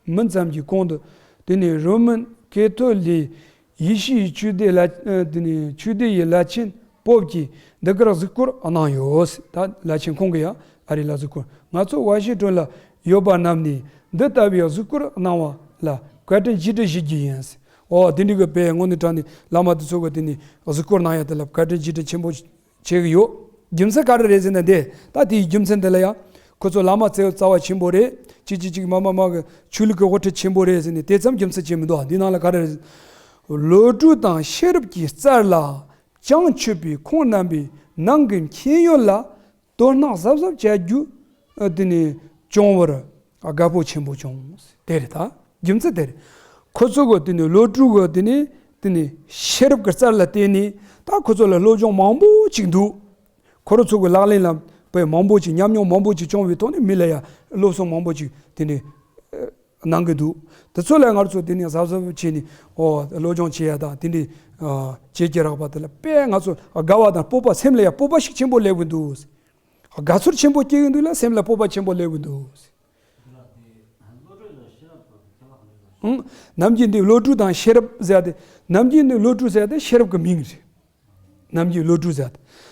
མིན་ཙམ་གྱི་གོང་དུ་དེ་ནས་རོ་མན་ཀེ་ཐོ་ལིག་ཡེ་ཤུའི་ཆོས་སྡེ་ལ་དེ་ནས་ཆོས་སྡེ་ཡི་བླ་ཆེན་པོབ་ཀྱིས་འདི་གར་གཟིགས་སྐོར་གནང་ཡོད། ད་བླ་ཆེན་ཁོང་གིས་ཡང་ཨ་རི་ལ་གཟིགས་སྐོར། ང་ཚོ་ཝ་ཤིང་ཏོན་ལ་ཡོད་པ་རྣམས་ནས་འདི་ལྟ་བུའི་གཟིགས་སྐོར་གནང་བ་ལ་བཀའ་དྲིན་རྗེས་དྲན་ཞུ་རྒྱུ་ཡིན། ཨོ་དེ་འདྲའི་གི་དཔེ་དངོས་གནས་དྲང་ནས་བླ་མ་དེ་ཚོ་གི་དེ་ནས་གཟིགས་སྐོར་གནང་ཡ་དེ་ལ་བཀའ་དྲིན་རྗེས་དྲན་ཆེན་པོ་བྱེད་ཀྱི་ཡོད། རྒྱུ་མཚན་ག་རེ་རེད་ཟེར་ན་དེ་ད་དེའི་རྒྱུ་མཚན་དེ་ལ་ཡང་ཁོ་ཚོ་བླ་མ་རྩ་རྩ་བ་ཆེན་པོ་རེད། གཅིག་གཅིག་གཅིག་མ་མ་མ་གི་ཆོས་ལུགས་ཀྱི་དབུ་ཁྲིད་ཆེན་པོ་རེད་ཟེར་ནས་དེ་ཙམ་རྒྱུ་མཚན་བྱེད་མི་འདུག། འདི་ནང་ལ་ག་རེ་རེད། བློ་གྲོས་དང་ཤེས་རབ་ཀྱི་རྩལ་ལ་བྱང་ཆུབ་པའི་ཁོང་རྣམ་པའི་ནང་གི་མཁྱེན་ཡོན་ལ་དོ་སྣང་གཟབ་གཟབ་བྱ་རྒྱུ་ཨ་དེ་ནས་བྱུང་བར་དགའ་པོ་ཆེན་པོ་བྱུང་། དེ་རེད་ད། རྒྱུ་མཚན་དེ་རེད། ཁོ་ཚོ་གི་དེ་ནས་བློ་གྲོས་གི་དེ་ནས་དེ་ནས་ཤེས་རབ་ཀྱི་རྩལ་ལ་བརྟེན་ནས་ད་ཁོ་ཚོ་ལ་སློབ་སྦྱོང་མང་པོ་ཅིག་འདུག། ཁོ་རང་ཚོ་གི་ལག་ལེན་ལ་དཔེ་མང་པོ་ཅིག་ཉམས་མྱོང་མང་པོ་ཅིག་བྱུང་བའི་ཐོག་ནས་མི་ལ་ཡང་སློབ་གསོ་མང་པོ་ཅིག་དེ་ནས་ཨ་གནང་གི་འདུག། དེ་ཚོ་ལ་ང་ཚོ་དེ་ནས་གཟབ་གཟབ་བྱས་ནས་ཨོ་སློབ་སྦྱོང་བྱེད་ཡ་དང་དེ་འདྲའི་ཨ་བྱེད་ཀྱི་རག་པ་དེ་ལ་དཔེ་ང་ཚོ་དགའ་བ་དང་སྤོབས་པ་སེམས་ལ་ཡང་སྤོབས་པ་ཞིག་ཆེན་པོ་སླེབས་ཀྱི་འདུག། དགའ་ཚོར་ཆེན་པོ་སྐྱེ་གི་འདུག་ལ་སེམས་ལ་སྤོབས་པ་ཆེན་པོ་སླེབས་གི་འདུག། ཨང་། ནམ་རྒྱུན་འདི་བློ་གྲོས་དང་ཤེས་རབ་ཟེར་ཏེ། ནམ་རྒྱུན་འདི་བློ་གྲོས་ཟེར་ཏེ་ཤེས་རབ་ཀྱི་མིང་རེད། ནམ་རྒྱུན་བློ་གྲོས་ཟེར་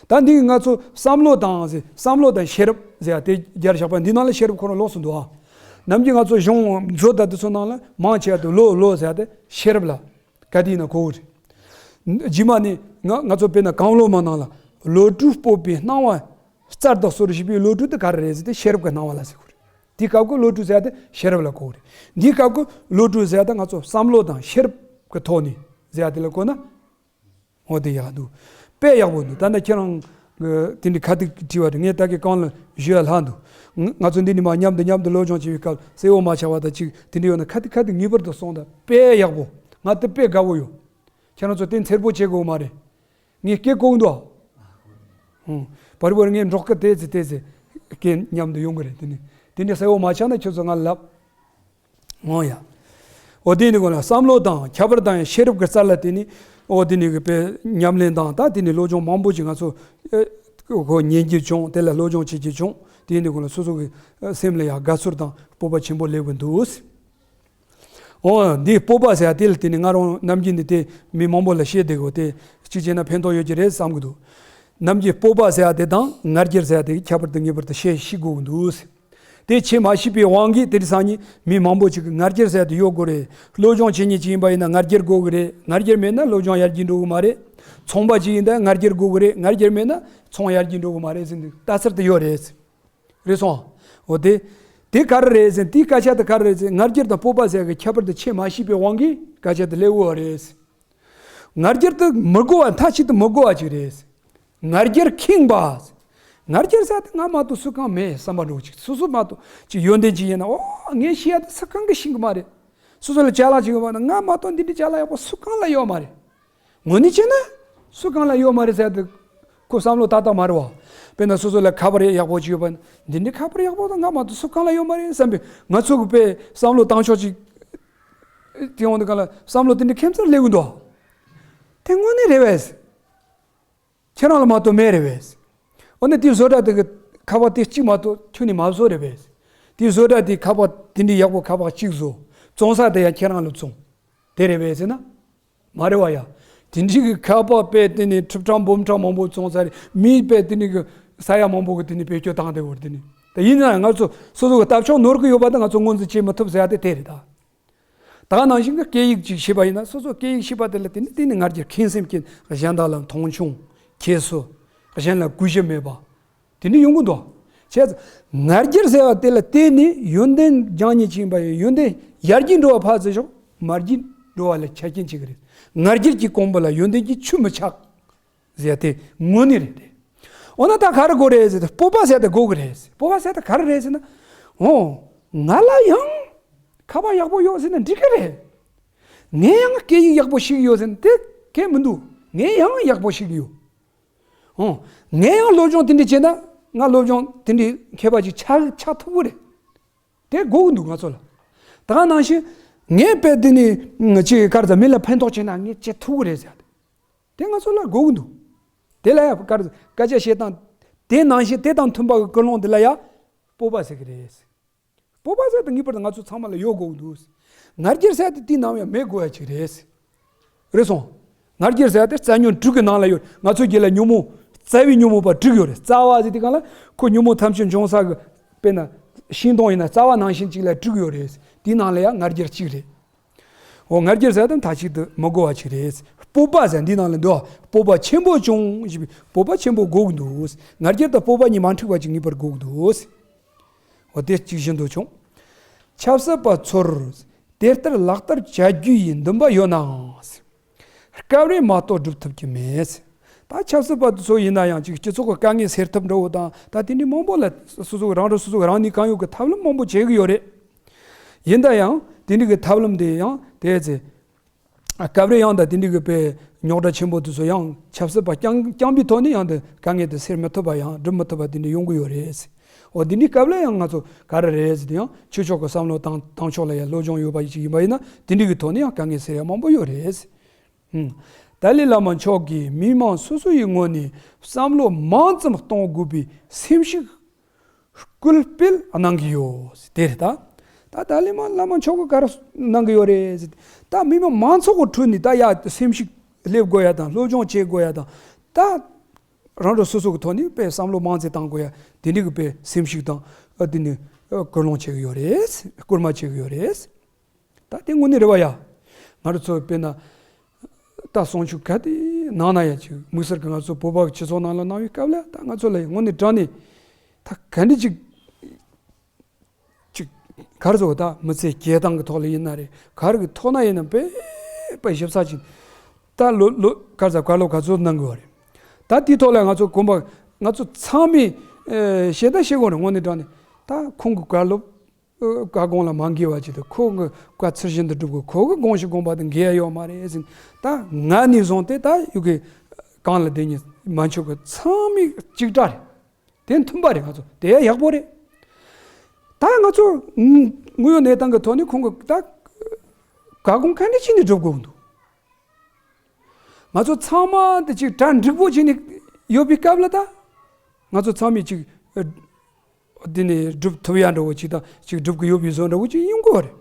ཏེ། ད་འདི་ང་ཚོ་བསམ་བློ་དང་ཟེར་བསམ་བློ་དང་ཤེས་རབ་ཟེར་ཏེ་རྒྱལ་ཞགས་པ་འདི་ནང་ལ་ཤེས་རབ་ཁོ་རང་ལོགས་སུ་འདུག་ཨ། ནམ་རྒྱུན་ང་ཚོ་གཞུང་མཛོད་དང་འདི་ཚོ་ནང་ལ་མང་ཆེ་བ་དེ་བློ་བློ་ཟེར་ཏེ་ཤེས་རབ་ལ། ག་དེ་ཡིན་ན་གོ་གི་རེད། རྗེས་མ་ནི་ང་ང་ཚོ་དཔེར་ན་གང་བློ་མ་ནང་ལ་བློ་གྲོས་སྤོབས་པའི་སྣང་བ་བསྩལ་དུ་གསོལ་ཞེས་པའི་བློ་གྲོས་དེ་ག་རེ་རེད་ཟེར་ཏེ་ཤེས་རབ་ཀྱི་སྣང་བ་ལ་ཟེར་གི་རེད། དེའི་སྐབས་ཀྱི་བློ་གྲོས་ཟེར་ཏེ་ཤེས་རབ་ལ་གོ་གི་རེད། འདིའི་སྐབས་ཀྱི་བློ་གྲོས་ཟེར་ཏེ་ང་ཚོ་བསམ་བློ་དང་ཤེས་རབ་ཀྱི་ཐོག་ནས་ཟེར་ཏེ་ལ་གོ་ན། འོ་དེ་ཡག་འདུག། དཔེ་ཡག་པོ་འདུག། ད་ནི་ཁྱེད་རང་གི་དེ་འདྲའི་ཁ་ཐུག་བྲིས་པ་རེད། ངས་ད་གིན་གང་ལ་ཞུ་ཡ་ལྷག་འདུག། ང་ང་ཚོ་འདི་ནས་མ་མཉམ་དུ་མཉམ་དུ་སློབ་སྦྱོང་བྱེད་པའི་སྐབས་གསལ་བོ་མ་ཆགས་པ་དང་གཅིག་དེ་འདྲ་ཡོད་ན་ཁ་ཐུག་ཁ་ཐུག་ངེས་པར་དུ་གསུངས་དང་། དཔེ་ཡག་པོ། ང་དེ་དཔེ་དགའ་བོ་ཡོད། ཁྱེད་རང་ཚོ་དེ་འཚེར་པོ་བྱེད་དགོས་མ་རེད། ངས་སྐད་གོ་འདུག། ཧུང་། བར་བར་ངས་འབྲོག་སྐད་དེ་ཚེ་དེ་ཚེ་སྐད་མཉམ་དུ་ཡོང་གི་རེད། དེ་ནི་དེ་འདྲ་གསལ་བོ་མ་ཆགས་ན་ཁྱོད་ཚོ་ང་ལ་ལབ། འོ་ཡ། འོ་དེ་ནི་གོ་ལ་བསམ་བློ་དང་ཁྱད་པར་དང་ཡང་ཤེས་རབ་ཀྱི་རྩལ་ལ་བརྟེན་ནས་འོ་དེ་ནི་གི་དཔེ་ཉམས་ལེན་དང་ད་དེ་ནི་སློབ་སྦྱོང་མང་པོ་ཅིག་ང་ཚོ་ཨེ་གོ་ཉན་རྒྱུ་བྱུང་། དེ་ལ་སློབ་སྦྱོང་བྱེད་རྒྱུ་བྱུང་། དེ་ནི་གོ་ལ་སོ་སོ་གི་ཨེ་སེམས་ལ་ཡང་དགའ་ཚོར་དང་སྤོབས་པ་ཆེན་པོ་སླེབས་ཀྱི་འདུག། འོ་འདི་སྤོབས་པ་ཟེར་དེ་ལ་བརྟེན་ནས་ང་རང་ནམ་རྒྱུན་ནས་དེ་མི་མང་པོ་ལ་བཤད་བསྡད་དགོས་ཏེ་གཅིག་བྱས་ན་ཕན་ཐོགས་ཡོད་ཀྱི་རེད་བསམ་གྱི་འདུག། ནམ་རྒྱུན་སྤོབས་པ་ཟེར་དེ་དང་ང་རྒྱལ་ཟེར་དེ་ཁྱད་པར་དུ་ངེས་པར་དུ་ཤེས་ཤེས་དགོས་ཀྱི་འདུག། དེ་ཆེས་མ་ཤེས་པའི་དབང་གིས་དེ་རིང་སང་ཉིན་མི་མང་པོ་ཅིག་གིས་ང་རྒྱལ་ཟེར་དེ་ཡོད་དགོས་རེད། སློབ་སྦྱོང་བྱེད་མཁན་ཅིག་ཡིན་པ་ཡིན་ན་ང་རྒྱལ་དགོས་ཀྱི་རེད། ང་རྒྱལ་མེད་ན་སློབ་སྦྱོང་ཡར་རྒྱས་འགྲོ་གི་མ་རེད། ཚོང་པ་ཅིག་ཡིན་ན་ང་རྒྱལ་དགོས་ཀྱི་རེད། ང་རྒྱལ་མེད་ན་ཚོང་ཡར་རྒྱས་འགྲོ་གི་མ་རེད་ཟེར་འདུག། ལྟ་ཚུལ་དེ་ཡོད་རེད། རེད་སོང་། འོ་དེ། དེ་ག་རེ་རེད་ཟེར་ན་དེའི་སྐད་ཆ་དེ་ག་རེ་རེད་ཟེར་ན་ང་རྒྱལ་དང་སྤོབས་པ་ཟེར་གི་ཁྱད་པར་དེ་ཆེས་མ་ཤེས་པའི་དབང་གིས་སྐད་ཆ་དེ་སླེབས་ཡོད་རེད། ང་རྒྱལ་དེ་མི་དགོས་པ་མཐའ་གཅིག་ཏུ་མི་དགོས་པ་ཅིག་རེད། ང་རྒྱལ་ཁེངས་པ། ང་རྒྱལ་ཟེར་དེ་ང་མ་གཏོགས་སུ་གང་མེད་བསམ་པ་འདྲ་བོ་ཅིག། སོ་སོ་མ་གཏོགས་ཅིག་ཡོན་ཏན་ཅིག་ཡིན་ན་ཨོ་ངས་ཤེས་ཡ་དེ་སུ་གང་གིས་ཤེས་གི་མ་རེད། སོ་སོ་ལ་ཅ་ལག་ཅིག་ཡོད་པ་ན་ང་མ་གཏོགས་འདི་འདྲའི་ཅ་ལག་ཡག་པོ་སུ་གང་ལ་ཡོད་མ་རེད། དངོས་གནས་བྱས་ན་སུ་གང་ལ་ཡོད་མ་རེད་ཟེར་དུས་ཁོ་བསམ་བློ་ཏག་ཏག་མ་རེད་བ། དཔེར་ན་སོ་སོ་ལ་ཁ་པར་ཡག་པོ་ཅིག་ཡོད་པ་ན་འདི་འདྲའི་ཁ་པར་ཡག་པོ་དང་ང་མ་གཏོགས་སུ་གང་ལ་ཡོད་མ་རེད་བསམ་པའི་ང་ཚོ་གི་དཔེ་བསམ་བློ་བཏང་ཕྱོགས་ཅིག་དེ་འོང་དུས་གང་ལ་བསམ་བློ་དེ་འདྲའི་ཁྱད་མཚར་སླེབས་ཀྱི་འདུག། དེ་དངོས་གནས་རེད་བས། ཁྱེད་རང་ལ་མ་གཏོགས་མེད་རེད་བས། འོ་ན་དེ་བཟོ་གྲྭ་དེ་གི་ཁ་པར་དེ་གཅིག་མ་གཏོགས་ཁྱོན་ནས་མ་བཟོ་རེད་བས། དེ་བཟོ་གྲྭ་དེ་ཁ་པར་དེ་འདྲའི་ཡག་པོ་ཁ་པར་གཅིག་བཟོ། བཙོང་ས་དེ་ཡང་ཁྱེད་རང་ལ་བཙོང་། དེ་རེད་བས་ཟེར་ན། མ་རེད་བ་ཡ། དེ་འདྲའི་གི་ཁ་པར་དཔེ་དེ་ནས་ཁྲི་ཕྲག་འབུམ་ཕྲག་མང་པོ་བཙོང་ས་རེད། མིའི་དཔེ་དེ་ནས་གི་ས་ཡ་མང་པོ་གི་དེ་ནས་བེད་སྤྱོད་བཏང་བསྡད་ཡོད་རེད་དེ་ནས། ད་ཡིན་ན་ང་ཚོ་སོ་སོ་གི་ལྟ་ཕྱོགས་ནོར་གི་ཡོད་པ་ད་ང་ཚོ་ངོས་འཛིན་བྱེད་མི་ཐུབ་ཟེར་ཡ་དེ་དེ་རེད་ད། ད་ག་ནང་བཞིན་གྱི་སྐད་ཡིག་ཅིག་ཤེས་པ་ཡིན་ན་སོ་སོ་སྐད་ཡིག་ཤེས་པ་དེ་ལ་བརྟེན་ནས་བརྟེན་ནས་ང་རྒྱལ་ཁེངས་སེམས་ཀྱིས་གཞན་དག་ལ་མཐོང་ཆུང་། ཁྱད་གསོད། གཞན་ལ་གུས་ཞབས་མེད་པ། དེ་འདྲ་ཡོང་གི་འདུག། བྱས་ཙང་ང་རྒྱལ་ཟེར་བ་དེ་ལ་བརྟེན་ནས་ཡོན་ཏན་སྦྱང་མཁན་ཅིག་ཡིན་པ་ཡིན་ཡོན་ཏན་ཡར་རྒྱས་འགྲོ་བ་ཕར་ཟེར་ཞོག་མར་རྒྱས་འགྲོ་བ་ལ་ཆ་རྐྱེན་ཅིག་རེད། ང་རྒྱལ་གྱི་གོང་བུ་ལ་ཡོན་ཏན་གྱི་ཆུ་མི་ཆགས། ཟེར་ཡ་དེ་དངོས་གནས་རེད་དེ། འོ་ན་ད་ག་རེ་དགོས་རེད་ཟེར་ཏེ་སྤོབས་པ་ཟེར་ཡ་དེ་དགོས་ཀྱི་རེད་ཟེར། སྤོབས་པ་ཟེར་ཡ་དེ་ག་རེ་རེད་ཟེར་ན། འོ། ང་ལ་ཡང་ཁ་པར་ཡག་པོ་ཡོད་ཟེར་ན་འགྲིག་གི་རེད། ངས་ཡང་སྐད་ཡིག་ཡག་པོ་ཤེས་ཀྱི་ཡོད་ཟེར་ན་དེ་གལ་མི་འདུག་ངས་ཡང་ཡག་པོ་ཤེས་ཀྱི་ཡོད། ཨོ། ངས་ཡང་སློབ་སྦྱོང་དེ་འདྲ་བྱས་ན་ང་སློབ་སྦྱོང་དེ་འདྲའི་མཁས་པ་ཅིག་ཆགས་ཆགས་ཐུབ་ཀྱི་རེད། དེ་དགོས་ཀྱི་འདུག་ང་ཚོ་ལ། ད་ག་ནང་བཞིན་ངས་དཔེ་དེ་ནི་ཅིག་ག་རེ་ཟེར་མི་ལ་ཕན་ཐོགས་བྱས་ན་ངས་བྱེད་ཐུབ་ཀྱི་རེད་ཟེར། དེ་ང་ཚོ་ལ་དགོས་ཀྱི་འདུག་དེ་ལ་ཡང་ག་རེ་ཟེར་སྐད་ཆ་བཤད་སྟངས་དེ་ནང་བཞིན་དེ་དང་མཐུན་པ་གི་ཀུན་སློང་དེ་ལ་ཡང་སྤོབས་པ་ཟེར་གྱི་རེད། སྤོབས་པ་ཟེར་དེ་ངེས་པར་དུ་ང་ཚོ་ཚང་མ་ལ་ཡོད་དགོས་ཀྱི་འདུག་ང་རྒྱལ་ཟེར་དེ་དེའི་ནང་ཡང་མེད་དགོས་ཡ་ཅིག་རེད། རེད་སོང་། ང་རྒྱལ་ཟེར་དེ་རྩ་ཉོན་དྲུག་གི་ནང་ལ་ཡོད། ང་ཚོ་རྒྱུད་ལ་ཉོན་མོངས་རྩ་བའི་ཉོན་མོངས་པ་དྲུག་ཡོད་རེད། རྩ་བ་ཟེར་དེ་གང་ལ་ཁོ་ཉོན་མོངས་ཐམས་ཅད་འབྱུང་ས་གི་དཔེར་ན་ཤིང་སྡོང་ཡིན་ན་རྩ་བ་ནང་བཞིན་ཅིག་ལ་དྲུག་ཡོད་རེད། དེའི་ནང་ལ་ཡང་ང་རྒྱལ་གཅིག་རེད། འོ་ང་རྒྱལ་ཟེར་དེ་མཐའ་གཅིག་ཏུ་མི་དགོས་པ་ཅིག་རེད། སྤོབས་པ་ཟེར་འདིའི་ནང་ལ་འདུག་སྤོབས་པ་ཆེན་པོ་བྱུང་ཞེས་པའི་སྤོབས་པ་ཆེན་པོ་དགོས་ཀྱི་འདུག་ང་རྒྱལ་དང་སྤོབས་པ་གཉིས་མ་འཁྲུགས་པ་ཅིག་ངེས་པར་དགོས་ཀྱི་འདུག་འོ་དེ་གཅིག་བཞིན་དུ་བྱུང་། ཆབ་སྲིད་པ་ཚོར་དེ་ལྟར་ལག་བསྟར་བྱ་རྒྱུ་ཡི་འདུན་པ་ཡོད་ནའང་། སྐབས་རེ་མ་གཏོགས་སྒྲུབ་ཐུབ་ཀྱི་མེད། ད་ཆབ་སྲིད་པ་ཚོ་ཡིན་ན་ཡང་ཅིག་སྤྱི་ཚོགས་ཀྱི་དཀའ་ངལ་སེལ་ཐབས་འདྲ་བོ་དང་ད་དེ་འདྲའི་མང་པོ་ལ་སོ་སོ་རང་རང་སོ་སོ་རང་ནུས་གང་ཡོད་ཀྱི་ཐབས་ལམ་མང་པོ་བྱེད་ཀྱི་ཡོད་རེད། ཡིན་ད་ཡང་དེ་འདྲའི་གི་ཐབས་ལམ་དེ་ཡང་དེ་ཚེ། སྐབས་རེ་ཡང་ད་དེ་འདྲའི་གི་དཔེ་རྙོག་དྲ་ཆེན་པོ་དེ་ཚོ་ཡང་ཆབ་སྲིད་པ་རྐྱང་རྐྱང་པའི་ཐོག་ནས་ཡང་དེ་དཀའ་ངལ་དེ་སེལ་མི་ཐུབ་པ་ཡང་སྒྲུབ་མི་ཐུབ་པ་དེ་འདྲ་ཡོང་གི་ཡོད་རེད། འོ་དེ་འདྲའི་སྐབས་ལ་ཡང་ང་ཚོ་ག་རེ་རེད་ཟེར་དུས་ཡང་ཆོས་ཕྱོགས་ཀྱི་བསམ་བློ་བཏང་བཏང་ཕྱོགས་ལ་ཡང་སློབ་སྦྱོང་ཡོད་པ་ཞིག་ཡིན་པ་ཡིན་ན་དེ་འདྲའི་གི་ཐོག་ནས་ཡང་དཀའ་ངལ་སེལ་ཡ་མང་པོ་ཡོད་རེད། ཧུམ། ཏཱ་ལའི་བླ་མ་མཆོག་གིས་མི་མང་སོ་སོ་ཡི་ངོས་ནས་བསམ་བློ་མང་ཙམ་གཏོང་དགོས་པའི་སེམས་ཤུགས་སྐུལ་སྤེལ་གནང་གི་ཡོད་ཟེར་དེ་རེད་ད། ད་ཏཱ་ལའི་བླ་མ་མཆོག་གིས་ག་རེ་གནང་གི་ཡོད་རེད་ཟེར། ད་མི་མང་མང་ཚོགས་ཀྱི་ཁྲོད་ནས་ད་ཡ་སེམས་ཤུགས་སླེབས་དགོས་ཡ་དང་སློབ་སྦྱོང་བྱེད་དགོས་ཡ་དང་། ད་རང་རང་སོ་སོ་གི་ཐོག་ནས་དཔེ་བསམ་བློ་མང་ཙམ་བཏང་དགོས་ཡ་དེ་འདྲའི་གི་དཔེ་སེམས་ཤུགས་དང་ཨ་དེ་ནི་ཨ་སྐུལ་སློང་བྱེད་ཀྱི་ཡོད་རེད། སྐུལ་མ་བྱེད་ཀྱི་ཡོད་རེད། ད་དེ་དངོས་གནས་རེད་བ་ཡ། ང་རང་ཚོ་དཔེར་ན། ད་གསུང་ཆོས་ག་དེ་གནང་ན་ཡང་ཅིག་དམིགས་བསལ་གྱི་ང་ཚོ་བོད་པ་གི་སྤྱི་ཚོགས་ནང་ལ་གནང་བའི་སྐབས་ལ་ད་ང་ཚོ་ལ་དངོས་གནས་དྲང་གནས་ད་ག་འདྲ་ཅིག་ཅིག་ག་རེ་ཟེར་བ་ད་མི་ཚེ་སྐྱེལ་སྟངས་ཀྱི་ཐོག་ལ་ཡིན་ན་རེད། ག་རེ་གི་ཐོག་ན་ཡིན་ན་དཔེ་དཔེ་ཞིབ་ཚགས་ཅིག་ད་ལོ་ལོ་ག་རེ་ཟེར་བཀའ་སློབ་ག་ཚོད་གནང་གི་ཡོད་རེད། ད་དེའི་ཐོག་ལ་ང་ཚོ་དགོན་པ་ང་ཚོ་ཚང་མས་ཨེ་ཞེ་ད་ཤེས་དགོས་རེད། དངོས་གནས་དྲང་གནས་ད་ཁོང་གི་བཀའ་སློབ། བཀའ་དགོངས་ལ་མ་འགལ་བ་ཅིག་དང་ཁོ་གི་བཀའ་ཚུལ་བཞིན་དུ་སྒྲུབ་དགོས། ཁོ་གི་དགོངས་གཞི་དགོངས་པ་དང་འགལ་ཡ་ཡོད་མ་རེད་ཟེར། ད་ང་ནས་བཟུང་སྟེ་ད་ཡུ་གེ་གང་ལ་བསྡད་ཉི་མ་མཆོག་གི་ཚང་མས་གཅིག་སྒྲ་རེད། དེ་མཐུན་པ་རེད། ང་ཚོ་དེ་ཡ་ཡག་པོ་རེད། ད་ང་ཚོ་དངོས་ཡོད་གནས་སྟངས་ཀྱི་ཐོག་ནས་ཁོང་གི་ད་བཀའ་དགོངས་ག་འདྲ་བྱས་ནས་སྒྲུབ་དགོས་འདུག་ང་ཚོ་ཚང་མ་དེ་ཅིག་གྲ་འགྲིག་པོ་བྱས་ནས་ཡོད་པའི་སྐབས་ལ་ད་ང་ཚོ་ཚང་མས་ཅིག་ཨ་འདི་ནས་སྒྲུབ་ཐུབ་ཡ་འདྲ་བོ་ཅིག་དང་ཅིག་སྒྲུབ་ཀྱི་ཡོད་པའི་བཟོ་འདྲ་བོ་ཅིག་ཡོང་གི་ཡོད་རེད།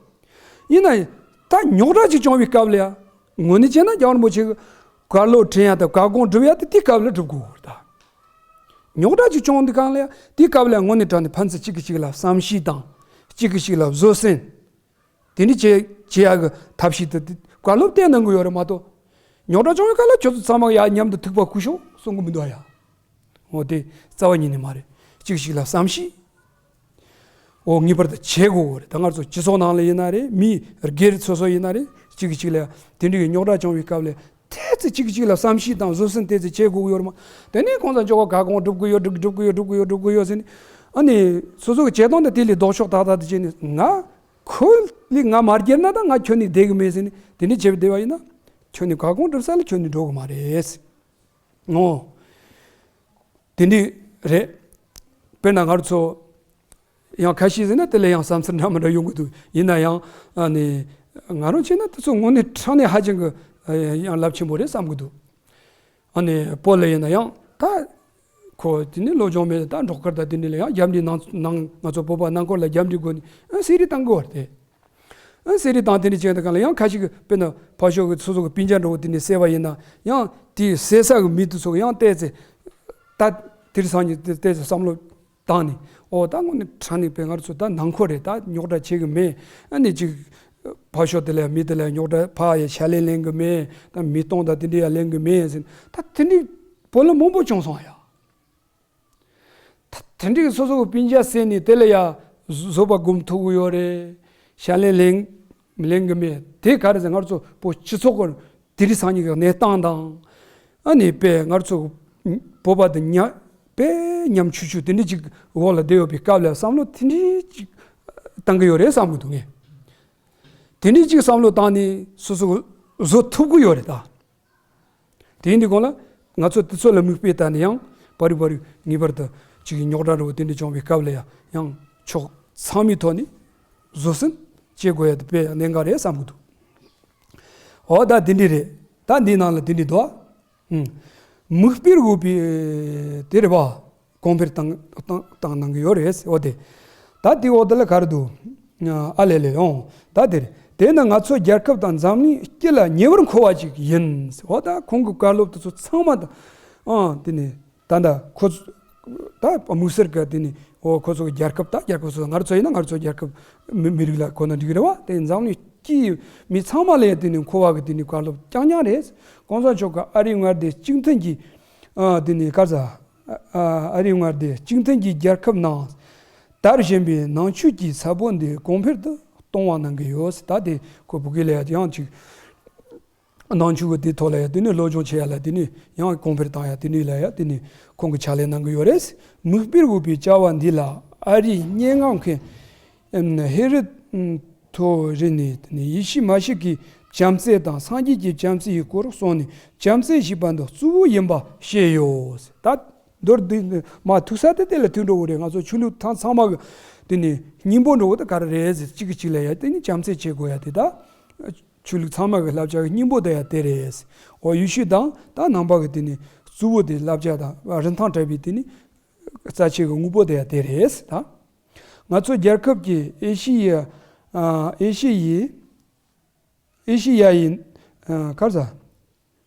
ཡིན་ན་ད་རྙོག་དྲ་ཅིག་བྱུང་བའི་སྐབས་ལ་ཡ་དངོས་གནས་བྱས་ན་རྒྱལ་བ་རིན་པོ་ཆེ་གི་བཀའ་སློབ་དྲན་ཡ་དང་བཀའ་དགོངས་སྒྲུབ་ཡ་དེ་དེའི་སྐབས་ལ་སྒྲུབ་དགོས་རེད་ད། རྙོག་དྲ་ཅིག་བྱུང་དུས་སྒང་ལ་ཡ་དེའི་སྐབས་ལ་ཡ་དངོས་གནས་དྲང་གནས་ཕན་ཚུན་གཅིག་གིས་གཅིག་ལ་བསམ་ཤེས་དང་གཅིག་གིས་གཅིག་ལ་བཟོད་བསྲན། དེ་འདྲ་བྱེད་བྱེད་ཡག་གི་ཐབས་ཤེས་དེ་བཀའ་སློབ་བསྟན་གནང་གི་ཡོད་རེད་མ་གཏོགས། རྙོག་དྲ་བྱུང་བའི་སྐབས་ལ་ཁྱོད་ཚོ་ཚང་མ་ཡར་མཉམ་དུ་ཐུག་པ་གུས་ཤོག་གསུང་གི་མི་འདུག་ཨ་ཡ། འོ་དེ་རྩ་བ་ཉིད་ནས་མ་རེད། གཅིག་གཅིག་ལ་བསམ་ཤེས། འོ་ངེས་པར་དུ་བྱེད་དགོས་རེད། ད་ང་ཚོ་སྤྱི་ཚོགས་ནང་ལ་ཡིན་ན་རེད། མི་སྒེར་སོ་སོ་ཡིན་ན་རེད། གཅིག་གིས་གཅིག་ལ་དེ་འདྲའི་རྙོག་དྲ་བྱུང་བའི་སྐབས་ལ་ཏོག་ཙམ་གཅིག་གིས་གཅིག་ལ་བསམ་ཤེས་དང་བཟོད་བསྲན་ཏོག་ཙམ་བྱེད་དགོས་ཀྱི་ཡོད་རེད་མ། དེ་ནས་གང་ཟག་མཆོག་ག་བཀའ་དགོངས་སྒྲུབ་ཀྱི་ཡོད། སྒྲུབ་སྒྲུབ་ཀྱི་ཡོད། སྒྲུབ་ཀྱི་ཡོད། སྒྲུབ་ཀྱི་ཡོད་ཟེར་ནས། ཨ་ནི་སོ་སོ་གི་བྱེད་སྟངས་དང་དེ་ལས་ལྡོག་ཕྱོགས་ཏག་ཏག་དེ་བྱས་ནས་ང་ཁོ་ལས་ང་མ་སྒེར་ན་ད་ང་ཁྱོད་ནས་བསྡད་གི་མེད་ཟེར་ནས་དེ་འདྲ་བྱས་པ་བསྡད་པ་ཡིན་ན་ཁྱོད་ནས་བཀའ་དགོངས་སྒྲུབ་ས་ལ་ཁྱོད་ནས་འགྲོ་གི་མ་རེད། ཨོ། དེ་འདྲ་རེད། དཔེར་ན་ང་རང་ཚོ་ཡང་ཁ་ཤས་ཟེར་ན་དེ་ལས་ཡང་བསམ་ཚུལ་འདྲ་མི་འདྲ་ཡོང་གི་འདུག་ཡིན་ན་ཡང་ཨ་ནི་ང་རང་བྱས་ན་དེ་ཚོ་དངོས་གནས་དྲང་གནས་ཧ་ཅང་གི་ཡང་རླབས་ཆེན་པོ་རེད་བསམ་གི་འདུག་ཨ་ནི་བོད་ལ་ཡིན་ན་ཡང་ད་ཁོ་དེ་ནི་སློབ་སྦྱོང་མེད། ད་འབྲོག་དཀར་ད་དེ་འདྲ་ལ་ཡང་རྒྱབ་འདྲི་གནང་གནང་ང་ཚོ་བོད་པ་ནང་ཁུལ་ལ་རྒྱབ་འདྲི་དགོས་ནི་ཨ་གསེར་རི་བཏང་གི་བར་དེ། ཨ་གསེར་རི་བཏང་དེ་འདྲ་བྱས་ད་གང་ལ་ཡང་ཁ་ཤས་ཀྱི་དཔེར་ན་ཕར་ཕྱོགས་ཀྱི་སོ་སོ་གི་སྤུན་ཀྱག་འདྲ་བོ་དེ་འདྲ་བསད་པ་ཡིན་ན་ཡང་དེའི་བསད་ས་གི་མི་དེ་ཚོ་གི་ཡང་བལྟས་ཚེ་ད་དེ་རིང་སང་ཉིན་དེ་བལྟས་ཚེ་བསམ་བློ་བཏང་ནས་ཨོ་ད་དངོས་གནས་དྲང་གནས་དཔེ་ང་ཚོ་ད་ནང་ཁུལ་རེད། ད་རྙོག་དྲ་བྱེད་གི་མེད། ཨ་ནི་ཅིག་ཕར་ཕྱོགས་དེ་ལ་མི་དེ་ལ་རྙོག་དྲ་ཕར་ཡ་ཕྱག་ལས་ལེན་གི་མེད། ད་མི་སྟོང་ད་དེ་འདྲ་ཡ་ལེན་གི་མེད་ཟེར། ད་དེ་འདྲ་བོད་ལ་མང་པོ་བྱུང་སོང་ཡ། ད་དེ་འདྲའི་སོ་སོ་གི་སྤུན་ཀྱག་བསད་ནས་དེ་ལ་ཡ་བཟོད་པ་སྒོམ་ཐུབ་གི་ཡོད་རེད། ཕྱག་ལས་ལེན་ལེན་གི་མེད། དེ་ག་རེ་ཟེར་ང་ཚོ་བོད་སྤྱི་ཚོགས་ཀྱི་དེ་རིང་སང་ཉིན་གྱི་གནས་སྟངས་དང་ ཨ་ནི་དཔེ་ང་ཚོ་བོད་པ་དང་ཉ་དཔེ་ཉམ་ཆུང་ཆུང་དེ་འདྲ་ཅིག་འོག་ལ་བསྡད་ཡོད་པའི་སྐབས་ལ་བསམ་བློ་དེ་འདྲ་ཅིག་བཏང་གི་ཡོད་རེད་བསམ་གི་འདུག་ངས། དེ་འདྲ་ཅིག་བསམ་བློ་བཏང་ནས་སོ་སོ་བཟོ་ཐུབ་གི་ཡོད་རེད་ད། དེ་ཡིན་དུས་གང་ལ་ང་ཚོ་དེ་ཚོ་ལ་མིག་དཔེ་ལྟ་ནས་ཡང་བར་རིག་བར་རིག་ངེས་པར་དུ་ཅིག་རྙོག་དྲ་འདྲ་བོ་དེ་འདྲ་བྱུང་བའི་སྐབས་ལ་ཡང་ཕྱོགས་ཚང་མའི་ཐོག་ནས་བཟོད་བསྲན་བྱེད་དགོས་ཡ་དེ་དཔེ་གནད་འགག་རེད་བསམ་གི་འདུག་འོ་ད་དེ་འདྲ་རེད། ད་འདི་ནང་ལ་དེ་འདྲ་འདུག་ཨ། མིག་དཔེར་འོས་པའི་དེ་རེད་པ། གོང་འཕེལ་བཏང་བཏང་བཏང་གནང་གི་ཡོད་རེད། འོ་དེ། ད་དེ་འོ་དེ་ལ་ག་རེ་འདུག་ཨ་ལས་ལས་ཡོང་། ད་དེ་རེད། དེ་ནི་ང་ཚོ་རྒྱལ་ཁབ་དང་འཛམ་གླིང་སྤྱི་ལ་ཉེ་བར་མཁོ་བ་ཅིག་ཡིན། འོ་ད་ཁོང་གི་བཀའ་སློབ་དེ་ཚོ་ཚང་མ་དང་། ཨང་དེ་ནི་ད་ད་ཁོ་ཚོ་ད་དམིགས་བསལ་ག་དེ་ནི་འོ་ཁོ་ཚོ་གི་རྒྱལ་ཁབ་ད་རྒྱལ་ཁབ་སོ་སོ་ང་རང་ཚོ་ཡིན་ན་ང་རང་ཚོ་རྒྱལ་ཁབ་མི་མི་རིགས་ལ་གོ་ན་འགྲིག་གི་རེད་བ། དེ་འཛམ་གླིང་སྤྱི་མི་ཚང་མ་ལ་ཡང་དེ་ནི་མཁོ་བ་གི་དེ་ནི་བཀའ་སློབ་རྐྱང་རྐྱང་རེད། གོང་ས་མཆོག་གི་ཨ་རིའི་མངའ་སྡེ་གཅིག་མཐུན་གྱི་ཨ་དེ་ནི་ག་ས་ཨ་ཨ་རིའི་མངའ་སྡེ་གཅིག་མཐུན་གྱི་རྒྱལ་ཁབ་ནང་དར་བཞིན་པའི་ནང་ཆོས་ཀྱི་ས་བོན་འདི་གོང་འཕེལ་དུ་གཏོང་བ་གནང་གི་ཡོད། ད་དེ་ཁོ་བོད་སྐད་ལ་ཡང་ཅིག་ནང་ཆོས་ཀྱི་དེ་ཐོག་ལ་ཡང་དེ་ནི་སློབ་སྦྱོང་བྱེད་ཡ་ལ་དེ་ནི་ཡང་གོང་འཕེལ་བཏང་ཡ་དེ་ནི་ལ་ཡང་དེ་ནི་ཁོང་གི་ཕྱག་ལས་གནང་གི་ཡོད་རེད། མིག་དཔེར་འོས་པའི་བྱ་བ་འདི་ལ་ཨ་རིའི་སྙན་ངག་མཁན་ཧེ་རི་ཐོ་རི་ནས་དེ་ནི་ཡེ་ཤུ་མ་ཤི་ཀའི་བྱམས་བརྩེ་དང་སངས་རྒྱས་ཀྱི་བྱམས་བརྩེ་ཡི་སྐོར་གསུངས་ནས་བྱམས་བརྩེ་ཞེས་པ་འདི་གཙོ་བོ་ཡིན་པ་བཤད་ཡོད། ད་མདོར་བསྡུས་མ་ཐུག་ས་དེ་དེ་ལ་ཐུག་འགྲོ་གི་རེད། ང་ཚོ་ཆོས་ལུགས་ཚང་ཚང་མ་གི་དེ་ནི་སྙིང་པོ་འགྲོ་གི་དེ་ག་རེ་རེད་ཟེར། གཅིག་གིས་གཅིག་ལ་ཡ་དེ་ནི་བྱམས་བརྩེ་བྱེད་དགོས་ཡ་དེ་ད། ཆོས་ལུགས་ཚང་མ་གི་བསླབ་བྱ་གི་སྙིང་པོ་དེ་ཡང་དེ་རེད། འོ་ཡེ་ཤུ་དང་ད་ནང་པ་གི་དེ་ནི་གཙོ་བོ་དེ་བསླབ་བྱ་དང་རིན་ཐང་བྲལ་བའི་དེ་ནི་རྩ་ཆེ་གི་དངོས་པོ་དེ་ཡང་དེ་རེད་ད། ང་ཚོ་རྒྱལ་ཁབ་ཀྱི་ཨེ་ཤི་ཡ་ཨ་ཨེ་ཤི་ཡའི་ཨེ་ཤི་ཡ་ཡི་ཨ་ག་རེ་ཟ།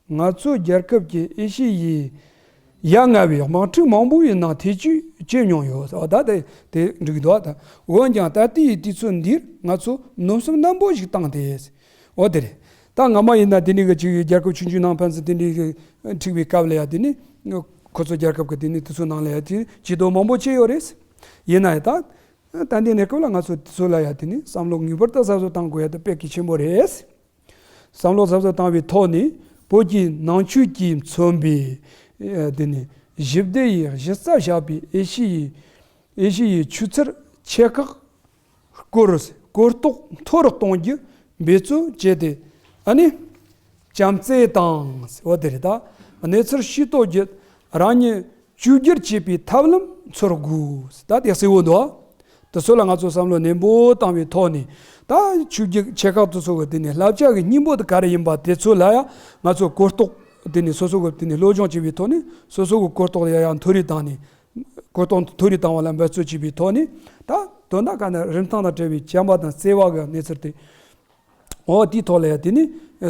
ང་ཚོ་རྒྱལ་ཁབ་ཀྱི་ཨེ་ཤི་ཡའི་ཡ་ང་བའི་དམག་འཁྲུག་མང་པོ་ཡི་ནང་ཐེ་བྱུས་བྱས་མྱོང་ཡོད། འོ་ད་དེ་དེ་འགྲིག་འདུག་ད། འོན་ཀྱང་ད་ལྟའི་དུས་ཚོད་འདིར་ང་ཚོ་མནོ་བསམ་རྣོན་པོ་ཞིག་བཏང་སྟེ། འོ་དེ་རེད། ད་སྔ་མ་ཡིན་ན་དེ་ནི་གི་ཅིག་རྒྱལ་ཁབ་ཆུང་ཆུང་ནང་ཕན་ཚུན་དེ་འདྲའི་གི་འཁྲིག་པའི་སྐབས་ལ་ཡ་དེ་ནི་ཁོ་ཚོ་རྒྱལ་ཁབ་ཀྱི་དེ་ནི་དུས་ཚོད་ནང་ལ་ཡ་དེ་ཇུས་གཏོགས་མང་པོ་བྱས་ཡོད་རེད། ཡིན་ན་ཡང་ད་ད་ལྟའི་གནས་སྐབས་ལ་ང་ཚོ་དུས་ཚོད་ལ་ཡ་དེ་ནི་བསམ་བློ་ངེས་པར་དུ་གཟབ་གཟབ་བཏང་དགོས་ཡ་དེ་དཔེ་གལ་ཆེན་པོ་རེད། བསམ་བློ་གཟབ་གཟབ་བཏང་བའི་ཐོག་ནས་བོད་ཀྱི་ནང་ཆོས་ཀྱིས་མཚོན་པའི་ཨ་དེ་ནི་ཞི་བདེ་ཡི་གཞི་རྩ་བཞག་པའི་ཨེ་ཤི་ཡའི་ཨེ་ཤི་ཡའི་ཆོས་ཚུལ་ཆེ་ཁག་སྐོར་གོ་རྟོགས་མཐོ་རུ་གཏོང་རྒྱུ་འབད་བརྩོན་བྱས་ཏེ་ཨ་ནི་བྱམས་བརྩེ་དང་འོ་དེ་རེད་ད། གནས་ཚུལ་ཤེས་རྟོགས་ཀྱིས་རང་ཉིད་བཅོས་བསྒྱུར་བྱེད་པའི་ཐབས་ལམ་འཚོལ་དགོས། ད་དེ་གསལ་བོ་འདུག་དེ་ཚོ་ལ་ང་ཚོ་བསམ་བློ་ནན་པོ་བཏང་བའི་ཐོག་ནས་ད་ཆོས་བརྒྱུད་ཆེ་ཁག་དེ་ཚོ་གི་དེ་ནས་བསླབ་བྱ་གི་སྙིང་པོ་དེ་ག་རེ་ཡིན་པ་དེ་ཚོ་ལ་ཡང་ང་ཚོ་གོ་རྟོགས་དེ་ནས་སོ་སོ་གི་དེ་ནས་སློབ་སྦྱོང་བྱེད་པའི་ཐོག་ནས་སོ་སོ་གི་གོ་རྟོགས་ལ་ཡང་མཐོ་རིས་བཏང་ནས་གོ་རྟོགས་མཐོ་རིས་བཏང་བ་ལ་འབད་བརྩོན་བྱེད་པའི་ཐོག་ནས་ད་དོན་དག་ག་ནས་རིན་ཐང་དང་བྲལ་བའི་བྱམས་པ་དང་བརྩེ་བ་གི་གནས་ཚུལ་དེ་འོ་དེའི་ཐོག་ལ་ཡང་དེ་ནས་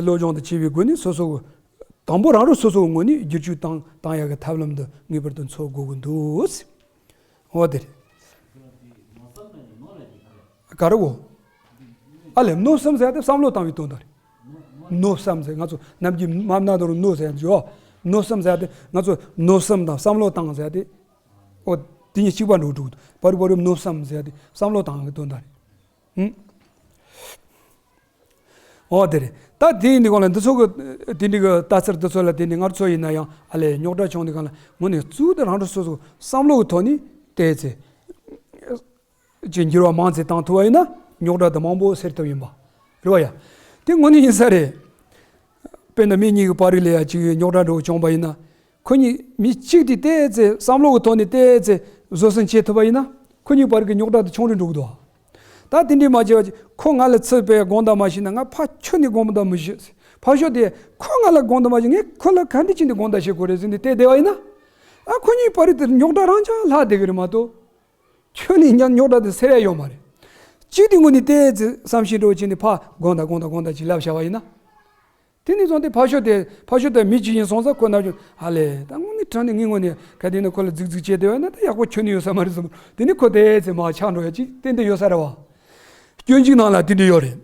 སློབ་སྦྱོང་དང་བྱེད་པའི་སྒོ་ནས་སོ་སོ་གི་དང་པོ་རང་རང་སོ་སོའི་ངོས་ནས་བསྒྱུར་བཅོས་བཏང་བཏང་ཡག་གི་ཐབས་ལམ་འདི་ངེས་པར་དུ་འཚོལ་དགོས་ཀྱི་འདུག་འོ་དེ་རེད། ག་རེ་བོ། ཨ་ལས་མནོ་བསམ་ཟེར་ཏེ་བསམ་བློ་བཏང་བའི་དོན་དག་རེད། མནོ་བསམ་ཟེར་ང་ཚོ་ནམ་རྒྱུན་མ་མནའ་དང་མནོ་ཟེར་ཡ་འཇོ། མནོ་བསམ་ཟེར་ཏེ་ང་ཚོ་མནོ་བསམ་དང་བསམ་བློ་བཏང་ཟེར་ཏེ། འོ་དེ་གཉིས་གཅིག་པ་འགྲོ་འགྲོ་གི་འདུག་བར་བར་མནོ་བསམ་ཟེར་ཏེ་བསམ་བློ་བཏང་གི་དོན་དག་རེད། ཧུམ། འོ་དེ་རེད། ད་དེ་ཡིན་དུས་གང་ལ་འདི་ཚོ་གི་དེ་འདྲའི་གི་ལྟ་ཚུལ་འདི་ཚོ་ལ་དེ་ནི་ང་ཚོ་ཡིན་ན་ཡང་ཨ་ལས་རྙོག་དྲ་བྱུང་དུས་གང་ལ་ངོ་ནས་གཙོ་བོ་དེ་རང་རང་སོ་སོ་བསམ་བློ་གི་ཐོག་ནས་བལྟས་ཚེ། ཅིག་འགྱུར་བ་མང་ཙམ་བཏང་ཐུབ་པ་ཡིན་ན་རྙོག་དྲ་དེ་མང་པོ་སེལ་ཐུབ་ཡིན་པ་རེད་བ་ཡ། དེ་དངོས་གནས་ཡིན་ས་རེད། དཔེར་ན་མི་གཉིས་ཀྱི་བར་རིགས་ལ་ཡ་ཅིག་རྙོག་དྲ་འདྲ་བོ་བྱུང་བ་ཡིན་ན། ཁོ་གཉིས་མི་གཅིག་དེ་བལྟས་ཚེ་བསམ་བློ་གི་ཐོག་ནས་བལྟས་ཚེ་བཟོད་བསྲན་བྱེད་ཐུབ་པ་ཡིན་ན་ཁོ་གཉིས་བར་གྱི་རྙོག་དྲ་དེ་ཆུང་རུ་འགྲོ་གི་འདུག་ད་དེ་འདྲའི་མ་བྱས་པ་ཅིག་ཁོ་ང་ལ་ཚུར་པའི་དགོངས་དག་མ་ཞུས་ན་ང་ཕར་ཁྱོད་ནས་དགོངས་དག་མི་ཞུ། ཕར་ཕྱོགས་དེ་ཁོ་ང་ལ་དགོངས་དག་མ་ཞུས་ངས་ཁོ་ལ་ག་འདྲ་བྱས་ནས་དགོངས་དག་བཞེས་དགོས་རེད་ཟེར་ནས་བལྟས་བསྡད་པ་ཡིན་ན། ཨ་ཁོ་གཉིས་བར་དེར་རྙོག་དྲ་རང་ཅག་ལྷག་བསྡད་གི་རེད་མ་གཏོགས། ཁྱོད་ནས་ཉ་རྙོག་དྲ་དེ་སེལ་ཡ་ཡོད་མ་རེད། གཅིག་དེ་ངོས་ནས་བལྟས་ཚེ་བསམ་ཤེས་འགྲོ་བྱས་ནས་ཕར་དགོངས་དག་དགོངས་དག་དགོངས་དག་ཅིག་ལབ་བཞག་པ་ཡིན་ན། དེ་ནས་བཟུང་སྟེ་ཕར་ཕྱོགས་དེ་ཕར་ཕྱོགས་དེ་མི་གཅིག་ཡིན་སོང་ཙང་ཁོ་ན་ཧ་ལས་ད་དངོས་གནས་དྲང་གནས་ངའི་ངོས་ནས་ག་དེ་ནས་ཁོ་ལ་རྫིག་རྫིག་བྱས་བསྡད་པ་ན་ད་ཡག་པོ་ཁྱོན་ནས་ཡོད་ས་མ་རེད་བསམ། དེ་ནས་ཁོ་དེ་ཚེ་མར་ཆག་འགྲོ་ཡ་ཅིག་ཏན་ཏན་ཡོད་ས་རེད་བ། སྐྱོན་གཅིག་ནང་ལ་དེ་འདྲ་ཡོད་རེད།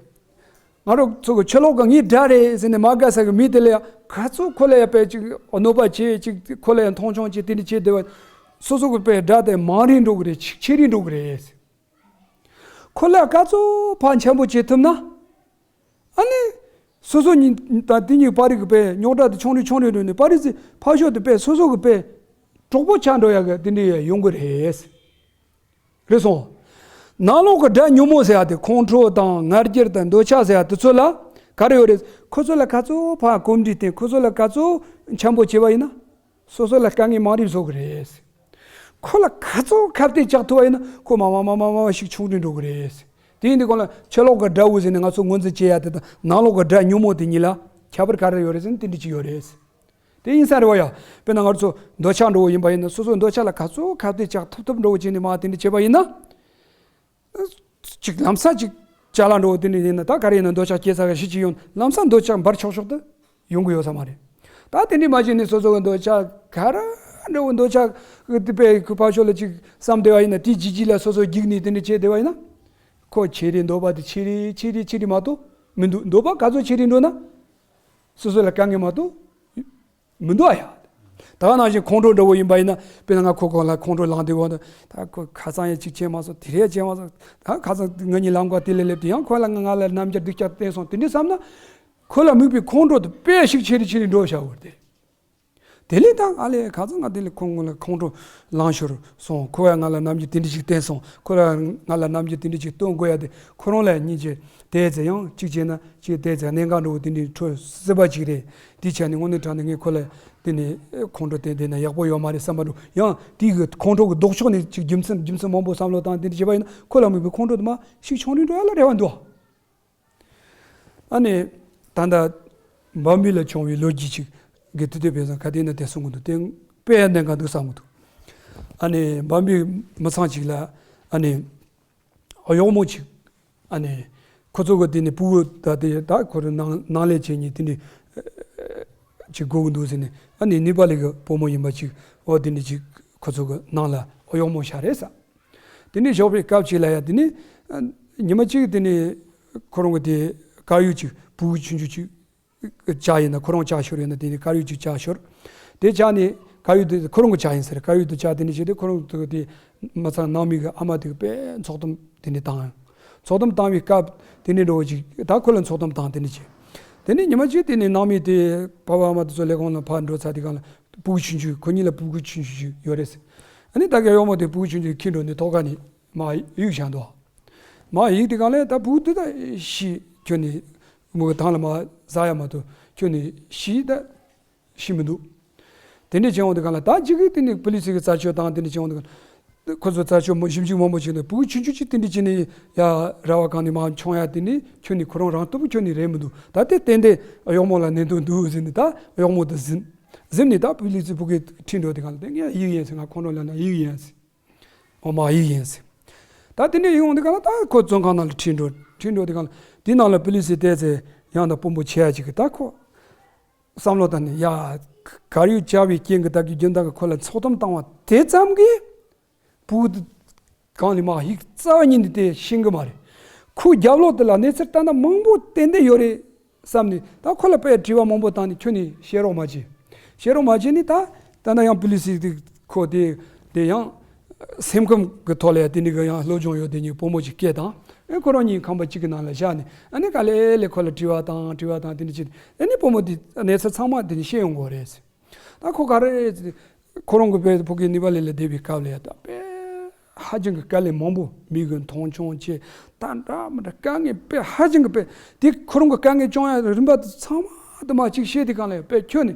ང་རང་ཚོ་གི་ཕྱི་ལོགས་གི་ངའི་དགྲ་རེད་ཟེར་ནས་མ་དགའ་ས་གི་མི་དེ་ལ་ཡང་ག་ཚོད་ཁོ་ལ་ཡང་དཔེ་ཅིག་གནོད་པ་བྱེད་ཅིག་ཁོ་ལ་ཡང་མཐོང་ཆུང་བྱེད་དེ་འདྲ་བྱེད་བསྡད་པ། སོ་སོ་གི་དཔེ་དགྲ་དེ་མང་རིང་འགྲོ་གི་རེད་ཆེ་ཆེ་རིང་འགྲོ་གི་རེད། ཁོ་ལ་ག་ཚོད་ཕར་འཆམ་པོ་བྱེད་ཐུབ་ན། ཨ་ནི། སོ་སོ་གཉིས་དང་དེ་གཉིས་བར་གྱི་དཔེ་རྙོག་དྲ་དེ་ཆུང་རུ་ཆུང་རུ་འགྲོ་ནས་ཕར་རི་ཚེ་ཕར་ཕྱོགས་དེ་དཔེ་སོ་སོ་གི་དཔེ་གྲོགས་པོ་ཆགས་འགྲོ་ཡག་གི་དེ་འདྲ་ཡང་ཡོང་གི་རེད། རེད་སོང་། ནང་ལོགས་ཀྱི་དགྲ་ཉོན་མོངས་ཟེར་ཡ་དེ་ཁོང་ཁྲོ་དང་ང་རྒྱལ་དང་འདོད་ཆགས་ཟེར་ཡ་དེ་ཚོ་ལ་ག་རེ་ཡོད་རེད། ཁོ་ཚོ་ལ་ག་ཚོད་ཕར་གོམས་འདྲིས་བསྟེན། ཁོ་ཚོ་ལ་ག་ཚོད་འཆམ་པོ་བྱས་པ་ཡིན་ན། སོ་སོ་ལ་དཀའ་ངལ་མང་རིགས་བཟོ་གི་རེད། ཁོ་ལ་ག་ཚོད་ཁ་གཏད་བཅག་ཐུབ་པ་ཡིན་ན་ཁོ་མ་མ་མ་མ་མ་ཞིག་ཆུང་དུ་འགྲོ་གི་རེད། དེ་ཡིན་དུས་གང་ལ་ཕྱི་ལོགས་ཀྱི་དགྲ་བོ་ཟེར་ནས་ང་ཚོ་ངོས་འཛིན་བྱེད་ཡ་དེ་དང་ནང་ལོགས་ཀྱི་དགྲ་ཉོན་མོངས་དེ་གཉིས་ལ་ཁྱད་པར་ག་རེ་ཡོད་རེད་ཟེར་ན་དེ་འདྲ་ཅིག་ཡོད་རེད། དེ་ཡིན་ས་རེད་བ་ཡ། དཔེར་ན་ང་ཚོ་འདོད་ཆགས་འགྲོ་བོ་ཡིན་པ་ཡིན་ན་སོ་སོའི་འདོད་ཆགས་ལ་ག་ཚོད་ཁ་གཏད་བཅག་ཐུབ་ཐུབ་འགྲོ་བོ་བྱས་ནས་མ་དེ་འདྲ་བྱས་པ་ཡིན་ན། ཅིག་ལམ་སང་ཅིག་ཅ་ལག་འགྲོ་བོ་དེ་འདྲ་ཡིན་ན་ད་ག་རེ་ཡིན་ན་འདོད་ཆགས་སྐྱེ་ས་ག་ཤི་ཅིག་ཡོང་ལམ་སང་འདོད་ཆགས་འབར་ཆོག་ཆོག་ཏུ་ཡོང་གི་ཡོད་ས་མ་རེད། ད་དེ་འདྲ་མ་བྱས་ནས་སོ་སོ་གི་འདོད་ཆགས་ག་རེ་འགྲོ་བོ་འདོད་ཆགས་གི་དེ་པའི་ཁུ་ཕར་ཕྱོགས་ལ་ཅིག་བསམ་བསྡད་པ་ཡིན་ན་དེ་ཅི་ཅི་ལ་སོ་སོ་རྒྱུགས་ནས་དེ་འདྲ་བྱས་བསྡད་པ་ཡིན་ན། ཁོ་ཆེ་རེ་འདོད་པ་དེ་ཆེ་རེ་ཆེ་རེ་ཆེ་རེ་མ་གཏོགས་མི་འདུག་འདོད་པ་ག་ཚོད་ཆེ་རེ་འགྲོ་ན། སོ་སོ་ལ་དཀའ་ངལ་མ་གཏོགས་མི་འདུག་ཨ་ཡ། ད་ག་ནང་བཞིན་ཁོང་ཁྲོ་འདྲ་བོ་ཡིན་པ་ཡིན་ན་དཔེར་ན་ང་ཁོ་གོང་ལ་ཁོང་ཁྲོ་ལངས་དུས་འོ་ན་ད་ཁོ་ཁ་སང་ཡང་ཅིག་བྱས་མ་སོང་དེ་རེད་བྱས་མ་སོང་ད་ཁ་སང་ང་གཉིས་ལམ་ཀ་དེ་ལས་སླེབས་དུས་ཡང་ཁོ་ལ་ང་ང་ལ་རྣམ་འགྱུར་སྡུག་ཅག་བསྟན་སོང་དེ་འདྲ་བསམ་ན། ཁོ་ལ་དམིགས་པའི་ཁོང་ཁྲོ་དེ་དཔེ་ཞིག་ཆེ་རུ་ཆེ་རུ་འགྲོ་བྱ་བར་ཏེ། དེ་ལས་ད་ང་ལས་ཁ་སང་ང་དེ་ལས་ཁོང་ལ་ཁོང་ཁྲོ་ལངས་ཤོར་སོང་ཁོ་ཡང་ང་ལ་རྣམ་འགྱུར་དེ་འདྲ་ཞིག་བསྟན་སོང་ཁོ་ལ་ང་ལ་རྣམ་འགྱུར་དེ་འདྲ་ཞིག་སྟོན་དགོས་ཡ་དེ་ཁོ་རང་ལ་སྙིང་རྗེ་དེ་ཚེ་ཡང་གཅིག་བྱས་ན་གཅིག་དེ་ཚེ་གནད་འགག་འགྲོ་བོ་དེ་འདྲའི་ཁྲོད་སྲིད་པ་ཅིག་རེད། དེ་ཆ་ནས་དངོས་གནས་དྲང་གནས་ངས་ཁོ་ལ་དེ་ནས་ཁོང་ཁྲོ་དེ་དེ་ན་ཡག་པོ་ཡོད་མ་རེད་བསམ་པ་འགྲོ་ཡང་དེ་གི་ཁོང་ཁྲོ་གི་ལྡོག་ཕྱོགས་ནས་ཅིག་རྒྱུ་མཚན་རྒྱུ་མཚན་མང་པོ་བསམ་བློ་བཏང་དེ་འདྲ་བྱས་པ་ཡིན་ན་ཁོ་ལ་དམིགས་པའི་ཁོང་ཁྲོ་དེ་མ་ཞིག་ཆུང་རུ་འགྲོ་ཡ་ལ་རེ་བ་འདུག་ཨ་ནི། ད་ལྟ། འབའ་མི་ལ་བྱུང་བའི་ལོ་རྒྱུས་ཅིག་གི་དུས་དེ་བས་ཀ་དེ་ན་དེ་གསུང་གི་འདུག་དེ་དཔེ་གནད་འགག་འདུག་བསམ་གི་འདུག་ཨ་ནི་འབའ་མི་མི་ཚང་ཅིག་ལ་ཨ་ནི། གཡོག་མོ་ཅིག་ཨ་ནི། ཁོ་ཚོ་གི་དེ་ནི་ཕྲུ་གུ་ད་དེ་ད་ཁོ་རང་ནང་ནང་ལས་བྱེད་ཉིད་དེ་ནི། ཅིག་དགོས་གི་འདུག་ཟེར་ནས་ཨ་ནི་ནི་པ་ལི་གི་བུ་མོ་ཡིན་པ་ཅིག་འོ་དེ་ནི་ཅིག་ཁོ་ཚོ་གི་ནང་ལ་གཡོག་མོ་བཞག་རེད་ས། དེ་ནས་ཞོགས་པའི་སྐབས་ཅིག་ལ་ཡ་དེ་ནས་ཉི་མ་གཅིག་དེ་ནས་ཁོ་རང་གི་དེ་དཀར་ཡོལ་ཅིག་ཕྲུ་གུ་ཆུང་ཆུང་ཅིག་ཅག་ཡིན་ན་ཁོ་རང་ཅག་ཤོར་ཡིན་ན་དེ་ནས་དཀར་ཡོལ་ཅིག་ཅག་ཤོར། དེ་ཅག་ནས་དཀར་ཡོལ་དེ་ཁོ་རང་གི་ཅག་ཡིན་ཟེར་དཀར་ཡོལ་དེ་ཅག་དེ་ནས་བྱས་ཏེ་ཁོ་རང་གི་དེ་མ་ཚང་ནང་མི་གི་ཨ་མ་དེ་གི་དཔེ་ཚོགས་གཏམ་དེ་ནས་བཏང་། ཚོགས་གཏམ་བཏང་བའི་སྐབས་དེ་ནས་འགྲོ་བ་ཅིག་ད་ཁོ་ལ་ཚོགས་གཏམ་བཏང་དེ་ནས་བྱས། དེ་ནས་ཉི་མ་གཅིག་དེ་ནས་ནང་མི་དེ་ཕ་བ་ཨ་མ་དེ་ཚོ་ལས་ཁུངས་ལ་ཕར་འགྲོ་ཚར་དེ་གང་ལ། ཕྲུ་གུ་ཆུང་ཆུང་ཁོ་གཉིས་ལ་ཕྲུ་གུ་ཆུང་ཆུང་ཞིག་ཡོད་རེད། ཨ་ནི་ད་ག་གཡོག་མོ་དེ་ཕྲུ་གུ་ཆུང་ཆུང་ཁྱེར་འགྲོ་ནས་ཐོག་ཁ་ནས་མར་གཡུགས་བཞག་འདུག་མར་གཡུགས་དེ་གང་ལས་ད་ཕྲུ་གུ་དེ་ད་ཤི་ཁྱོན་ནས་མོ་གི་ཐང་ལ་མར་ཟག་ཡ་མ་གཏོགས་ཁྱོན་ནས་ཤི་ད་ཤི་མི་འདུག་དེ་འདྲས་བྱས་འོང་དེ་གང་ལ་ད་གཅིག་གིས་དེ་ནས་པུ་ལི་སི་གི་རྩད་གཅོད་དང་དེ་འདྲས་བྱས་འོང་དེ་གང་ལ། ཁོ་ཚོ་རྩད་གཅོད་མོ་ཞིབ་འཇུག་མང་པོ་བྱས་ནས་ཕྲུ་གུ་ཆུང་ཆུང་ཅིག་དེ་འདྲས་བྱས་ནས་ཡ་ར་བ་གང་ནས་མར་མཆོང་ཡ་དེ་ནས་ཁྱོན་ནས་ཁོ་རང་རང་སྟོབས་ཁྱོན་ནས་རེད་མི་འདུག་ད་དེ་ཏན་ཏན་གཡོག་མོ་ལ་གནོད་དོན་འདུག་ཟེར་ནས་ད་གཡོག་མོ་དེ་ཟིན། གཟིམ་ནས་ད་པུ་ལི་སི་ཕྲུ་གུས་ཁྲིད་འགྲོ་དེ་གང་ལ་དེ་ངས་གཡུག་ཡིན་ཟེར། ང་ཁོང་ཁྲོ་ལངས་ན་གཡུག་ཡིན་ཟེར། འོ་མ་གཡུག་ཡིན་ཟེར། ད་དེ་འདྲས་ཡོང་དེ་གང་ལ་ད་ཁོ་བཙོན་ཁང་ནང་ལ་ཁྲིད་འགྲོ་ཁྲིད་འགྲོ་དེ་གང་ལ་དེ་ནང་ལ་པུ་ལི་སི་བལྟས་ཚེ་ཡང་ད་དཔོན་པོ་ཆེ་ཡ་ཅིག་གིས་ད་ཁོ་བསམ་བློ་བཏང་ནས་ཡ་གར་ཡུག་བཅག་པའི་རྐྱེན་གྱིས་ད་གི་རྒྱུན་ད་གི་ཁོ་ལ་ཚོགས་གཏམ་བཏང་བ་དེ་ཙམ་གྱིས། ཕྲུ་གུ་དེ་གང་ལས་མ་ཡིག་རྩ་བ་ཉིད་ནས་དེ་ཤེས་གི་མ་རེད། ཁོའི་རྒྱབ་ལོགས་དེ་ལ་གནས་ཚུལ་ལྟ་ན་མང་པོ་ཏན་ཏན་ཡོད་རེད་བསམ་ནས་ད་ཁོ་ལ་དཔེ་དྲི་བ་མང་པོ་བཏང་ནས་ཁྱོན་ནས་བཤད་རོགས་མ་བྱེད། བཤད་རོགས་མ་བྱེད་ནས་ད་ད་ན་ཡང་པུ་ལི་སི་དེ་ཁོ་དེ་དེ་ཡང་སེམས་ཁམས་ཀྱི་ཐོག་ལ་ཡང་དེ་འདྲ་གི་ཡང་སློབ་སྦྱོང་ཡོད་དེ་གཉིས་བུ་མོ་ཅིག་སྐད་བཏང་། ཨེ་ཁོ་རང་གཉིས་ཁང་པ་གཅིག་གི་ནང་ལ་བཞག་ནས་ཨ་ནི་ག་ལེ་ལེ་ཁོ་ལ་དྲི་བ་བཏང་དྲི་བ་བཏང་དེ་འདྲ་བྱེད་ཨ་ནི་བུ་མོ་དེ་གནས་ཚུལ་ཚང་མ་དེ་ནས་ཤེས་ཡོང་གི་རེད། ད་ཁོ་ག་རེ་རེད། ཁོ་རང་གི་དཔེ་ཕ་གི་ནི་པ་ལི་ལ་བསྡད་པའི་སྐབས་ལ་ཡ་ད་དཔེ་ཧ་ཅང་གི་དཀའ་ལས་མང་པོ་མི་གི་མཐོང་ཆུང་བྱས་ད་འདྲ་མི་འདྲ་དཀའ་ངལ་དཔེ་ཧ་ཅང་གི་དཔེ་དེ་ཁོ་རང་གི་དཀའ་ངལ་བྱུང་ཡ་རིམ་པ་དེ་ཚང་མ་དུ་མ་གཅིག་བཤད་དེ་གང་ལ་ཡ་དཔེ་ཁྱོད་ནི་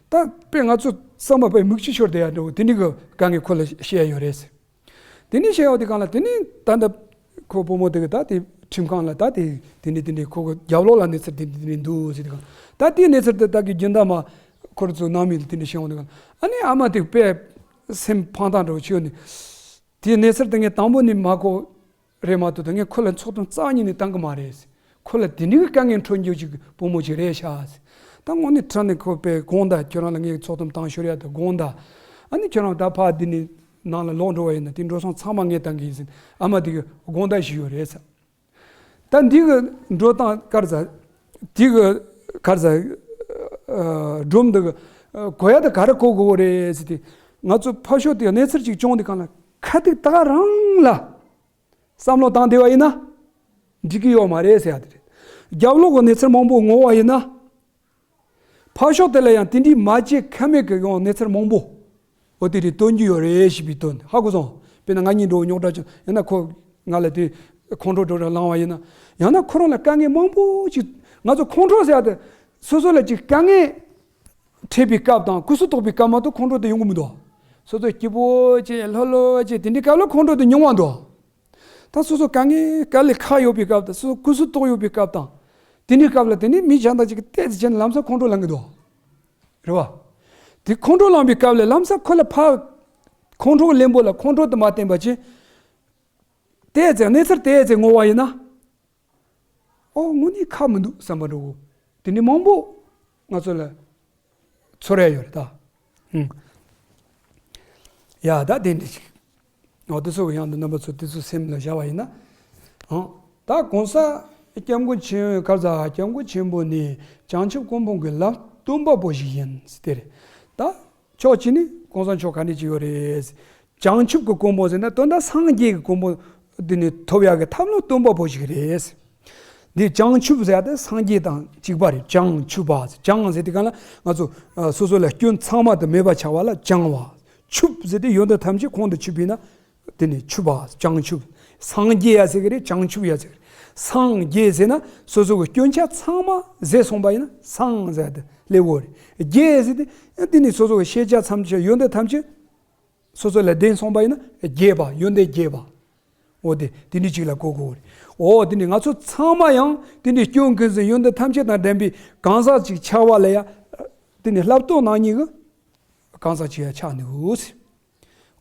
ད་དཔེ་ང་ཚོ་བསམ་པ་དཔེ་མིག་ཆུ་ཤོར་བསྡད་ཡ་འདྲ་བོ་དེ་འདྲ་གི་དཀའ་ངལ་ཁོ་ལ་བཤད་ཡ་ཡོད་རེད། དེ་ནས་བཤད་ཡོད་དེ་གང་ལ་དེ་ནས་ད་ལྟ་ཁོ་བུ་མོ་དེ་གི་ད་དེ་ཁྲིམས་ཁང་ལ་ད་དེ་དེ་ནས་དེ་ནས་ཁོ་གི་རྒྱབ་ལོགས་ལ་གནས་ཚུལ་དེ་འདྲ་དེ་འདྲ་འདུག་ཟེར་དེ་གང་ད་དེ་གནས་ཚུལ་དེ་ད་གི་རྒྱུན་ད་མ་ཁོ་ར་ཚོ་ནང་མི་ལ་དེ་འདྲ་བཤད་ཡོང་དེ་གང་ཨ་ནི་ཨ་མ་དེ་དཔེ་སེམས་ཕངས་ཐག་འགྲོ་ཆེ་ནི་དེ་གནས་ཚུལ་དེ་ངས་དང་པོ་ནས་མ་གོ་རེད་མ་གཏོགས་ད་ངས་ཁོ་ལ་ཚོགས་གཏམ་རྩ་བ་ཉིད་ནས་བཏང་གི་མ་རེད། ཁོ་ལ་དེ་འདྲའི་དཀའ་ངལ་འཕྲད་རྒྱུ་ཅིག་བུ་མོ་ཅིག་རེད་ཤག་ད་དངོས་གནས་དྲང་གནས་ཁོ་པའི་དགོངས་དག་ཁྱོད་རང་ལ་ངས་ཚོགས་གཏམ་བཏང་ཤོར་ཡ་ད་དགོངས་དག་ཨ་ནི་ཁྱོད་རང་ད་ཕར་འདི་ནས་ནང་ལ་ལོག་འགྲོ་བ་ཡིན་ན་དེ་འགྲོ་སོང་ཚང་མ་ངས་བཏང་གི་ཡིན་ཟེར་ཨ་མ་དེ་གི་དགོངས་དག་ཞིག་ཡོད་རེད་ཟེར། ད་འདི་གི་འགྲོ་སྟངས་ག་རེ་ཟེར། དེ་གི་ག་རེ་ཟེར། སྒྲུང་འདི་གི་གོ་ཡ་ད་ག་རེ་གོ་དགོས་རེད་ཟེར་ཏེ། ང་ཚོ་ཕར་ཕྱོགས་དེ་གནས་ཚུལ་ཅིག་བྱུང་དེ་གང་ལ་ཁ་ཐུག་ད་ག་རང་ལ་བསམ་བློ་བཏང་བསྡད་པ་ཡིན་ན་འགྲིག་གི་ཡོད་མ་རེད་ཟེར་ཡ་དེ་རེད། རྒྱབ་ལོགས་ཀྱི་གནས་ཚུལ་མང་པོ་ངོ་བ་ཡིན་ན། ཕར་ཕྱོགས་དེ་ལ་ཡང་དེ་འདྲའི་མ་བྱེད་ཁ་མེད་ཀྱི་ཡང་གནས་ཚུལ་མང་པོ། འོ་དེ་རིགས་སྟོན་རྒྱུ་ཡོད་རེད་ཞེས་པའི་དོན་ཧ་གོ་སོང་། དཔེར་ན་ང་གཉིས་འགྲོ་རྙོག་དྲ་བྱུང་ཡང་ན་ཁོ་ང་ལ་དེ་ཁོང་ཁྲོ་འགྲོ་ར་ལངས་པ་ཡིན་ན། ཡང་ན་ཁོ་རང་ལ་དཀའ་ངལ་མང་པོ་ཅིག་ང་ཚོ་ཁོང་ཁྲོ་ཟེར་ཡ་དེ་སོ་སོ་ལ་ཅིག་དཀའ་ངལ་འཕྲད་པའི་སྐབས་དང་སྐུ་གཟུགས་དོག་པའི་སྐབས་མ་གཏོགས་ཁོང་ཁྲོ་དེ་ཡོང་གི་མི་འདུག་སོ་སོ་སྐྱིད་པོ་བྱས་ལྷོད་ལྷོད་བྱས་དེ་འདྲའི་སྐབས་ལ་ཁོང་ཁྲོ་དེ་ཉུང་བ་འདུག་ད་སོ་སོ་དཀའ་ངལ་དཀའ་ལས་ཁག་ཡོད་པའི་སྐབས་དང་སོ་སོ་སྐུ་གཟུགས་དོག་ཡོད་པའི་སྐབས་དང་། དེ་འདྲའི་སྐབས་ལ་དེ་ནི་མི་གཞན་དག་ཅིག་གིས་ཏོག་ཙམ་བྱས་ན་ལམ་སང་ཁོང་ཁྲོ་ལངས་གི་འདུག་རེད་བ། དེ་ཁོང་ཁྲོ་ལངས་པའི་སྐབས་ལ་ལམ་སང་ཁོ་ལ་ཕར་ཁོང་ཁྲོ་གླེན་པོ་ལ་ཁོང་ཁྲོ་དེ་མ་བསྟན་པ་བྱས། ཏོག་ཙམ་གནས་ཚུལ་ཏོག་ཙམ་ངོ་བ་ཡིན་ན། ཨོ་དངོས་གནས་ཁག་མི་འདུག་བསམ་པ་འདྲ་བོ། དེ་འདྲའི་མང་པོ་ང་ཚོ་ལ་ཚོར་ཡ་ཡོད་རེད་ད། ཧུམ། ཡ་ད་དེ་འདྲ་ཞིག་འོ་དེ་ཚོ་གི་ཡང་དུ་རྣམ་པ་ཚོ་དེ་ཚོ་སེམས་ལ་བཞག་པ་ཡིན་ན། ཨང་། ད་གོང་ས་སྐྱབས་མགོན་ཆེན་ག་རེ་ཟ་སྐྱབས་མགོན་ཆེན་པོ་ནི་བྱང་ཆུབ་ཀུན་སྤོང་གི་ལམ་སྟོན་པ་པོ་ཞིག་ཡིན་ཟེར་དེ་རེད། ད་ཕྱོགས་གཅིག་ནས་གོང་ས་མཆོག་ག་འདྲ་ཅིག་ཡོད་རེད། བྱང་ཆུབ་ཀྱི་ཀུན་སྤོང་ཟེར་ན་དོན་དག་སངས་རྒྱས་ཀྱི་ཀུན་སྤོང་འདི་ནི་ཐོབ་ཡག་གི་ཐབས་ལམ་སྟོན་པ་པོ་ཞིག་རེད། འདི་བྱང་ཆུབ་ཟེར་ཡ་དེ་སངས་རྒྱས་དང་གཅིག་པ་རེད། བྱང་ཆུབ་པ་ཟེར། བྱང་ཟེར་དུས་སྒང་ལ་ང་ཚོ་ཨ་སོ་སོ་ལ་སྐྱོན་ཚང་མ་དེ་མེད་པ་ཆགས་པ་ལ་བྱང་བ། ཆུབ་ཟེར་དུས་ཡོན་ཏན་ཐམས་ཅད་ཁོང་དུ་ཆུད་པས་ན་དེ་ནི་ཆུབ་པ། བྱང་ཆུབ། སངས་རྒྱས་ཡ་ཟེར་གི་རེད། བྱང་ཆུབ་ཡ་ཟེར་གི་རེད། སངས་རྒྱས་ཟེར་ན་སོ་སོ་གི་སྐྱོན་ཆ་ཚང་མ་ཟད་སོང་པ་ཡིན་ན་སངས་ཟེར་དེ་སླེབས་ཡོད་རེད། རྒྱས་ཟེར་དུས་དེ་ནི་སོ་སོ་གི་ཤེས་བྱ་ཐམས་ཅད་ཡོན་ཏན་ཐམས་ཅད་སོ་སོ་ལ་ལྡན་སོང་པ་ཡིན་ན་རྒྱས་པ། ཡོན་ཏན་རྒྱས་པ། འོ་དེ་དེ་འདྲའི་ཅིག་ལ་གོ་དགོས་རེད། འོ་དེ་ནི་ང་ཚོ་ཚང་མ་ཡང་དེ་འདྲའི་སྐྱོན་ཀུན་ཟད་ཡོན་ཏན་ཐམས་ཅད་དང་ལྡན་པའི་གང་ཟག་ཅིག་ཆགས་པ་ལ་ཡང་དེ་ནི་བསླབ་སྟོན་གནང་མཁན་གྱི་གང་ཟག་ཅིག་ཡང་ཆགས་འདུག་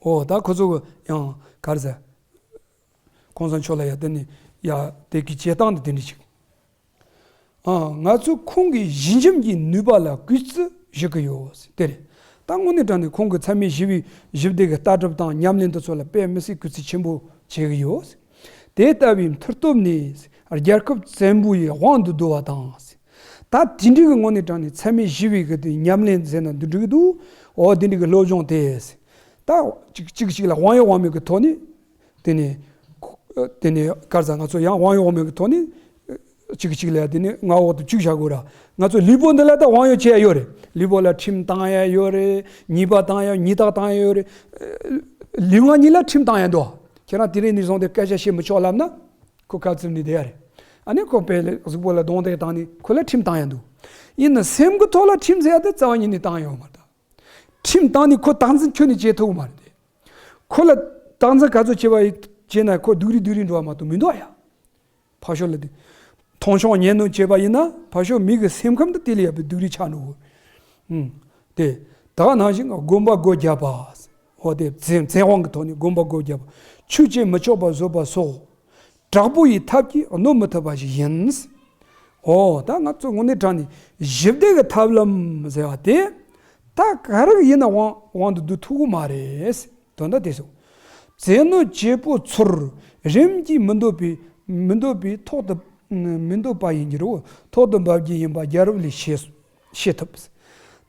འོ་ད་ཁོ་ཚོ་གི་ཡང་ག་རེ་ཟེར། གོང་ས་མཆོག་ལ་ཡང་དེ་ནི་ཡ་དེ་གི་བྱེད་སྟངས་དེ་དེ་འདྲ་ཅིག་ཨང་། ང་ཚོས་ཁོང་གི་ཞི་འཇམ་གྱི་ནུས་པ་ལ་གུས་བརྩི་ཞུ་གི་ཡོད། དེ་རེད། ད་དངོས་གནས་དྲང་གནས་ཁོང་གི་མཚན་མོའི་ཞི་བའི་ཞི་བདེ་གི་ལྟ་གྲུབ་དང་ཉམས་ལེན་དེ་ཚོ་ལ་དཔེ་མི་སྲིད་གུས་བརྩི་ཆེན་པོ་བྱེད་ཀྱི་ཡོད། དེ་ལྟ་བུའི་མཐུ་སྟོབས་ནི་རྒྱལ་ཁབ་བཙན་པོ་ཡི་དབང་དུ་བསྡུ་བ་དང་། ད་དེ་འདྲའི་གི་དངོས་གནས་དྲང་གནས་མཚན་མོའི་ཞི་བའི་གི་དེ་ཉམས་ལེན་ཟེར་ན་འདི་འགྲིག་གི་འདུག་འོ་དེ་འདྲའི་གི་སློབ་སྦྱོང་དེ། ད་གཅིག་གཅིག་གཅིག་ལ་དབང་ཡོད་དབང་མེད་ཀྱི་ཐོག་ནས། དེ་ནས། དེ་ནས་ག་རེ་ཟེར། ང་ཚོ་ཡང་དབང་ཡོད་དབང་མེད་ཀྱི་ཐོག་ནས། གཅིག་གཅིག་ལ་དེ་ནས་མངའ་འོག་ཏུ་བཅུག་བཞག་དགོས་ར། ང་ཚོ་ལུས་པོ་འདི་ལ་ད་དབང་ཡོད་བྱས་ཡོད་རེད། ལུས་པོ་ལ་ཁྲིམས་བཏང་ཡ་ཡོད་རེད། ཉེས་པ་བཏང་ཡ་ཉེས་རྟགས་བཏང་ཡ་ཡོད་རེད། ལུས་ངག་གཉིས་ལ་ཁྲིམས་བཏང་ཡ་འདུག་ཁྱེད་རང་དེ་རིང་ནས་བཟུང་སྟེ་སྐད་ཆ་བཤད་མི་ཆོག་ལབ་ན། ཁོ་ཁ་བཙུམ་ནས་བསྡད་ཡ་རེད། ཨ་ནི་ཁོ་དཔེ་ལ་གཟུགས་པོ་ལ་རྡུང་རྡེག་བཏང་ནས་ཁོ་ལ་ཁྲིམས་བཏང་ཡ་འདུག་ཡིན་ན་སེམས་ཀྱི་ཐོག་ལ་ཁྲིམས་ཟེར་ཡ་དེ་རྩ་བ་ཉིད་ནས་བཏང་ཡ་ཡོད་མ་རེད་ད། ཁྲིམས་བཏང་ནས་ཁོ་སྟངས་འཛིན་ཁྱོན་ནས་བྱེད་ཐུབ་ཀྱི་མ་རེད་དེ། ཁོ་ལ་སྟངས་འཛིན་ག་ཚོད་བྱེད་པ་ཡིན་བྱས་ན་ཁོ་སྡུག་རུས་སྡུག་རུས་འགྲོ་བ་མ་གཏོགས་མི་འདུག་ཡ། ཕར་ཕྱོགས་ལ་དེ། མཐོང་ཆུང་ཉན་ནོ་བྱས་པ་ཡིན་ན་ཕར་ཕྱོགས་མི་གི་སེམས་ཁམས་དེ་དེ་ལས་ཡག་པའི་སྡུག་རུས་ཆགས་འགྲོ་གི། ཨུམ། དེ། ད་ག་ནང་བཞིན་སྒོམ་པ་སྒོ་བརྒྱབ་པ། འོ་དེ་བཙན་བཙན་དབང་གི་ཐོག་ནས་སྒོམ་པ་སྒོ་བརྒྱབ་པ། ཆོས་བྱེད་མི་ཆོག་པ་བཟོད་པ་སོགས། དྲག་པོ་ཡི་ཐབས་ཀྱིས་གནོད་མི་ཐུབ་པ་ཞིག་ཡིན། འོ་ད་ང་ཚོ་དངོས་གནས་དྲང་གནས་ཞི་བདེ་གི་ཐབས་ལམ་ཟེར་བ་དེ། ད་ག་རེ་ཡིན་ན་དབང་དབང་དུ་བསྡུ་ཐུབ་ཀྱི་མ་རེད། དོན་དག་དེ་སོང་། བཙན་གནོན་བྱེད་པོ་ཚུར་རིམ་གྱིས་མི་འདོད་པའི་མི་འདོད་པའི་ཐོག་ཏུ་མི་འདོད་པ་ཡིན་གྱི་རེད། ཐོག་ཏུ་འབབ་རྒྱུ་ཡིན་པ་རྒྱལ་རབས་ལས་ཤེས་ཤེས་ཐུབ།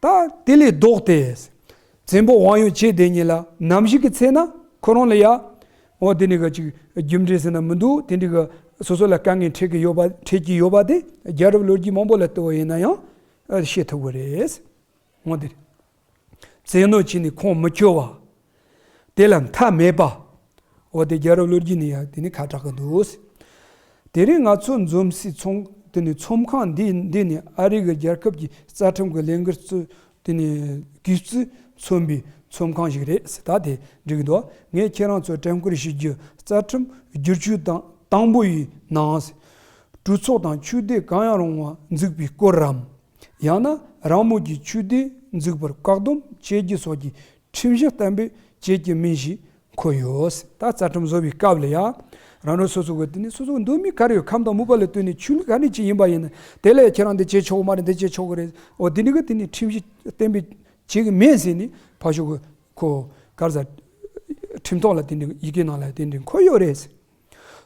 ད་དེ་ལས་ལྡོག་སྟེ། བཙན་པོ་དབང་ཡོད་བྱས་བསྡད་ཉིན་ལ་ནམ་ཞིག་གི་ཚེ་ན་ཁོ་རང་ལ་ཡ། འོ་དེ་འདྲ་གི་ཅིག་རྒྱུ་འབྲས་ཟེར་ན་མི་འདུག་དེ་འདྲ་གི་སོ་སོ་ལ་དཀའ་ངལ་འཕྲད་ཀྱི་ཡོད་པ་འཕྲད་ཀྱི་ཡོད་པ་དེ་རྒྱལ་རབས་ལོ་རྒྱུས་མང་པོ་ལ་ལྟོས་པ་ཡིན་ན་ཡང་ཤེས་ཐུབ་ཀྱི་རེད། འོ་དེ་རེད། བཙན་གནོན་བྱས་ནས་ཁོང་མི་སྐྱོ་བ། དེ་ལ་མཐའ་མེད་པ། འོ་དེ་རྒྱལ་རབས་ལོ་རྒྱུས་ནས་ཡང་དེ་ནི་ཁ་གྲག་གི་འདུག་དེ་རིང་ང་ཚོ་འཛོམས་སའི་ཚོམས་དེ་ནི་ཚོམས་ཁང་འདི་འདི་ནི་ཨ་རི་གི་རྒྱལ་ཁབ་ཀྱི་རྩ་ཁྲིམས་ཀྱི་ལས་འགུལ་གཙོས་དེ་ནི་གུས་བརྩི་མཚོན་པའི་ཚོམས་ཁང་ཞིག་རེད་ཟེར། ད་དེ་འགྲིག་གི་འདུག་ངས་ཁྱེད་རང་ཚོར་དྲན་སྐུལ་ཞུ་རྒྱུ། རྩ་ཁྲིམས་བསྒྱུར་བཅོས་དང་དང་པོ་ཡི་ནང་གྲོས་ཚོགས་དང་ཆོས་སྡེ་གང་ཡང་རུང་བ་འཛུགས་པའི་སྐོར་རམ། ཡང་ན་རང་མོས་ཀྱིས་ཆོས་སྡེ་འཛུགས་པར་བཀག་སྡོམ་བྱེད་རྒྱུ་སོགས་ཀྱི་ཁྲིམས་གཞི་གཏན་འབེབས་བྱེད་ཀྱི་མིན་ཞེས་འཁོད་ཡོད། ད་རྩ་ཁྲིམས་བཟོ་བའི་སྐབས་ལ་ཡང་རང་རང་སོ་སོ་གི་དེ་ནི་སོ་སོ་གི་འདོད་མི་ག་རེ་ཡོད་ཁམས་དང་མོས་པ་ལ་ལྟོས་ནས་ཆོས་ལུགས་ག་ནས་ཅིག་ཡིན་པ་ཡིན་ན་དེ་ལས་ཁྱེད་རང་འདི་བྱེད་ཆོག་གི་མ་རེད། འདི་བྱེད་ཆོག་གི་རེད། འོ་དེ་ནི་གི་དེ་ནི་ཁྲིམས་གཞི་གཏན་འབེབས་བྱེད་ཀྱི་མེད་ཟེར་ནས་ཕར་ཕྱོགས་གི་ཁོ་ག་རེ་ཟེར། ཁྲིམས་ཐོག་ལ་དེ་འདྲའི་ཡི་གེ་ནང་ལ་དེ་འདྲའི་འཁོད་ཡོད་རེད།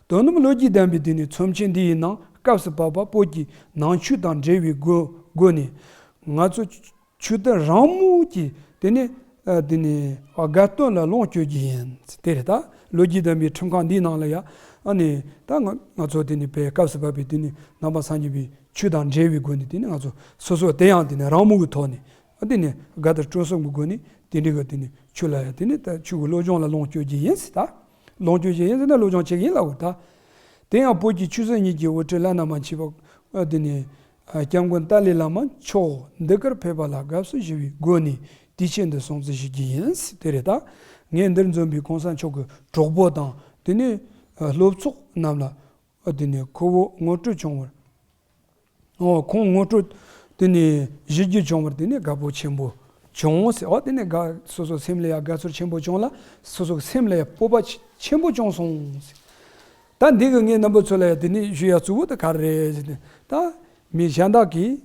དོ་སྣང་ལོ་རྒྱུས་ལྡན་པའི་དེ་ནི་ཚོམས་ཆེན་འདི་ཡི་ནང་སྐབས་སུ་བབས་པ་བོད་ཀྱི་ནང་ཆོས་དང་འབྲེལ་བའི་སྒོ་སྒོ་ནས་ང་ཚོ་ཆོས་དད་རང་མོས་ཀྱིས་དེ་ནི་ ཨ་དེ་ནི་དགའ་སྟོན་ལ་ལོངས་སྤྱོད་རྒྱུ་ཡིན། དེ་རེད་ད། ལོ་རྒྱུས་ལྡན་པའི་ཁྲིམས་ཁང་འདིའི་ནང་ལ་ཡ། ཨ་ནི་ད་ང་ང་ཚོ་དེ་ནི་བོད་སྐབས་སུ་བབས་པའི་དེ་ནི་ནང་པ་སངས་རྒྱས་པའི་ཆོས་དང་འབྲེལ་བའི་སྒོ་ནས་དེ་ནི་ང་ཚོ་སོ་སོ་དེ་ཡང་དེ་ནི་རང་མོས་ཀྱི་ཐོག་ནས། ཨ་དེ་ནི་དགའ་དང་སྤྲོ་གསུམ་གྱི་སྒོ་ནས་དེ་འདྲའི་གི་དེ་ནི་ཆོས་ལ་ཡ། དེ་ནི་ད་ཆོས་ཀྱི་བློ་སྦྱོང་ལ་ལོངས་སྤྱོད་རྒྱུ་ཡིན་ཟེར་ད། ལོངས་སྤྱོད་རྒྱུ་ཡིན་ཟེར་ན་བློ་སྦྱོང་བྱེད་ཀྱི་ཡིན་ལབ་དགོས་ད། དེ་ཡང་བོད་ཀྱི་ཆོས་སྲིད་གཉིས་ཀྱི་དབུ་ཁྲིད་བླ་ན་མ་མཆིས་པ། ཨ་དེ་ནི་ཨ་སྐྱབས་མགོན་ཏཱ་ལའི་བླ་མ་མཆོག་འདི་གར་ཕེབས་པ་ལ་དགའ་བསུ་ཞུ་བའི་སྒོ་ནས་དུས་ཆེན་འདི་སྲུང་བརྩི་ཞུ་རྒྱུ་ཡིན། དེ་རེད་ད། ངས་འདིར་འཛོམས་པའི་གོང་ས་མཆོག་གི་གྲོགས་པོ་དང་དེ་ནི་ཨ་སློབ་ཚོགས་རྣམས་ལ། ཨ་དེ་ནི་ཁོ་བོ་ངོ་སྤྲོད་བྱུང་བར། ཨོ་ཁོང་ངོ་སྤྲོད་དེ་ནི་ཞུ་རྒྱུ་བྱུང་བར་དེ་ནི་དགའ་པོ་ཆེན་པོ་བྱུང་ཟེར། ཨོ་དེ་ནི་དགའ་སོ་སོ་སེམས་ལ་ཡ་དགའ་ཚོར་ཆེན་པོ་བྱུང་ལ། སོ་སོ་སེམས་ལ་ཡ་སྤོབས་པ་ཆེ་ཆེན་པོ་བྱུང་སོང་ཟེར། ད་འདི་གི་ངས་རྣམ་པ་ཚོ་ལ་ཡ་དེ་ནི་ཞུ་ཡ་གཙོ་བོ་དེ་ག་རེ་རེད་ཟེར་ན། ད་མི་གཞན་དག་གིས་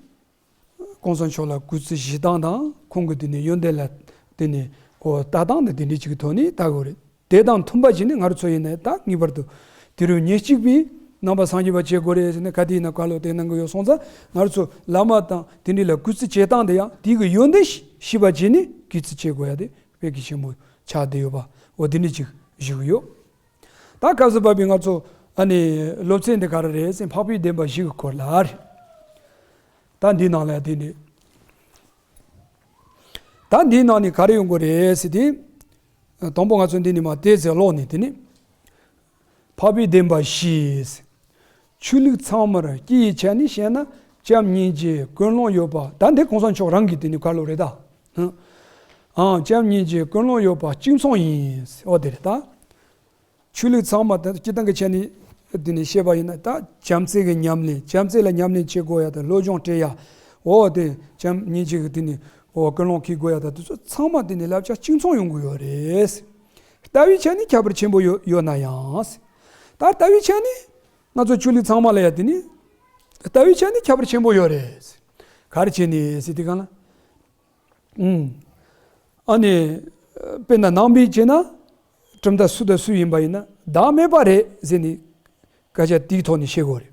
གོང་ས་མཆོག་ལ་གུས་བརྩི་ཞུ་སྟངས་དང་ཁོང་གི་དེ་ནི་ཡོན་ཏན་ལ་དེ་ནི་ཨོ་ལྟ་སྟངས་དེ་དེ་འདྲའི་ཅིག་གི་ཐོག་ནས་ལྟ་དགོས་རེད། དེ་དང་མཐུན་པ་བྱས་ནས་ང་རང་ཚོ་ཡིན་ན་ད་ངེས་པར་དུ་དུས་རབས་ཉེར་གཅིག་པའི་ནང་པ་སངས་རྒྱས་པ་བྱེད་དགོས་རེད་ཟེར་ནས་ག་དུས་ཡིན་ན་བཀའ་སློབ་དེ་གནང་གི་ཡོད་སོང་ཙང་། ང་རང་ཚོ་བླ་མ་དང་དེ་འདྲ་ལ་གུས་བརྩི་བྱེད་སྟངས་དེ་ཡང་དེའི་གི་ཡོན་ཏན་ཤེས་པ་བྱས་ནས་གུས་བརྩི་བྱེད་དགོས་ཡ་དེ་དཔེ་གལ་ཆེན་པོ་ཆགས་བསྡད་ཡོད་པ་འོ་དེ་འདྲ་ཅིག་ཞུ་གི་ཡོད། ད་སྐབས་སུ་བབས་པའི་ང་ཚོ་ཨ་ནི་སློབ་ཚན་དེ་ག་རེ་རེད་ཟེར་ན་འཕགས་པའི་བདེན་པ་བཞི་གི་སྐོར་ལ་རེད། ད་འདིའི་ནང་ལ་དེ་འདྲ། ད་འདིའི་ནང་ནས་ག་རེ་ཡོང་གི་རེད་ཟེར་ཏེ། དང་པོ་ང་ཚོ་འདི་ནས་མར་བལྟས་ཚེ་ཀློག་ནས་དེ་ནི། འཕགས་པའི་བདེན་པ་བཞི། ཆོས་ལུགས་ཚང་མར་སྐྱེ་ཡི་ཆ་ནས་བཤད་ན་བྱམས་སྙིང་རྗེ་ཀུན་སློང་ཡོད་པ། ད་འདི་གོང་ས་མཆོག་རང་གིས་དེ་ནི་བཀའ་སློབ་རེད་ད། ཨང་བྱམས་སྙིང་རྗེ་ཀུན་སློང་ཡོད་པ་གཅིག་མཚུངས་ཡིན། འོ་དེ་རེད་ད། ཆོས་ལུགས་ཚང་མ་ད་སྤྱིར་བཏང་གི་ཆ་ནས་དེ་ནས་བཤད་པ་ཡིན་ན་ད་བྱམས་བརྩེ་གི་ཉམས་ལེན། བྱམས་བརྩེ་ལ་ཉམས་ལེན་བྱེད་དགོས་ཡ་དང་བློ་སྦྱོང་སྤྲད་ཡ། འོ་དེ་བྱམས་སྙིང་རྗེ་གི་དེ་ནས་འོ་ཀུན་སློང་འཁྱེར་དགོས་ཡ་དང་དེ་ཚོ་ཚང་མ་དེ་ནས་བསླབ་བྱ་གཅིག་མཚུངས་ཡོང་གི་ཡོད་རེད། ལྟ་བའི་ཆ་ནས་ཁྱད་པར་ཆེན་པོ་ཡོད་ཡོད་ན་ཡང་། ད་ལྟ་བའི་ཆ་ནས་ང་ཚོ་ཆོས་ལུགས་ཚང་མ་ལ་ཡ་དེ་ནས་ལྟ་བའི་ཆ་ནས་ཁྱད་པར་ཆེན་པོ་ཡོད་རེད། ག་རེ་བྱས་ནས་ཟེར་དུས་སྒང་ལ། ཨུམ། ཨ་ནི། དཔེར་ན་ནང་པའི་བྱས་ན། གྲུབ་མཐའ་སུ་དང་སུ་ཡིན་པ་ཡིན་ན་བདག་མེད་པ་རེད་ཟེར་ནས་སྐད་ཆ་དེའི་ཐོག་ནས་བཤད་དགོས་རེད།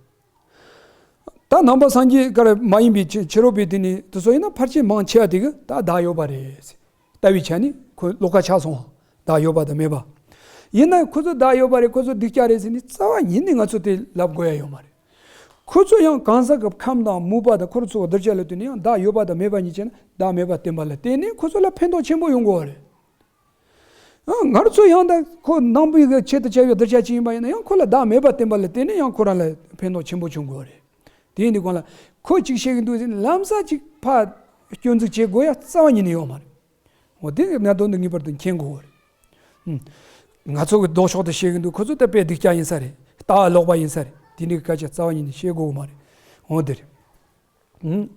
ད་ནང་པ་སངས་རྒྱས་ཀ་ར་མ་ཡིན་པའི་ཕྱི་ཕྱི་རོལ་པའི་དེ་ནི་དེ་ཚོ་ཡིན་ན་ཕལ་ཆེར་མང་ཆེ་བ་དེ་གི་ད་བདག་ཡོད་པ་རེད་ཟེར། ལྟ་བའི་ཆ་ནས་ཁོ་བློ་ཁ་ཆགས་སོང་། བདག་ཡོད་པ་དང་མེད་པ། ཡིན་ན་ཁོ་ཚོ་བདག་ཡོད་པ་རེད། ཁོ་ཚོ་སྡུག་ཅག་རེད་ཟེར་ནས་རྩ་བ་ཉིད་ནས་ང་ཚོ་དེ་ལབ་དགོས་ཡ་ཡོད་མ་རེད། ཁོ་ཚོ་ཡང་གང་ཟག་གི་ཁམས་དང་མོས་པ་དང་ཁོ་ཚོ་གདུལ་བྱ་ལ་ལྟོས་ནས་ཡང་བདག་ཡོད་པ་དང་མེད་པ་གཉིས་བྱས་ན་བདག་མེད་པ་བསྟན་པ་ལ་བརྟེན་ནས་ཁོ་ཚོ་ལ་ཕན་ཐོགས་ཆེན་པོ་ཡོང་གི་ཡོད་རེད། ཨ་ང་རང་ཚོ་ཡང་ད་ཁོ་ནང་པའི་གི་ཆེད་དུ་བྱ་བའི་གདུལ་བྱ་ཅིག་ཡིན་པ་ཡིན་ན་ཡང་ཁོ་ལ་བདག་མེད་པ་བསྟན་པ་ལ་བརྟེན་ནས་ཡང་ཁོ་རང་ལ་ཕན་ཐོགས་ཆེན་པོ་བྱུང་དགོས་རེད། དེ་ཡིན་དུས་གང་ལ་ཁོ་གཅིག་བཤད་གི་འདུག་ཟེར་ནས་ལམ་སང་གཅིག་ཕར་སྐྱོན་འཛུགས་བྱེད་དགོས་ཡ་རྩ་བ་ཉིད་ནས་ཡོད་མ་རེད། འོ་དེ་གནད་དོན་འདི་ངེས་པར་དུ་མཁྱེན་དགོས་རེད། ཨུམ། ང་ཚོ་གི་ལྡོག་ཕྱོགས་དུ་བཤད་གི་འདུག་ཁོ་ཚོ་ད་དཔེ་སྡུག་ཅག་ཡིན་ས་རེད། ལྟ་བ་ལོག་པ་ཡིན་ས་རེད། དེ་འདྲའི་སྐད་ཆ་རྩ་བ་ཉིད་ནས་བཤད་དགོས་གི་མ་རེད། འོ་དེ་རེད། ཨུམ།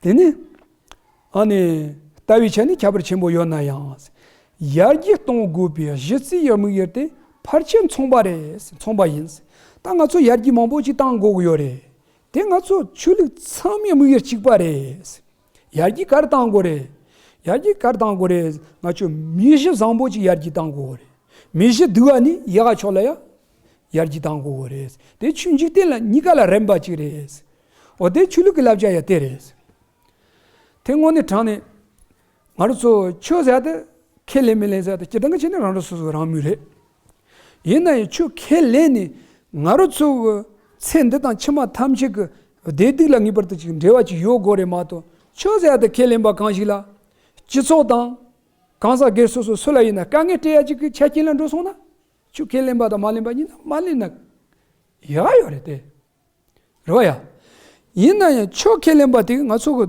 དེ་ནི། ཨ་ནི། ལྟ་བའི་ཆ་ནས་ཁྱད་པར་ཆེན་པོ་ཡོད་ན་ཡང་། ཡར་རྒྱས་གཏོང་དགོས་པའི་གཞི་རྩའི་དམིགས་ཡུལ་དེ་ཕལ་ཆེར་མཚུངས་པ་རེད། མཚུངས་པ་ཡིན། ད་ང་ཚོ་ཡར་རྒྱས་མང་པོ་ཅིག་གཏང་དགོས་ཀྱི་ཡོད་རེད། དེ་ང་ཚོ་ཆོས་ལུགས་ཚང་མའི་དམིགས་ཡུལ་གཅིག་པ་རེད། ཡར་རྒྱས་ག་རེ་གཏང་དགོས་རེད། ཡར་རྒྱས་ག་རེ་གཏང་དགོས་རེད། ང་ཚོ་མི་གཞི་བཟང་པོ་ཅིག་ཡར་རྒྱས་གཏང་དགོས་རེད། མི་གཞི་སྡུག་པ་ནི་ཡག་ག་ཕྱོགས་ལ་ཡ། ཡར་རྒྱས་གཏང་དགོས་རེད། དེ་ཆོས་འཇིག་རྟེན་ལ་གཉིས་ཀ་ལ་རན་པ་ཅིག་རེད། འོ་དེ་ཆོས་ལུགས་ཀྱི་བསླབ་བྱ་ཡ་དེ་རེད། དེ་དངོས་གནས་དྲང་ནས། ང་རང་ཚོ་ཆོས་ཟེར་ཡ་དེ་ཁས་ལེན་མི་ལེན་ཟེར་ཡ་དེ་སྤྱིར་བཏང་གི་ཆ་ནས་རང་རང་སོ་སོའི་རང་མོས་རེད། ཡིན་ན་ཡང་ཆོས་ཁས་ལེན་ནས་ང་རང་ཚོ་གི་ཚེ་འདི་དང་ཕྱི་མ་ཐམས་ཅད་ཀྱི་བདེ་སྡུག་ལ་ངེས་པར་དུ་ཅིག་འབྲེལ་བ་ཅིག་ཡོད་དགོས་རེད་མ་གཏོགས། ཆོས་ཟེར་ཡ་དེ་ཁས་ལེན་པ་གང་ཞིག་ལ་སྤྱི་ཚོགས་དང་གང་ཟག་སྒེར་སོ་སོ་སུ་ལ་ཡིན་ན་དཀའ་ངལ་སྤྲད་ཡ་ཅིག་གི་ཆ་རྐྱེན་ལ་འགྲོ་སོང་ན། ཆོས་ཁས་ལེན་པ་དང་མ་ལེན་པ་གཉིས་ན་མ་ལེན་ན་ཡག་ཡོད་རེད་དེ། རེད་བ་ཡ། ཡིན་ན་ཡང་ཆོས་ཁས་ལེན་པ་དེ་ང་ཚོ་གི་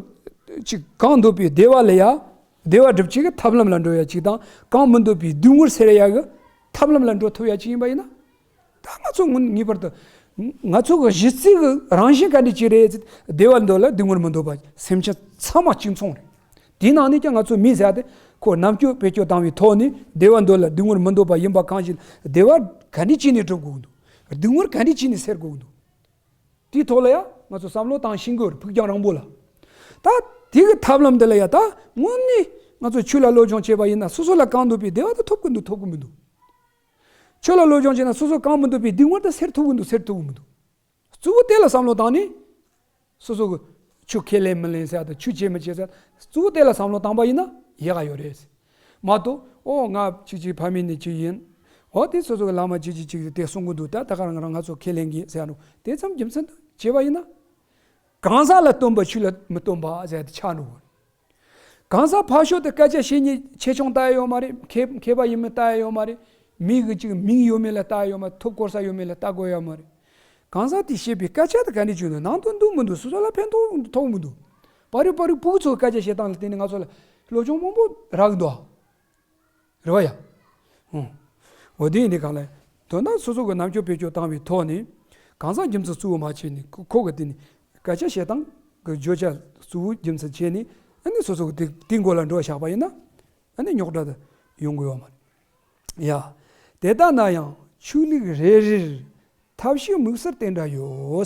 ཅིག་གང་འདོད་པའི་བདེ་བ་ལ་ཡ། བདེ་བ་སྒྲུབ་བྱེད་ཀྱི་ཐབས་ལམ་ལ་འགྲོ་ཡ་ཅིག་དང་། གང་མི་འདོད་པའི་སྡུག་བསྔལ་སེལ་ཡ་གི་ཐབས་ལམ་ལ་འགྲོ་ཐུབ་ཡ་ཅིག་ཡིན་པ་ཡིན་ན། ད་ང་ཚོ་ངོ་ངེས་པར་དུ། ང་ཚོ་གི་གཞི་རྩའི་གི་རང་བཞིན་ག་འདྲ་ཅིག་རེད་ཟེར། བདེ་བ་འདོད་ལ་སྡུག་བསྔལ་མི་འདོད་པ་སེམས་ཅན་ཚང་མ་གཅིག་མཚུངས་རེད། དེའི་ནང་ནས་ཀྱང་ང་ཚོ་མི་ཟེར་ཡ་དེ་ཁོ་རྣམ་དཔྱོད་བེད་སྤྱོད་བཏང་བའི་ཐོག་ནས་བདེ་བ་འདོད་ལ་སྡུག་བསྔལ་མི་འདོད་པ་ཡིན་པ་གང་ཞིག་བདེ་བ་ག་འདྲ་བྱས་ནས་སྒྲུབ་དགོས་ཀྱི་འདུག་སྡུག་བསྔལ་ག་འདྲ་བྱས་ནས་སེལ་དགོས་ཀྱི་འདུག་དེའི་ཐོག་ལ་ཡང་ང་ཚོ་བསམ་བློ་བཏང་ཤེས་དགོས་རེད། ཕུགས་རྒྱང་རིང་པོ་ལ། ད་དེ་གི་ཐབས་ལམ་དེ་ལ་ཡང་ད་དངོས་གནས་ང་ཚོ་ཆོས་ལ་སློབ་སྦྱོང་བྱས་པ་ཡིན་ན་སོ་སོ་ལ་གང་འདོད་པའི་བདེ་བ་དེ་ཐོབ་ཀྱི་འདུག་ཐོབ་ཀྱི་མི་འདུག་ཆོས་ལ་སློབ་སྦྱོང་བྱས་ན་སོ་སོ་གང་མི་འདོད་པའི་སྡུག་བསྔལ་དེ་སེལ་ཐུབ་ཀྱི་འདུག་སེལ་ཐུབ་ཀྱི་མི་འདུག་གཙོ་བོ་དེ་ལ་བསམ་བློ་བཏང་ནས། སོ་སོ་གི་ཆོས་ཁས་ལེན་མི་ལེན་ཟེར་ཡ་དང་ཆོས་བྱེད་མི་བྱེད་ཟེར་ཡ། གཙོ་བོ་དེ་ལ་བསམ་བློ་བཏང་པ་ཡིན་ན། ཡག་ག་ཡོད་རེད། མ་གཏོགས་ཨོ་ང་གཅིག་གཅིག་ཕ་མེས་ནས་གཅིག་ཡིན། ཨོ་དེ་སོ་སོ་གི་བླ་མ་གཅིག་གཅིག་གཅིག་དེ་གསུང་གི་འདུག་ད་ད་ག་རང་རང་ང་ཚོ་ཁས་ལེན་གི་ཟེར་ནོ་དེ་ཙམ་རྒྱུ་མཚན་དུ་བྱས་པ་ཡིན་ན། གང་ཟག་ལ་སྟོན་པ་ཆོས་ལ་མི་སྟོན་པ་ཟེར་དེ་ཆགས་འགྲོ་གི་རེད། གང་ཟག་ཕར་ཕྱོགས་དུ་སྐད་ཆ་བཤད་མཁན་ཆེ་ཆུང་ལྟ་ཡ་ཡོད་མ་རེད། མཁས་མཁས་པ་ཡིན་མིན་ལྟ་ཡ་ཡོད་མ་རེད། མི་གི་ཅིག་མིང་ཡོད་མེད་ལ་ལྟ་ཡ་ཡོད་མ་རེད། ཐོབ་གོ་ས་ཡོད་མེད་ལ་ལྟ་དགོས་ཡ་མ་རེད། གང་ཟག་དེས་བཤད་པའི་སྐད་ཆ་དེ་ག་འདྲ་བྱུང་ན་ནང་དོན་འདུག་མི་འདུག་སོ་སོ་ལ་ཕན་ཐོགས་ཐོགས་མི་འདུག་པ་རུ་པ་རུ་ཕྲུ་གུ་ཚོ་སྐད་ཆ་བཤད་སྟངས་ལ་བརྟེན་ནས་ང་ཚོ་ལ་སློབ་སྦྱོང་མང་པོ་རག་གི་འདུག་ཨ། རེད་བ་ཡ། ཨོ། འོ་དེ་ཡིན་དུས་གང་ལ། དོན་དག་སོ་སོ་གི་རྣམ་དཔྱོད་བེད་སྤྱོད་བཏང་བའི་ཐོག་ནས། གང་ཟག་རྒྱུ་མཚན་གཙོ་བོ་མ་བྱས་ནས་ཁོ་ཁོ་གི་དེ་ནས་སྐད་ཆ་བཤད་སྟངས་ཀྱི་བརྗོད་བྱ་གཙོ་བོ་རྒྱུ་མཚན་བྱས་ནས་ཨ་ནི་སོ་སོ་གི་དེ་དེའི་མགོ་ལ་འགྲོ་བཞག་པ་ཡིན་ན། ཨ་ནི་རྙོག་དྲ་དེ་ཡོང་གི་ཡོད་མ་རེད། ཡ། དེ་ལྟ་ན་ཡང་ཆོས་ལུགས་རེ་རེར་ཐབས་ཤེས་དམིགས་བསལ་དེ་འདྲ་ཡོད།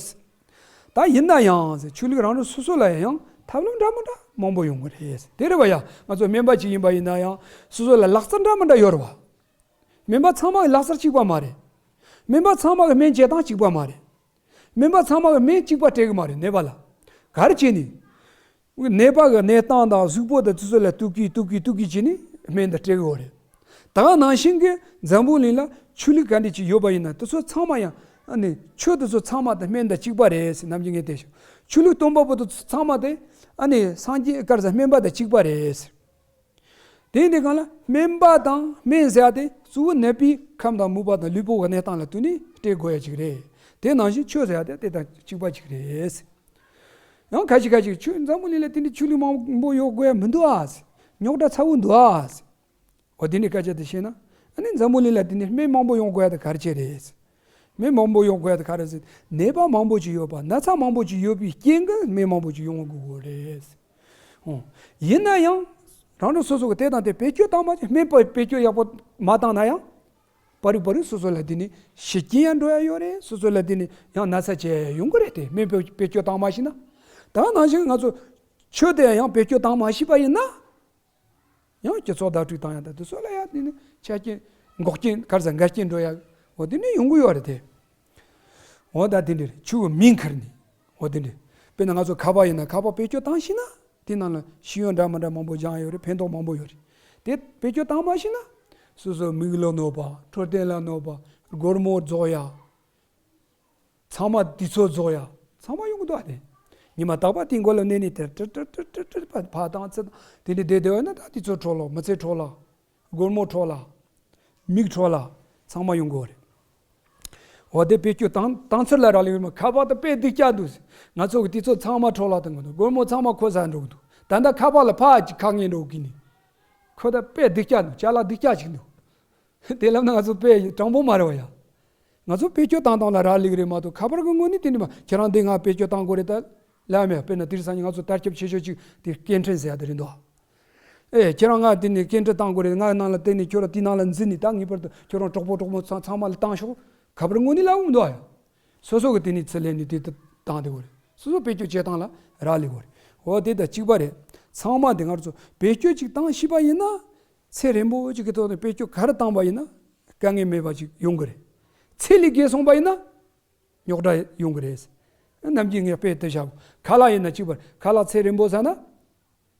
ད་ཡིན་ན་ཡང་ཟེར་ཆོས་ལུགས་རང་རང་སོ་སོ་ལ་ཡང་ཐབས་ལམ་འདྲ་མི་འདྲ་མང་པོ་ཡོང་གི་རེད། དེ་རེད་བ་ཡ། ང་ཚོ་སྨན་པ་ཅིག་ཡིན་པ་ཡིན་ན་ཡང་སོ་སོ་ལ་ལག་རྩལ་འདྲ་མི་འདྲ་ཡོད་རེད་བ། སྨན་པ་ཚང་མ་གི་ལག་རྩལ་གཅིག་པ་མ་རེད། སྨན་པ་ཚང་མ་གི་སྨན་བྱེད་སྟངས་གཅིག་པ་མ་རེད། སྨན་པ་ཚང་མ་གི་སྨན་གཅིག་པ་སྤྲད་གི་མ་རེད་ནད་པ་ལ། ག་རེ་བྱས་ནས། ནད་པ་གི་གནས་སྟངས་དང་གཟུགས་པོ་དང་དེ་ཚོ་ལ་གཏུག་གིན་གཏུག་གིན་གཏུག་གིན་བྱས་ནས་སྨན་དེ་སྤྲད་གི་ཡོད་རེད། ད་ག་ནང་བཞིན་གྱི་འཛམ་བུ་གླིང་ལ་ཆོས་ལུགས་ག་འདྲ་ཅིག་ཡོད་པ་ཡིན་ན་དེ་ཚོ་ཚང་མ་ཡང་ཨ་ནི་ཆོས་དེ་ཚོ་ཚང་མ་དང་སྨན་དང་གཅིག་པ་རེད་ཟེར། ནམ་རྒྱུན་ངས་བལྟས་ཤིང་ཆོས་ལུགས་སྟོན་པ་པོ་དེ་ཚོ་ཚང་མ་དེ་ཨ་ནི་སངས་རྒྱས་ག་རེ་ཟེར་སྨན་པ་དང་གཅིག་པ་རེད་ཟེར། དེ་ཡིན་དུས་གང་ལ་སྨན་པ་དང་སྨན་ཟེར་ཡ་དེ་གཙོ་བོ་ནད་པའི་ཁམས་དང་མོས་པ་དང་ལུས་པོ་གི་གནས་སྟངས་ལ་ལྟོས་ནས་སྤྲད་དགོས་ཡ་ཅིག་རེད། དེ་ནང་བཞིན་ཆོས་ཟེར་ཡ་དེ་དེ་དང་གཅིག་པ་ཅིག་རེད། ཡང་ཁ་ཅིག་ཁ་ཅིག་ཆོས་འཛམ་བུ་གླིང་ལ་དེ་འདྲའི་ཆོས་ལུགས་མང་པོ་ཡོད་དགོས་ཡ་མི་འདུག་ཨ། རྙོག་དྲ་ཚ་བོ་འདུག་ཨ། འོ་དེ་འདྲའི་སྐད་ཆ་དེ་བཤད་ན་ཨ་ནི་འཛམ་བུ་གླིང་ལ་དེ་འདྲའི་སྨན་མང་པོ་ཡོང་དགོས་ཡ་དེ་ག་རེ་བྱས་རེད། སྨན་མང་པོ་ཡོང་དགོས་ཡ་དེ་ག་རེ་ཟེར། ནད་པ་མང་པོ་ཅིག་ཡོད་པ་ན་ཚ་མང་པོ་ཅིག་ཡོད་པའི་རྐྱེན་གྱིས་སྨན་མང་པོ་ཅིག་ཡོང་དགོས་རེད། ཨོ། ཡིན་ན་ཡང་རང་རང་སོ་སོ་གི་དེ་དང་དེ་བེད་སྤྱོད་བཏང་མ་བྱས་སྨན་བེད་སྤྱོད་ཡག་པོ་མ་བཏང་ན་ཡང་། པ་རིག་པ་རིག་སོ་སོ་ལ་དེ་ནི་ཤི་རྐྱེན་ཡང་འགྲོ་ཡ་ཡོད་རེད། སོ་སོ་ལ་དེ་ནི་ཡང་ན་ཚ་ཆེ་ཡ་ཡོང་གི་རེད། དེ་སྨན་བེད་བེད་སྤྱོད་བཏང་མ་ཤེས་ན། ད་ནང་བཞིན་ང་ཚོ་ཆོས་དེ་ཡང་བེད་སྤྱོད་བཏང་མ་ཤེས་པ་ཡིན་ན། ཡང་སྤྱི་ཚོགས་བདག་སྒྲུབ་བཏང་ཡ་ད་དེ་ཚོ་ལ་ཡ་དེ་ནི་ཆ་རྐྱེན་འགོག་རྐྱེན་ག་རེ་ཟེར་འགལ་རྐྱེན་འགྲོ་ཡ་འོ་དེ་ནི་ཡོང་གི་ཡོད་རེད་དེ། འོ་ད་དེ་འདྲ་རེད། ཆུ་བོ་མིང་ཁུར་ནི་འོ་དེ་འདྲ། དཔེར་ན་ང་ཚོ་ཁ་པར་ཡིན་ན་ཁ་པར་བེད་སྤྱོད་བཏང་ཤེས་ན་དེ་ནང་ལ་ཤེས་ཡོན་འདྲ་མི་འདྲ་མང་པོ་སྦྱང་ཡ་ཡོད་རེད། ཕན་ཐོགས་མང་པོ་ཡོད་རེད། དེ་བེད་སྤྱོད་བཏང་མ་ཤེས་ན་སོ་སོའི་མིག་ལ་གནོད་པ། འཕྲོད་བསྟེན་ལ་གནོད་པ། སྒོར་མོ་རྫོགས་ཡ། ཚང་མ་དུས་ཚོད་རྫོགས་ཡ། ཚང་མ་ཡོང་གི་འདུག་ཨ་དེ། ཉི་མ་རྟག་པར་དེའི་མགོ་ལ་གནས་ནས་དེར་ཏྲི་ཏྲི་ཏྲི་ཏྲི་ཏྲི་ཕར་བཏང་ཚུར་བཏང་དེ་འདྲ་བསྡད་བསྡད་ཡོད་ན་ད་དུས་ཚོད་འཕྲོ་བརླག་མི་ཚེ་འཕྲོ་བརླག་སྒོར་མོ་འཕྲོ་བརླག་མིག་འཕྲོ་བརླག་ཚང་མ་ཡོང་གི་རེད། འོ་དེ་བེད་སྤྱོད་བཏང་བཏང་ཚུལ་ལ་རག་ལས་ཡོད་མ། ཁ་པར་དེ་དཔེ་སྡུག་ཅག་འདུག་ང་ཚོ་གི་དུས་ཚོད་ཚང་མ་འཕྲོ་བརླག་བཏང་གི་འདུག་སྒོར་མོ་ཚང་མ་ཁོ་ཟ་འགྲོ་གི་འདུག་ད་ལྟ་ཁ་པར་ལ་ཕར་ཅིག་ཁ་ངན་འགྲོ་གི་ནི། ཁོ་ད་དཔེ་སྡུག་ཅག་འདུག་ཅ་ལག་སྡུག་ཅག་ཅིག་འདུག་དེ་ལབ་ན་ང་ཚོ་དཔེ་དྲང་པོ་མ་རེད་བ་ཡ། ང་ཚོ་བེད་སྤྱོད་བཏང་སྟངས་ལ་རག་ལས་ཀྱི་རེད་མ་གཏོགས་ཁ་པར་གྱི་ངོས་ནས་དེ་འདྲ་མ་ཁྱེད་རང་འདི་ང་བེད་སྤྱོད་བཏང་དགོས་རེད་ད། ལབ་མེད། དཔེར་ན་དེ་རིང་སང་ཉིན་ང་ཚོ་དར་ཁྱབ་ཆེ་ཤོས་ཅིག་དེ་སྐད་འཕྲིན་ཟེར་ཡ་དེ་རེད་འདུག་ཨེ་ཁྱེད་རང་ང་དེ་ནས་སྐད་འཕྲིན་བཏང་དགོས་རེད། ང་ནང་ལ་དེ་ནས་ཁྱོད་རང་དེའི་ནང་ལ་འཛུལ་ནས་ད་ངེས་པར་དུ་ཁྱོད་རང་གྲོགས་པོ་གྲོགས་མོ་ཚང་ཚང་མ་ལ་བཏང་ཤོག་ཁ་པར་ངོས་ནས་ལབ་འོང་མི་འདུག་ཨ་ཡ། སོ་སོ་གི་དེ་ནས་ཚུར་ལེན་ནས་དེ་ལྟ་བཏང་བསྡད་དགོས་རེད། སོ་སོ་བེད་སྤྱོད་བྱེད་སྟངས་ལ་རག་ལས་དགོས་རེད། འོ་དེ་དང་གཅིག་པ་རེད། ཚང་མ་དེ་ང་ཚོ་བེད་སྤྱོད་ཅིག་བཏང་ཤེས་པ་ཡིན་ན། ཚད་རན་པོ་ཅིག་གི་ཐོག་ནས་བེད་སྤྱོད་ག་རེ་བཏང་པ་ཡིན་ན་དཀའ་ངལ་མེད་པ་ཅིག་ཡོང་གི་རེད། ཚད་ལས་བརྒལ་སོང་པ་ཡིན་ན་རྙོག་དྲ་ཡོང་གི་རེད། ནམ་རྒྱུན་ངས་དཔེ་དེ་བཞག་ཁ་ལག་ཡིན་ན་གཅིག་པར་ཁ་ལག་ཚད་རན་པོ་ཟ་ན།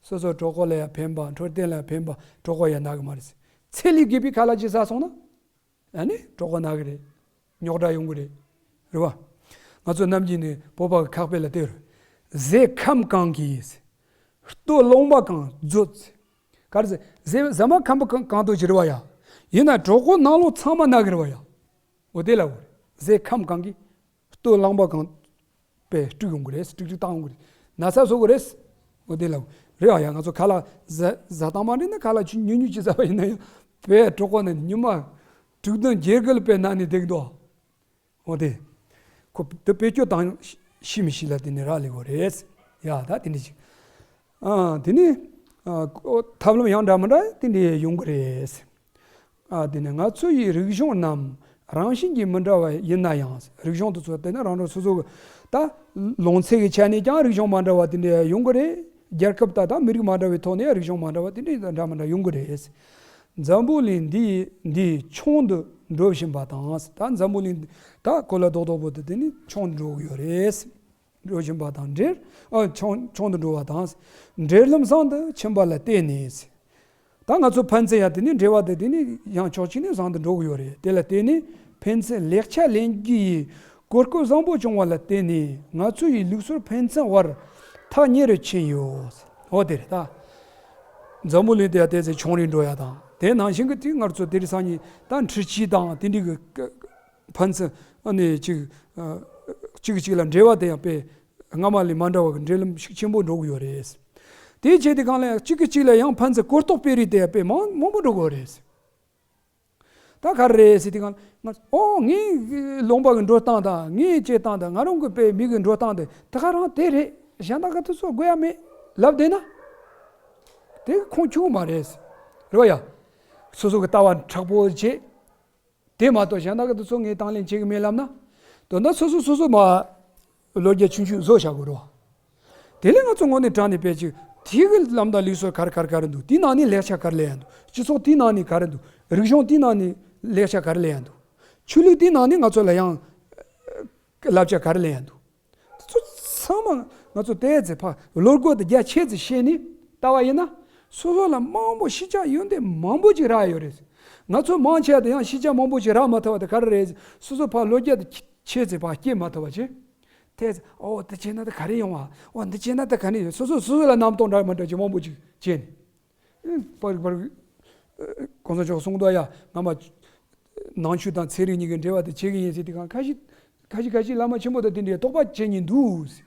སོ་སོ་གྲོད་ཁོག་ལ་ཡང་ཕན་པ་འཕྲོད་བསྟེན་ལ་ཡང་ཕན་པ་གྲོད་ཁོག་ཡང་ན་གི་མ་རེད། ཚད་ལས་བརྒལ་བའི་ཁ་ལག་ཅིག་ཟ་སོང་ན། ཨ་ནི་གྲོད་ཁོག་ན་གི་རེད། རྙོག་དྲ་ཡོང་གི་རེད། རེད་བ། ང་ཚོ་ནམ་རྒྱུན་ནས་བོད་པ་གི་ཁ་དཔེ་ལ་བལྟས་རེད། ཟས་ཁམ་གང་གིས། ལྟོ་རློན་པ་གང་མཛོད། ག་རེ་ཟེར། ཟས་ཟ་མ་ཁམ་པ་གང་གང་དུ་ཅི་རེད་བ་ཡ། ཡིན་ན་གྲོད་ཁོག་ནང་ལོགས་ཚང་མ་ན་གི་རེད་བ་ཡ། འོ་དེ་ལ་འོ་རེད། ཟས་ཁམ་གང་གིས། ལྟོ་རློན་པ་གང་། དཔེ་དཀྲུག་ཡོང་གི་རེད། དཀྲུག་དཀྲུག་བཏང་ཡོང་གི་རེད། ན་ཚ་བཟོ་གི་རེད། འོ་དེ་ལ་རེད་ཨ་ཡ། ང་ཚོ་ཁ་ལག་ཟ་ཟ་སྟངས་མ་འགྲིག་ན་ཁ་ལག་ཆུ་ཉུང་ཉུང་ཅིག་ཟ་བ་ཡིན་ན་ཡང་དཔེ་གྲོད་ཁོག་ནས་ཉི་མ་དྲུག་བདུན་བརྒྱད་དགུ་ལ་དཔེ་ན་ནས་བསྡད་ཀྱི་འདུག་འོ་དེ་ཁོ་དེ་བེད་སྤྱོད་བཏང་ཤེས་མི་ཤེས་ལ་དེ་ནས་རག་ལས་དགོས་རེད། ཡ་ད་དེ་འདྲ་ཅིག་ཨ་དེ་ནས་ཨ་ཁོ་ཐབས་ལམ་ཡང་འདྲ་མི་འདྲ་དེ་འདྲ་ཡོང་གི་རེད། ཨ་དེ་ནས་ང་ཚོ་ཡི་རིག་གཞུང་རྣམས་རང་བཞིན་གྱིས་མི་འདྲ་བ་ཡིན་ན་ཡང་། རིག་གཞུང་དེ་ཚོ་དེ་ནི་རང་རང་སོ་སོ་གི་ད་ལུང་ཚན་གྱི་ཆ་ནས་ཀྱང་རིག་གཞུང་མ་འདྲ་བ་དེ་འདྲ་ཡོང་གི་རེད། རྒྱལ་ཁབ་དང་ད་མི་རིགས་མ་འདྲ་བའི་ཐོག་ནས་རིག་གཞུང་མ་འདྲ་བ་དེ་འདྲ་འདྲ་མི་འདྲ་ཡོང་གི་རེད། འཛམ་བུ་གླིང་འདི་འདི་ཆུང་དུ་འགྲོ་བཞིན་པ་དང་། ད་འཛམ་བུ་གླིང་ད་གོ་ལ་རྡོག་རྡོག་པོ་དེ་དེ་ནི་ཆུང་དུ་འགྲོ་གི་ཡོད་རེད། འགྲོ་བཞིན་པ་དང་འབྲེལ། ཨ་ཆུང་ཆུང་དུ་འགྲོ་བ་དང་། འབྲེལ་ལམ་བཟང་དུ་ཕྱིན་པ་ལ་བརྟེན་ནས། ད་ང་ཚོ་ཕན་ཚུན་ཡང་དེ་ནི་འབྲེལ་བ་དེ་དེ་ནི་ཡང་ཕྱོགས་གཅིག་ནས་བཟང་དུ་འགྲོ་གི་ཡོད་རེད། དེ་ལ་བརྟེན་ནས་ཕན་ཚུན་ལེགས་ཆ་ལེན་རྒྱུ་ཡི་གོ་སྐབས་བཟང་པོ་བྱུང་བ་ལ་བརྟེན་ནས་ང་ཚོ་ཡི་ལུགས་སྲོལ་ཕན་ཚུན་བར་ཐག་ཉེ་རུ་ཕྱིན་ཡོད། འོ་དེ་རེད་ད། འཛམ་བུ་གླིང་དེ་ཡང་དེ་ཚེ་ཆུང་རུ་འགྲོ་ཡ་དང་དེ་ནང་བཞིན་གྱི་དེ་ང་ཚོ་དེ་རིང་སང་ཉིན་ད་འཕྲུལ་ཆས་དང་དེ་འདྲའི་གི་ཕན་ཚུན་ཨ་ནི་གཅིག་གཅིག་གིས་གཅིག་ལ་འབྲེལ་བ་དེ་ཡང་དཔེ་སྔ་མ་ལས་མ་འདྲ་བ་གི་འབྲེལ་ལམ་ཤུགས་ཆེན་པོ་འགྲོ་གི་ཡོད་རེད། དེའི་ཆེད་དུ་གང་ལ་ཡང་གཅིག་གིས་གཅིག་ལ་ཡང་ཕན་ཚུན་གོ་རྟོགས་སྤེལ་རེས་དེ་དཔེ་མང་མང་པོ་འགྲོ་གི་ཡོད་རེད། ད་ག་རེ་རེད་ཟེར་དུས་གང་ང་ཨོ་ངའི་ལུང་པ་གི་འགྲོ་སྟངས་དང་ངའི་སྐྱེ་སྟངས་དང་ང་རང་གི་དཔེ་མི་གི་འགྲོ་སྟངས་དེ་ད་ག་རང་དེ་རེད། གཞན་དག་གི་དུས་ཚོད་དགོས་ཡ་མེད་ལབ་བསྡད་ན་དེ་ཁུངས་འཁྱོལ་མ་རེད། རེད་བ་ཡ། སོ་སོ་གི་ལྟ་བ་མཁྲེགས་པོ་བྱེད། དེ་མ་གཏོགས་གཞན་དག་གི་དུས་ཚོད་ངས་དང་ལེན་བྱེད་གི་མེད་ལབ་ན། དོན་དག་སོ་སོ་སོ་སོ་མ་ལོ་བརྒྱ་ཆུང་ཆུང་བཟོ་བྱ་དགོས་རོ། དེ་ལས་ང་ཚོ་དངོས་གནས་དྲང་ནས་དཔེ་ཅིག་དེ་གི་ལམ་དང་ལུགས་སྲོལ་ག་རེ་ག་རེ་ག་རེ་འདུག་དེའི་ནང་ནས་ལེགས་ཆ་ག་རེ་ལེན་ཡ་འདུག་སྤྱི་ཚོགས་དེའི་ནང་ནས་ག་རེ་འདུག་རིག་གཞུང་དེའི་ནང་ནས་ལེགས་ཆ་ག་རེ་ལེན་ཡ་འདུག་ཆོས་ལུགས་དེའི་ནང་ནས་ང་ཚོ་ལ་ཡང་བསླབ་བྱ་ག་རེ་ལེན་ཡ་འདུག་དེ་ཚོ་ཚང་མ་ང་ཚོ་ཏོག་ཙམ་ཕར་བློ་སྒོ་དེ་རྒྱ་ཆེ་ཙམ་ཕྱེ་ནས་ལྟ་བ་ཡིན་ན། སོ་སོ་ལ་མང་པོ་ཤེས་བྱ་ཡོན་ཏན་མང་པོ་ཅིག་རག་ཡོད་རེད། ང་ཚོ་མང་ཆེ་བ་དེ་ཡང་ཤེས་བྱ་མང་པོ་ཅིག་རག་མ་ཐུབ་པ་དེ་ག་རེ་རེད། སོ་སོ་ཕར་བློ་རྒྱ་དེ་ཆེ་ཙམ་ཕར་སྐྱེད་མ་ཐུབ་པ་བྱས། ཏོག་ཙམ་ཨོ་དེ་བྱས་ན་དེ་ག་རེ་ཡོང་བ། ཨོ་འདི་བྱས་ན་དེ་ག་རེ་ཡོང་། སོ་སོ་སོ་སོ་ལ་རྣམ་རྟོག་འདྲ་མི་འདྲ་ཅིག་མང་པོ་ཅིག་བྱས་ནས། པར་པར་གོང་ས་མཆོག་གསུངས་འདུག་ཡ། སྔ་མ་ནང་ཆོས་དང་ཚན་རིག་གཉིས་ཀྱི་འབྲེལ་བ་དེ་བྱེད་ཀྱི་ཡིན་ཟེར་དུས་གང་ཁ་ཤས་ཁ་ཤས་ཁ་ཤས་བླ་མ་ཆེན་པོ་དང་དེ་འདྲའི་དོགས་པ་བྱེད་ཉིན་འདུག་ཟེར།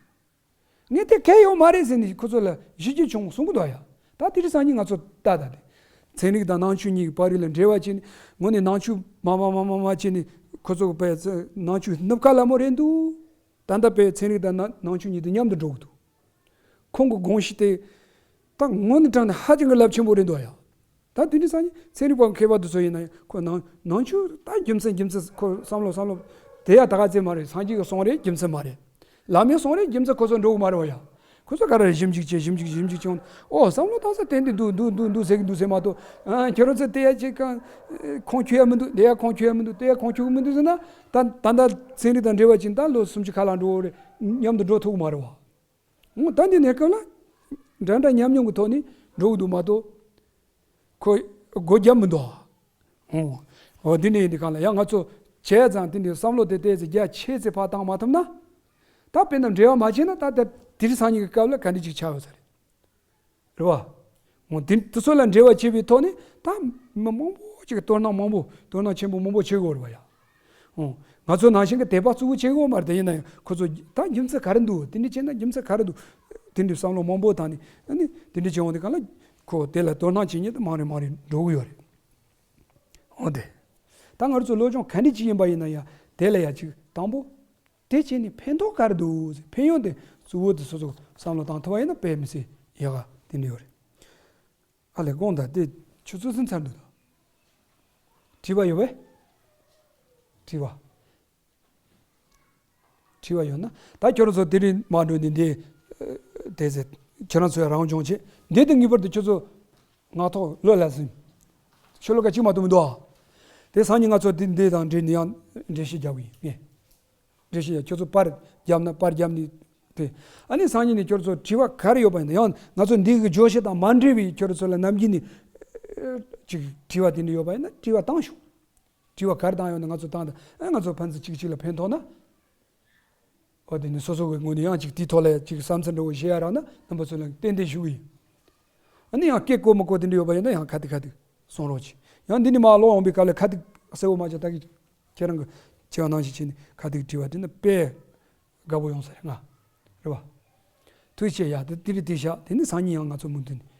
ངས་དེ་གལ་ཡོད་མ་རེད་ཟེར་ནས་ཁོ་ཚོ་ལ་གཞི་རྒྱུ་བྱུང་གསུང་གི་འདུག་ཡ། ད་དེ་རིང་སང་ཉིན་ང་ཚོ་ལྟ་ད་དེ་ཚན་རིག་དང་ནང་ཆོས་གཉིས་ཀྱི་བར་རིགས་ལ་འབྲེལ་བ་བྱས་ནས་ངོ་ནས་ནང་ཆོས་མ་མ་མ་མ་མ་བྱས་ནས་ཁོ་ཚོ་གི་པའི་ནང་ཆོས་ནུབ་ཁ་ལ་མོ་རེད་འདུག་ད་ལྟ་པའི་ཚན་རིག་དང་ནང་ནང་ཆོས་གཉིས་དེ་མཉམ་དུ་འགྲོ་གི་འདུག་ཁོང་གི་དགོངས་གཞི་དེ་ད་དངོས་གནས་དྲང་ནས་ཧ་ཅང་གི་རླབས་ཆེན་པོ་རེད་འདུག་ཡ། ད་དེ་འདྲ་སང་ཉིན་ཚན་རིག་པ་མཁས་པ་དེ་ཚོ་ཡིན་ན་ཡང་ཁོ་ནང་ནང་ཆོས་ད་རྒྱུ་མཚན་རྒྱུ་མཚན་ཁོ་བསམ་བློ་བསམ་བློ་དེ་ཡ་ད་ག་ཚད་མ་རེད། སངས་རྒྱས་ཀྱི་གསུང་རེད་རྒྱུ་མཚན་མ་རེད། བླ་མའི་གསུང་རེད་རྒྱུ་མཚན་ཁོ་ཚོ་འགྲོ་གི་མ་རེད་བ་ཡ། ཁོ་ཚོ་ག་རེ་རེད་ཞིབ་འཇུག་བྱེད་ཞིབ་འཇུག་ཞིབ་འཇུག་བྱུང་ཨོ་བསམ་བློ་བཏང་ས་དེ་འདི་འདུག་འདུག་འདུག་འདུག་ཟེར་གི་འདུག་ཟེར་མ་གཏོགས་ཨ་ཁྱོད་རང་ཚོ་དེ་ཡ་ཅིག་གང་ཁོང་ཁྱོད་ཡ་མི་འདུག་དེ་ཡ་ཁོང་ཁྱོད་ཡ་མི་འདུག་དེ་ཡ་ཁོང་ཁྱོད་མི་འདུག་ཟེར་ན་ད་ད་ད་ཚན་རིག་དང་འབྲེལ་བ་ཅིག་ད་ལོ་སུམ་ཅུ་ཁ་ལ་འགྲོ་འོ་རེད་མཉམ་དུ་འགྲོ་ཐུབ་གི་མ་རེད་བ། འོ་ད་འདི་གནས་སྐབས་ལ་འདྲ་འདྲ་མཉམ་མཉམ་གྱི་ཐོག་ནས་འགྲོ་གི་འདུག་མ་གཏོགས་ཁོ་སྒོ་རྒྱབ་མི་འདུག་འོ་འོ་འདི་ནས་འདི་གང་ལ་ཡང་ང་ཚོ་བྱས་ཙང་དེ་འདི་བསམ་བློ་དེ་ཏོག་ཙམ་རྒྱ་ཆེ་ཙམ་ཕར་བཏང་མ་ཐུབ་ན། ད་དཔེར་ན་འབྲེལ་བ་མ་བྱས་ན་ད་ལྟ་དེ་རིང་སང་ཉིན་གྱི་སྐབས་ལ་ག་འདྲ་ཅིག་ཆགས་ཡོད་ས་རེད། རེད་བ། འོ་དེ་དེ་ཚོ་ལ་འབྲེལ་བ་བྱེད་པའི་ཐོག་ནས་ད་མི་མང་པོ་ཅིག་གི་དོ་སྣང་མང་པོ་དོ་སྣང་ཆེན་པོ་མང་པོ་བྱེད་དགོས་རེད་བ་ཡ། ཨོ། ང་ཚོ་ནང་བཞིན་གྱི་དད་པ་གཙོ་བོ་བྱེད་དགོས་མ་རེད། དེ་ཡིན་ན་ཡང་ཁོ་ཚོ་ད་རྒྱུ་མཚན་ག་རེ་འདུག་དེ་འདྲ་བྱས་ན་རྒྱུ་མཚན་ག་རེ་འདུག་དེ་འདྲའི་བསམ་བློ་མང་པོ་བཏང་ནས་ཨ་ནི་དེ་འདྲ་བྱེད་འོང་དུས་གང་ལ་ཁོ་དེ་ལ་དོ་སྣང་བྱེད་མཁན་དེ་མང་རེ་མང་རེ་འགྲོ་གི་ཡོད་རེད། འོ་དེ། ད་ང་ཚོ་སློབ་སྦྱོང་ག་འདྲ་ཅིག་ཡིན་པ་ཡིན་ན་ཡང་དེ་ལ་ཡ་ཅིག་དང་པོ། དེ་བྱས་ནས་ཕན་ཐོགས་ག་རེ་འདུག་ཟེར་ཕན་ཡོན་དེ་གཙོ་བོ་དེ་སོ་སོ་བསམ་བློ་བཏང་ཐུབ་པ་ཡིན་ན་དཔེ་མི་སྲིད་ཡག་ག་དེ་འདྲ་ཡོད་རེད། ཨ་ལས་དགོངས་དག་དེ་ཆུ་ཚོད་ཟིན་ཚར་འདུག་ད། དྲི་བ་ཡོད་པས། དྲི་བ། དྲི་བ་ཡོད་ན་ད་ཁྱོད་རང་ཚོ་དེ་རིང་མ་འགྲོ་ནས་འདི་དེ་ཟེར་ཁྱོད་རང་ཚོས་རང་སྦྱོང་བྱེད། འདི་དང་ངེས་པར་དུ་ཁྱོད་ཚོ་ངག་ཐོག་བློ་ལ་ཟིན། ཆོས་ལོ་ཀ་གཅིག་མ་གཏོགས་མི་འདུག་ཨ། དེ་སང་ཉིན་ང་ཚོ་འདི་འདི་དང་འབྲེལ་ནས་ཡང་འགྲེལ་བཤད་རྒྱག་གི་ཡིན་ངས། འགྲེལ་བཤད་ཡ་ཁྱོད་ཚོ་པར་བརྒྱབ་ན་པར་བརྒྱབ་ནས་དེ། ཨ་ནི་སང་ཉིན་ནས་ཁྱོད་ཚོ་དྲི་བ་ག་རེ་ཡོད་པ་ཡིན་ན་ཡང་ང་ཚོ་འདི་གི་བརྗོད་གཞི་དང་མ་འབྲེལ་བའི་ཁྱོད་ཚོ་ལ་ནམ་རྒྱུན་ནས་ཅིག་དྲི་བ་དེ་འདྲ་ཡོད་པ་ཡིན་ན་དྲི་བ་བཏང་ཤོག་དྲི་བ་ག་རེ་བཏང་ཡོད་ན་ང་ཚོ་བཏང་དང་ཨ་ང་ཚོ་ཕན་ཚུན་གཅིག་གཅིག་ལ་ཕན་ཐོགས་ན། ཨོ་དེ་ནི་སོ་སོ་གི་ངོས་ནས་ཡང་ཅིག་དེའི་ཐོག་ལ་ཅིག་བསམ་ཚུལ་འདྲ་བོ་བཤད་ཡ་རག་ན་རྣམ་པ་ཚོ་ལ་ཏན་ཏན་ཞུ་གི་ཡིན། ཨ་ནི་ཡང་སྐད་གོ་མི་གོ་དེ་འདྲ་ཡོད་པ་ཡིན་ན་ཡང་ཁ་ཐུག་ཁ་ཐུག་གསུང་རོགས་གྱིས། ཡང་འདི་ནས་མར་ལོག་ཡོང་པའི་སྐབས་ལ་ཁ་ཐུག་གསལ་བོ་མ་བྱུང་ད་གི་ཁྱེད་རང་གི་བྱས་པ་ནང་བཞིན་བྱས་ནས་ཁ་ཐུག་དྲི་བ་དྲིས་ན་དཔེ་དགའ་པོ་ཡོང་ས་རེད་ང་། རེད་བ། ཐུགས་རྗེ་ཆེ་ཡ་དེ་དེ་རིང་དེ་བཞག་དེ་ནི་སང་ཉིན་ཡང་ང་ཚོ་མུ་མཐུད་ནས་